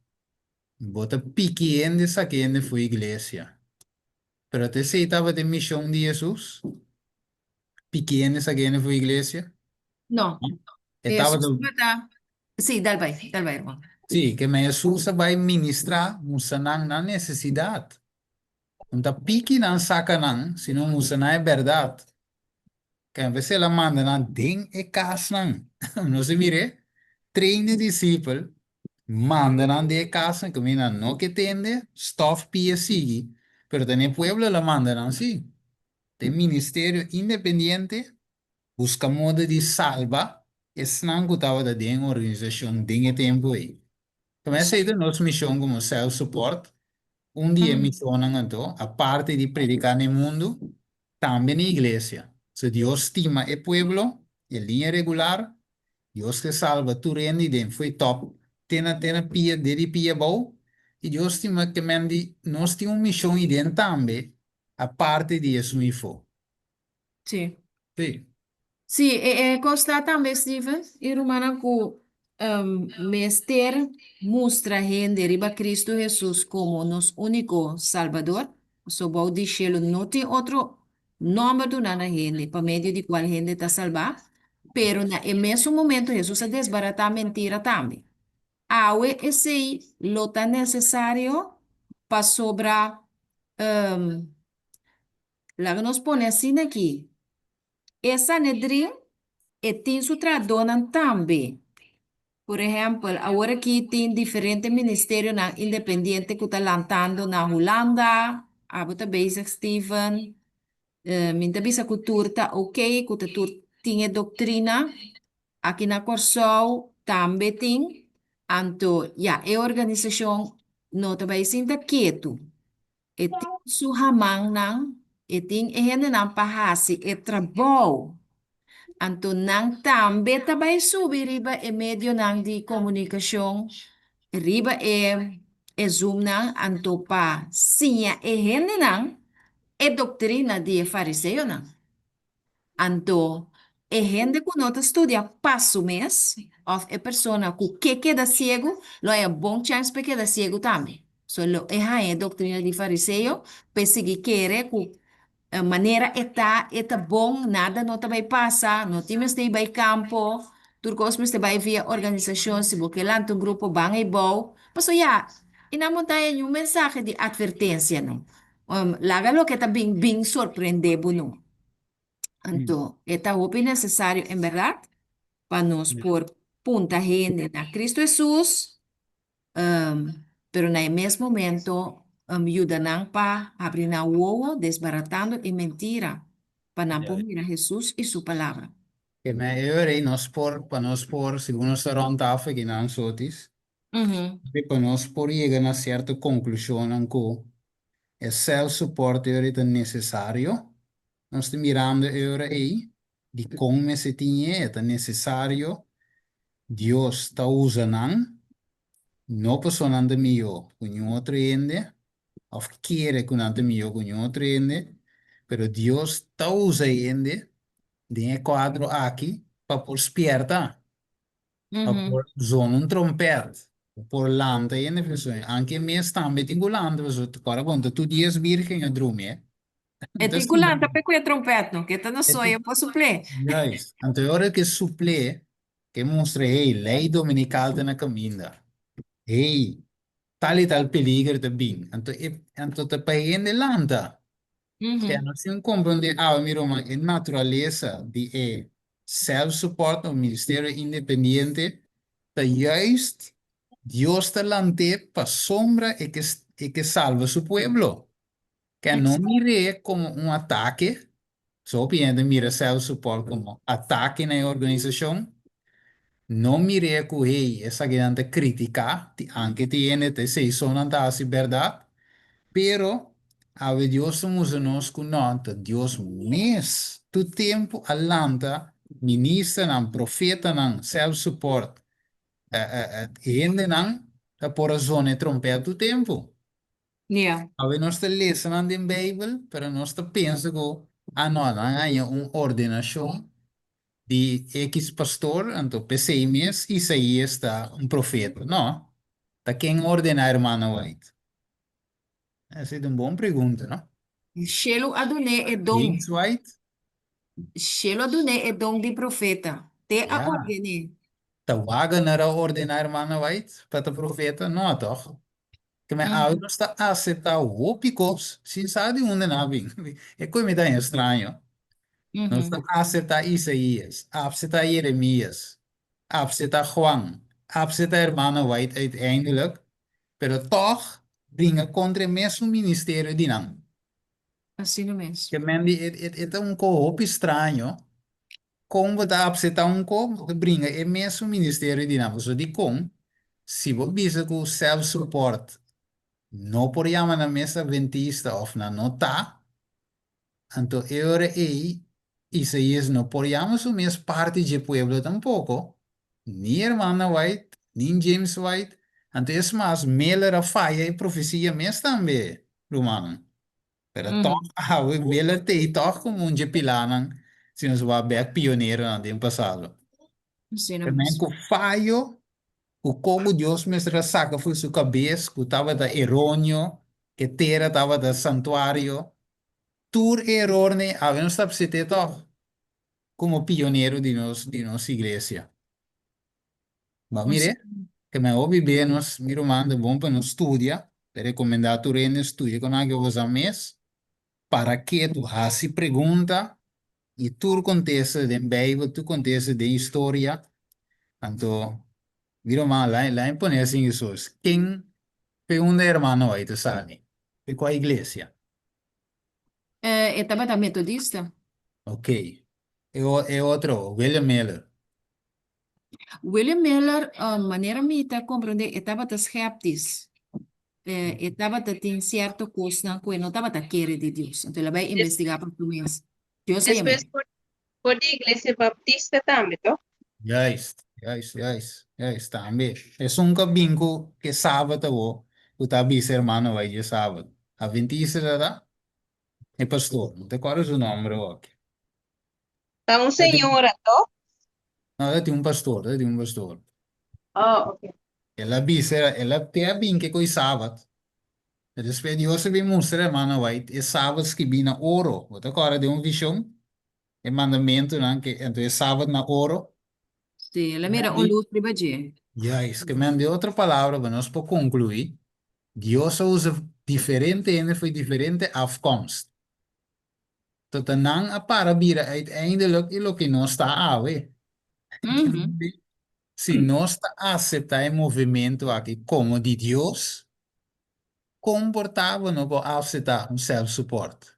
bo ta piki hende saka hende for iglesia. Pero ta esei tabata e mishon di Hesus? Piki hende saka hende for iglesia? No. E tabata. Hesus tabata. Sí, dal bai, dal bai, hermano. Sí, ke men Hesus a bai ministrá, mustra nan nan nesesidat. No ta piki nan saka nan, sino mustra nan e bèrdat. Ken bes el a manda nan den e kasnan. Nos a mir'é, train e disipel, manda nan den e kasnan, ku mi nan no ke tende, stòf pia sigui, pero ta n'e pueblo el a manda nan sí. Ta e ministerio independiente, buska moda di salba. esnan ku tabata den organisashon den e tempu ei. Tambe esei ta nos mishon komo Self Support, un di e mishonnan anto, aparte di prediká na e mundu, tambe na e iglesia. So Dios stima e pueblo, e liña regular, Dios ke salba tur hende den fo'i tòp te na te na pia de di pia abou, i Dios stima ke men di nos tin un mishon iden tambe aparte di esun ifo. Sí. Sí. Sí, e e kos ta tambe, Steven i rumannan, ku mester mustra hende riba Kristu Hesus komo nos úniko Salbador. Pasobra bou di shelu no tin otro nòmber duná na hende pa medio di kual hende ta salbá. Pero na e mesun momento Hesus a desbaratá mentira tambe. Awe esei lo ta nesesario pasobra Laga nos pone asina aki, E Sanedrin e tin su trahadónan tambe. Por ehèmpel, awor aki tin diferente ministerionan independiente ku ta lantando na Hulanda. Abo ta bezig, Steven. Mi ta bisa ku tur ta oké, ku ta tur tin e doktrina. Aki na Kòrsou tambe tin. Anto, ya, e organisashon no ta bai sinta ketu. E tin su hamannan, e tin e hendenan pa hasi e trabou. Anto nan tambe ta bai subi riba e medionan di komunikashon, riba e e Zoomnan, anto pa siña e hendenan e doktrina di e fariseonan. Anto, e hende ku no ta studia pa su mes, òf e persona ku ke keda siegu, lo haña bon chèns pa e keda siegu tambe. So, lo e haña e doktrina di fariseo pa e sigui kere ku manera e ta, e ta bon, nada no ta bai pasa, no tin mester di bai kampo, tur kos mester bai via organisashon, si bo ke lanta un grupo ban eibou. Pasobra ya, i nan bo ta haña niun mensahe di atvertensia no. Laga loke ta bin bin sorprendé bo no. Anto, e ta hopi necesario en berdad pa nos por punta hende na Cristo Hesus, pero na e mes momento yuda nan pa habri nan wowo desbaratando e mentira pa nan por mira Hesus i su palabra. Ke men e ora ei nos por, pa nos por, segun nos ta rond tafel aki nan sotis, pa nos por yega na sierto konklushonnan ku E self-support e ora ta necesario. Nos ta mirando e ora ei dikon mester tin e, e ta necesario. Dios ta usa nan, no pasobra nan ta mihó ku niun otro hende òf kere ku nan ta mihó ku niun otro hende, pero Dios ta usa hende den e kuadro aki pa por spierta. Pa por zona un trompet, pa por lanta hende for sueño. Anke e mes tambe tin ku lanta pasobra kòrda bon ta tur dies bírgen a drumi e. E tin ku lanta p'e ku e trompet no, ke ta na soño por supl'é. Juist. Anto e ora ke supl'é, ke mustra hey, lei dominikal ta na kaminda. Hey, tal i tal peliger ta bin. Anto e anto ta pa hende lanta. Sea nos tin komprondé awe mi ruman e naturalesa di e self support of ministerio independiente ta juist Dios ta lant'é pasobra e ke e ke salba su pueblo. Ke no mir'é komo un atake, so hopi hende ta mira self support komo atake na e organisashon, no mir'é ku hey esakinan ta kritiká, anke tin hende ta esei so nan ta hasi bèrdat, Pero, awe Dios ta mustra nos ku no ta Dios mes tur tempu a lanta ministernan, profetanan, self-support, hendenan ta por a zona e trompet tur tempu. Ja. Awe nos ta lesa nan den Beibel, pero nos ta pensa ku, ah no, nan a haña un ordenashon di X pastor, anto p'esei mes Isaías ta un profeta. No, ta ken ordená Hermana White? Esei ta un bon pregunta, no? Shelu a dun'é e don. James White? Shelu a dun'é e don di profeta. Te a Ja. orden'é. Ta Waggoner a ordená Hermana White pa ta profeta? No, tòg? Ke men awe nos ta aseptá hopi kos sin sa di unda nan a bin. E koe mi ta haña straño. Nos ta aseptá Isaías, apseptá Jeremías, apseptá Juan, apseptá Hermana White uiteindelijk, pero tòg bringa kontra e mesun ministerio di nan. Asina mes. Ke men di e ta un koe hopi straño. Kon bo ta apseptá un ko, bo ta bringa e mesun ministerio di nan. Pasobra dikon si bo bisa ku self support no por yama nan mes adventista òf nan no ta, anto e ora ei Isaías no por yama su mes parti dje pueblo tampoko, ni hermana White, ni James White. Anto es mas, Miller a faya e profesia mes tambe, rumannan. Pero tòg awe Miller t'ei tòg komo un dje pilánan, si nos wak bèk pioneronan den pasado. Asina Pero men mes. ku fayo, ku komo Dios mester a saka for su kabes ku tabata eróneo, ke tera tabata santuario, tur e erornan ei awe nos ta apsept'é tòg komo pionero di nos di nos iglesia. Bo a mir'é? Ke men hopi be nos, mi ruman, ta bon pa nos studia. Ta rekomendá tur hende studia kon nan ke goza mes. Para ke tu hasi pregunta i tur kontesta den Beibel, tur kontesta den historia. Anto, mi ruman, la'i la'i pone asin Hesus, ken fe unda e hermano ei ta sali? Fe kua iglesia? E tabata metodista. Ok. E e otro, William Miller. William Miller, manera mi ta komprondé, e tabata skeptis. E tabata tin sierto kosnan ku e no tabata kere di Dios. Anto el a bai investigá pa su mes. Dios a yam'é. Despues for di Iglesia Baptista tambe, to? Juist, juist, juist, juist, tambe. Esun ku a bin ku e sabat awo, ku ta bisa hermano bai dje sabat. Adventista ta ta? E pastor, no ta kòrda su nòmber awor. Ta un señora, to? No, ta tin un pastor, ta tin un pastor. Oh, ok. El a bisa, el a te a bin ke ku e sabat. Pero despues Dios a bin mustra hermano White e sabat skibí na oro. Bo ta kòrda den un vishon? E mandamentunan ke anto e sabat na oro. Sí, el a mira un lus riba dje. Juist, ke men den otro palabra pa nos por konkluí, Dios a usa diferente hende for diferente afkomst. Tot nan a para bira uiteindelijk e loke nos ta awe. Si nos ta aseptá e movementu aki komo di Dios, kon por ta bo no por aseptá un self-support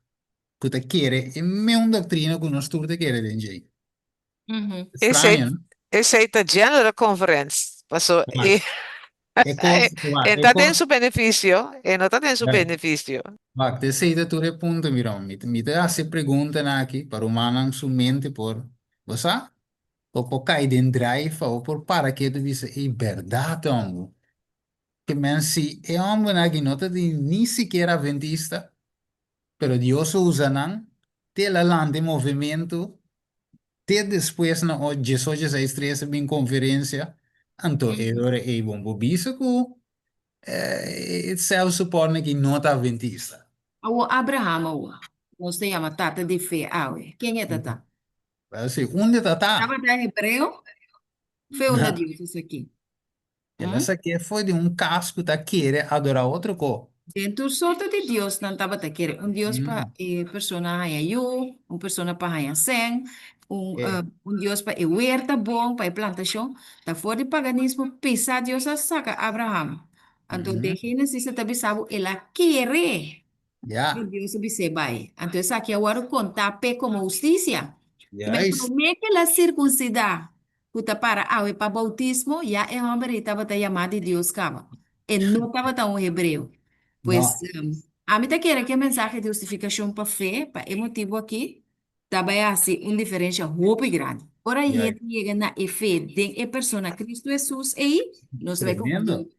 ku ta kere e meun doktrina ku nos tur ta kere den dje? Esei, Straño, no? esei ta General Conference. Paso Wak, e, e kos, wak, e e ta den kos, su beneficio, e no ta den su wak, beneficio. wak, esei ta tur e punto, mira, mi, mi ta hasi preguntanan aki pa rumannan su mente por, bo sa? Bo por kai den drive o por para ketu bisa, ey, bèrdat homber. Ke men si e hombernan aki no ta di ni sikiera adventista, pero Dios a usa nan te el a lanta e movementu, te despues na o diesocho seis tres a bin konferensia, anto e ora ey bon bo bisa ku e self support aki no ta adventista. Awor Abraham awor, nos ta yama tata di fe awe, ken e ta ta? Wel si, unda ta ta? Tabata hebreo? Fe unda Dios esaki? El a sak'é for di un kas ku ta kere adorá otro ko. Den tur sorto di dios nan tabata kere. Un dios pa e persona haña yu, un persona pa haña sèn, un un dios pa e werta bon, pa e plantashon. Ta for di paganismo pisá Dios a saka Abraham. Anto den Génesis e ta bisa bo el a kere. Ya. Ku Dios a bis'é bai. Anto esaki a wòrdu kontá p'e komo hustisia. I men Juist. promé ku el a sirkunsidá, ku ta para awe pa boutismo, ya e hòmber ei tabata yamá di Dios kaba. E no tabata un hebreo. Pues, No. ami ta kere ku e mensahe di hustifikashon pa fe, pa e motibu akí, ta bai hasi un diferensha hopi grandi. Ora e Juist. hende yega na e fe den e persona Kristu Hesus ei, nos ta bai Tremendo. konfundí.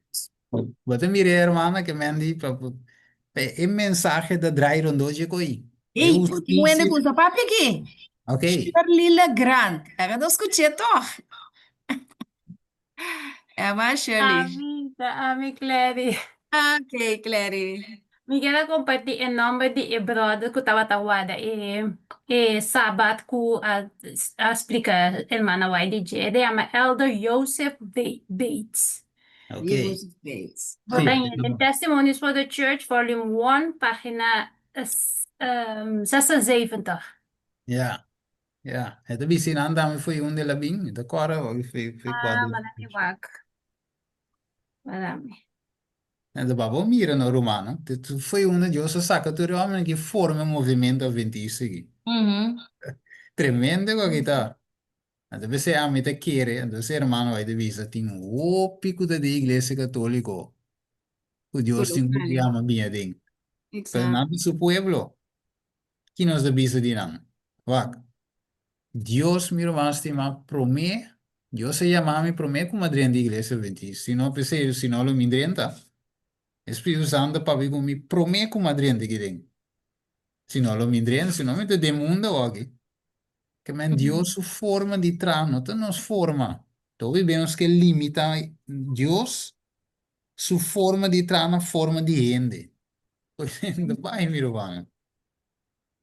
Bo ta mira e hermana ke men di pa pa e mensahe ta draai rondó dje koi. E Ey, bo tin wende hustisia. ku sa papia aki. Ok. Shirley Legrand. Laga nos skuch'é tòg. Emma Shirley. Ami ta ami Clary. Ok, Clary. Mi kier a comparti e nomber di e brother cu tabata warda e e Sabbat cu a a splica hermana White di dje. E ta yama Elder Joseph Bates. Ok. Joseph Bates. Bo Sí, ta haya den Testimonies for the Church, volume 1, pagina 76. Ja, ja. E ta bisi nan tambe foi un de la bin. Mi ta kòrda hopi foi foi Ah, kua de. manda mi wak. Manda mi. En ta babo mira no rumannan. Te foi unda Dios a saka tur e homennan ki forma e movimento adventista aki. Tremendo ku aki ta. Anto p'esei ami ta kere, anto e hermano bai ta bisa tin hopi ku ta den iglesia katoliko ku Dios tin ku yama bini aden. Pero nan ta su pueblo. Ki nos ta bisa di nan? Wak, Dios, mi ruman stimá, promé, Dios a yama mi promé ku mi a drenta iglesia adventista. Si no p'esei, si no lo mi drenta. E Spiritu Santu a papia ku mi promé ku mi a drenta aki den. Si no lo mi drenta, si no mi ta den mundu awoki. Ke men Dios su forma di traha no ta nos forma. Hopi bes nos ke limita Dios su forma di traha na forma di hende. Pues e no ta bai mi ruman.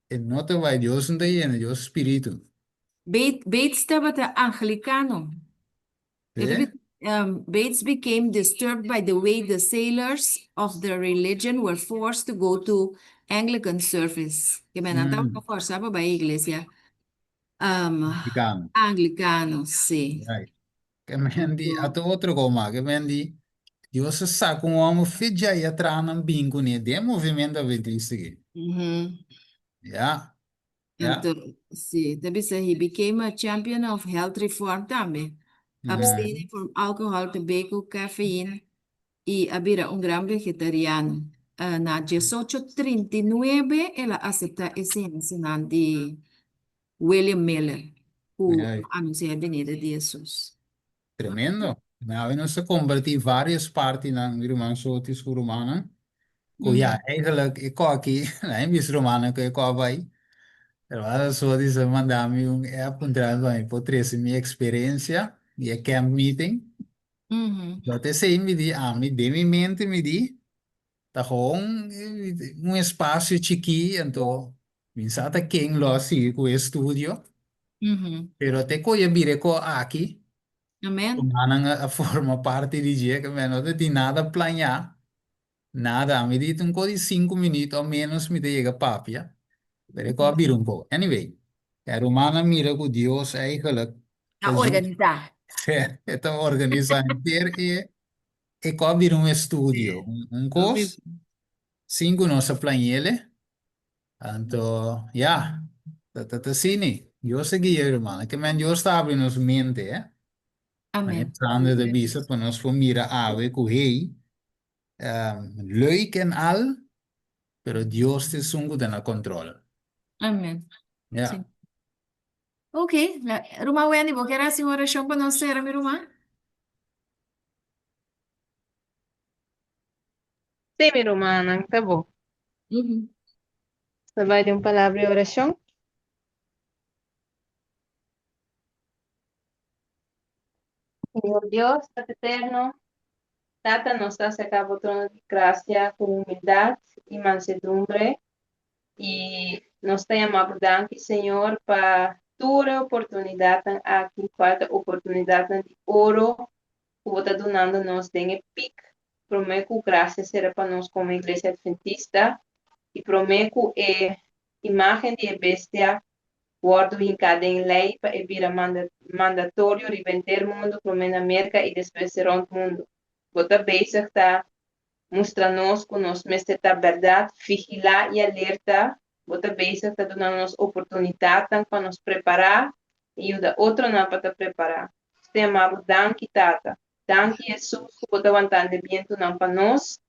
E no ta bai, Dios no ta yena, Dios spiritu. Bates tabata anglicano. Sí? Bates became disturbed by the way the sailors of the religion were forced to go to Anglican service. Ke men nan tabata forsa pa bai iglesia Anglicano. Anglicano, sí. Right. Ke men di, ato otro ko ma, ke men di, Dios a saka un hòmber fe djai atrás nan bin kuné den movimiento adventista aki. Ya. Ja. Anto, sí, ta bisa he became a champion of health reform tambe. Abstaining from alcohol, tobacco, caffeine y a bira un gran vegetariano. Uh, na 1839 el a acepta e enseñanzanan di William Miller, ku Ja. anuncia e benida di Jesus. Tremendo. Awe nos a comparti varios partinan, mi ruman Sotis ku rumannan. Ku ya, eigenlijk e koki, na e mis rumannan ku e ko bai. Hermano Sotis a manda mi un app puntra mi pa mi por trese mi experiencia di e camp meeting. Dat esei mi di ami, den mi mente mi di, ta gewoon un espacio chikí, anto mi sa ta ken lo a sigui ku e estudio. Pero te ku e bira e ko aki, Amen. rumannan a forma parti di dje, ke no ta tin nada plañá, nada. Mi di ta un ko di sinku minüt o ménos mi ta yega papia, pero e ko a bira un ko. Anyway, e rumannan mira ku Dios eigenlijk Ta organisá. E ta organisá henter e e ko a bira un estudio, un kos, sin ku nos a plañ'ele. Anto, ya, ta ta ta asini. Dios a guia, ruman. Ke men Dios ta habri nos mente, eh. Amen. Manera Sandra ta bisa pa nos por mira awe ku hey, leuk en al, pero Dios ta esun ku ta na control. Amen. Ya. Sí. Ok, la, ruman Wendy, bo kier hasi un orashon pa nos sera, mi ruman? Sí, mi rumannan, ta bo. Ta bai den un palabra di orashon. Señor Dios, Tata Eterno, Tata, nos ta aserká bo trono di grasia ku humildat i mansedumbre, i nos ta yama bo danki, Señor, pa tur e oportunidatnan aki, kual ta oportunidatnan di oro ku bo ta dunando nos den e pik promé ku grasia sera pa nos komo Iglesia Adventista i promé ku e imágen di e bestia wòrdu hinká den lei pa e bira mandatorio riba henter mundu, promé na Merka i despues rònt mundu. Bo ta bezig ta mustra nos ku nos mester ta bèrdat, vigilá i alerta Bo ta bezig ta duna nos oportunidatnan pa nos prepará i yuda otronan pa ta prepará. Nos ta yama bo danki, Tata. Danki, Hesus, ku bo ta wantando e bientunan pa nos.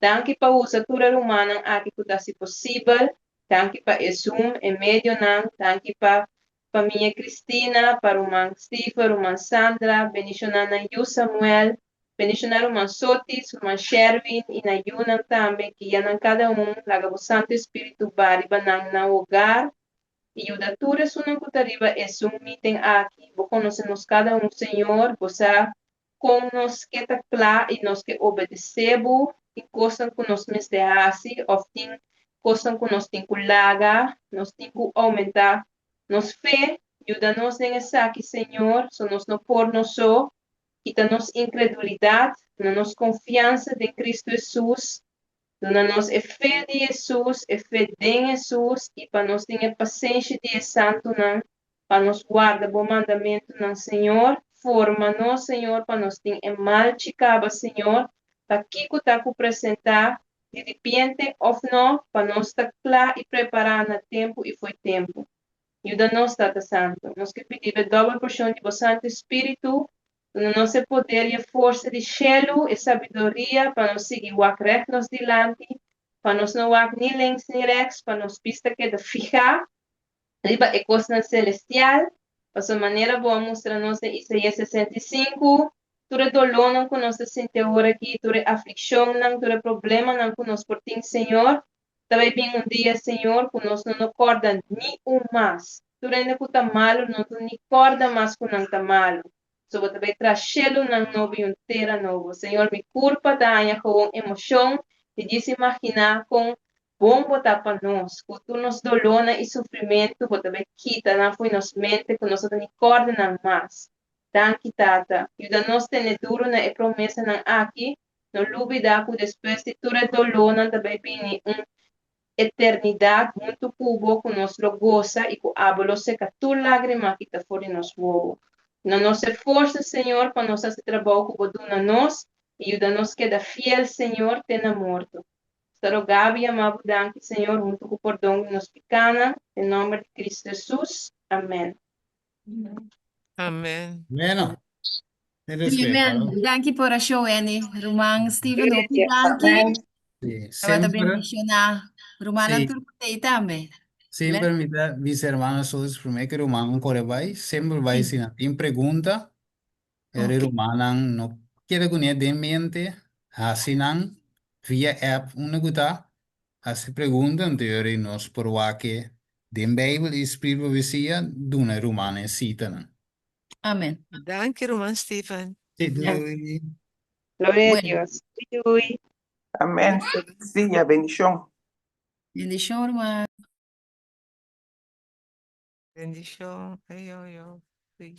Danki pa usa tur e rumannan aki ku ta hasi posibel. Danki pa e Zoom, e medionan. Danki pa famia Cristina, pa ruman Stephen, ruman Sandra. Bendishoná nan yu Samuel. Bendishoná ruman Sotis, ruman Sherwin i nan yunan tambe. Guia nan kada un. Laga bo Santu Espíritu ba riba nan nan hogar i yuda tur esunnan ku ta riba e Zoom meeting aki. Bo konosé nos kada un, Señor. Bo sa kon nos ke ta kla i nos ke obedesé bo. Tin kosnan ku nos mester hasi òf tin kosnan ku nos tin ku laga. Nos tin ku oumentá nos fe. Yuda nos den esaki, Señor, so nos no por nos so. Kita nos inkredulidat, duna nos konfiansa den Kristu Hesus, duna nos e fe di Hesus, e fe den Hesus, i pa nos tin e pasenshi di e santunan, pa nos warda bo mandamentunan, Señor. Forma nos, Señor, pa nos tin e malchi kaba, Señor, pa kiko ta ku presentá di ripiente òf no, pa nos ta kla i prepará na tempu i fo'i tempu. Yuda nos, Tata Santu. Nos ke pidi bo e dòbel porshon di bo Santu Spiritu, duna nos e poder i e forsa di shelu, e sabiduria pa nos sigui wak règt nos dilanti, pa nos no wak ni links ni rèks, pa nos bista keda fihá riba e kosnan selestial, pasobra manera bo a mustra nos den Isaías 65, tur e dolónan ku nos ta sinti awor aki, tur e aflikshonnan, tur e problemanan ku nos por tin, Señor, Ta bai bin un dia, Señor, ku nos no no kòrda ni un mas. Tur hende ku ta malu no ta ni kòrda mas ku nan ta malu. So bo ta bai traha shelunan nobo i un tera nobo. Señor, mi kurpa ta haña gewoon emoshon di djis imaginá kon bon bo ta pa nos. Ku tur nos dolónan i sufrimentu bo ta bai kita nan fo'i nos mente ku nos no ta ni kòrda nan mas. Danki, Tata. Yuda nos tene duru na e promesanan aki No lubida ku despues di tur e dolónan ta bai bini un eternidat huntu ku bo ku nos lo gosa i ku abo lo seka tur lágrima kita for di nos wowo. Duna nos e forsa, Señor, pa nos hasi trabou ku bo duna nos i yuda nos keda fiel, Señor, te na morto. Nos ta roga bo i yama bo danki, Señor, huntu ku pordon di nos pikánan, den nòmber di Kristu Hesus. Amèn. Amen. Bueno, ten respeto. Amen. Danki por a show, Annie. Ruman Steven, hopi danki. Sí, Tabata semper, bendiciona. Rumannan sí, tur ku tei tambe. semper mi ta bisa hermano Sos, primer que ruman kore bai, semper bai si nan tin pregunta, e Ok. rumannan no keda kuné den mente, hasi nan via app unda ku ta, Hasi pregunta anto yori nos por wak e den Bijbel i Spiritu Profesia duna e rumannan e sitanan. Amen. Danki ruman Steven. Sí, doei. Gloria a Bueno. Dios. Doei doei. Amen. Feliz dia. Bendicion. Bendicion ruman. Bendicion. Ayo ayo. Doei.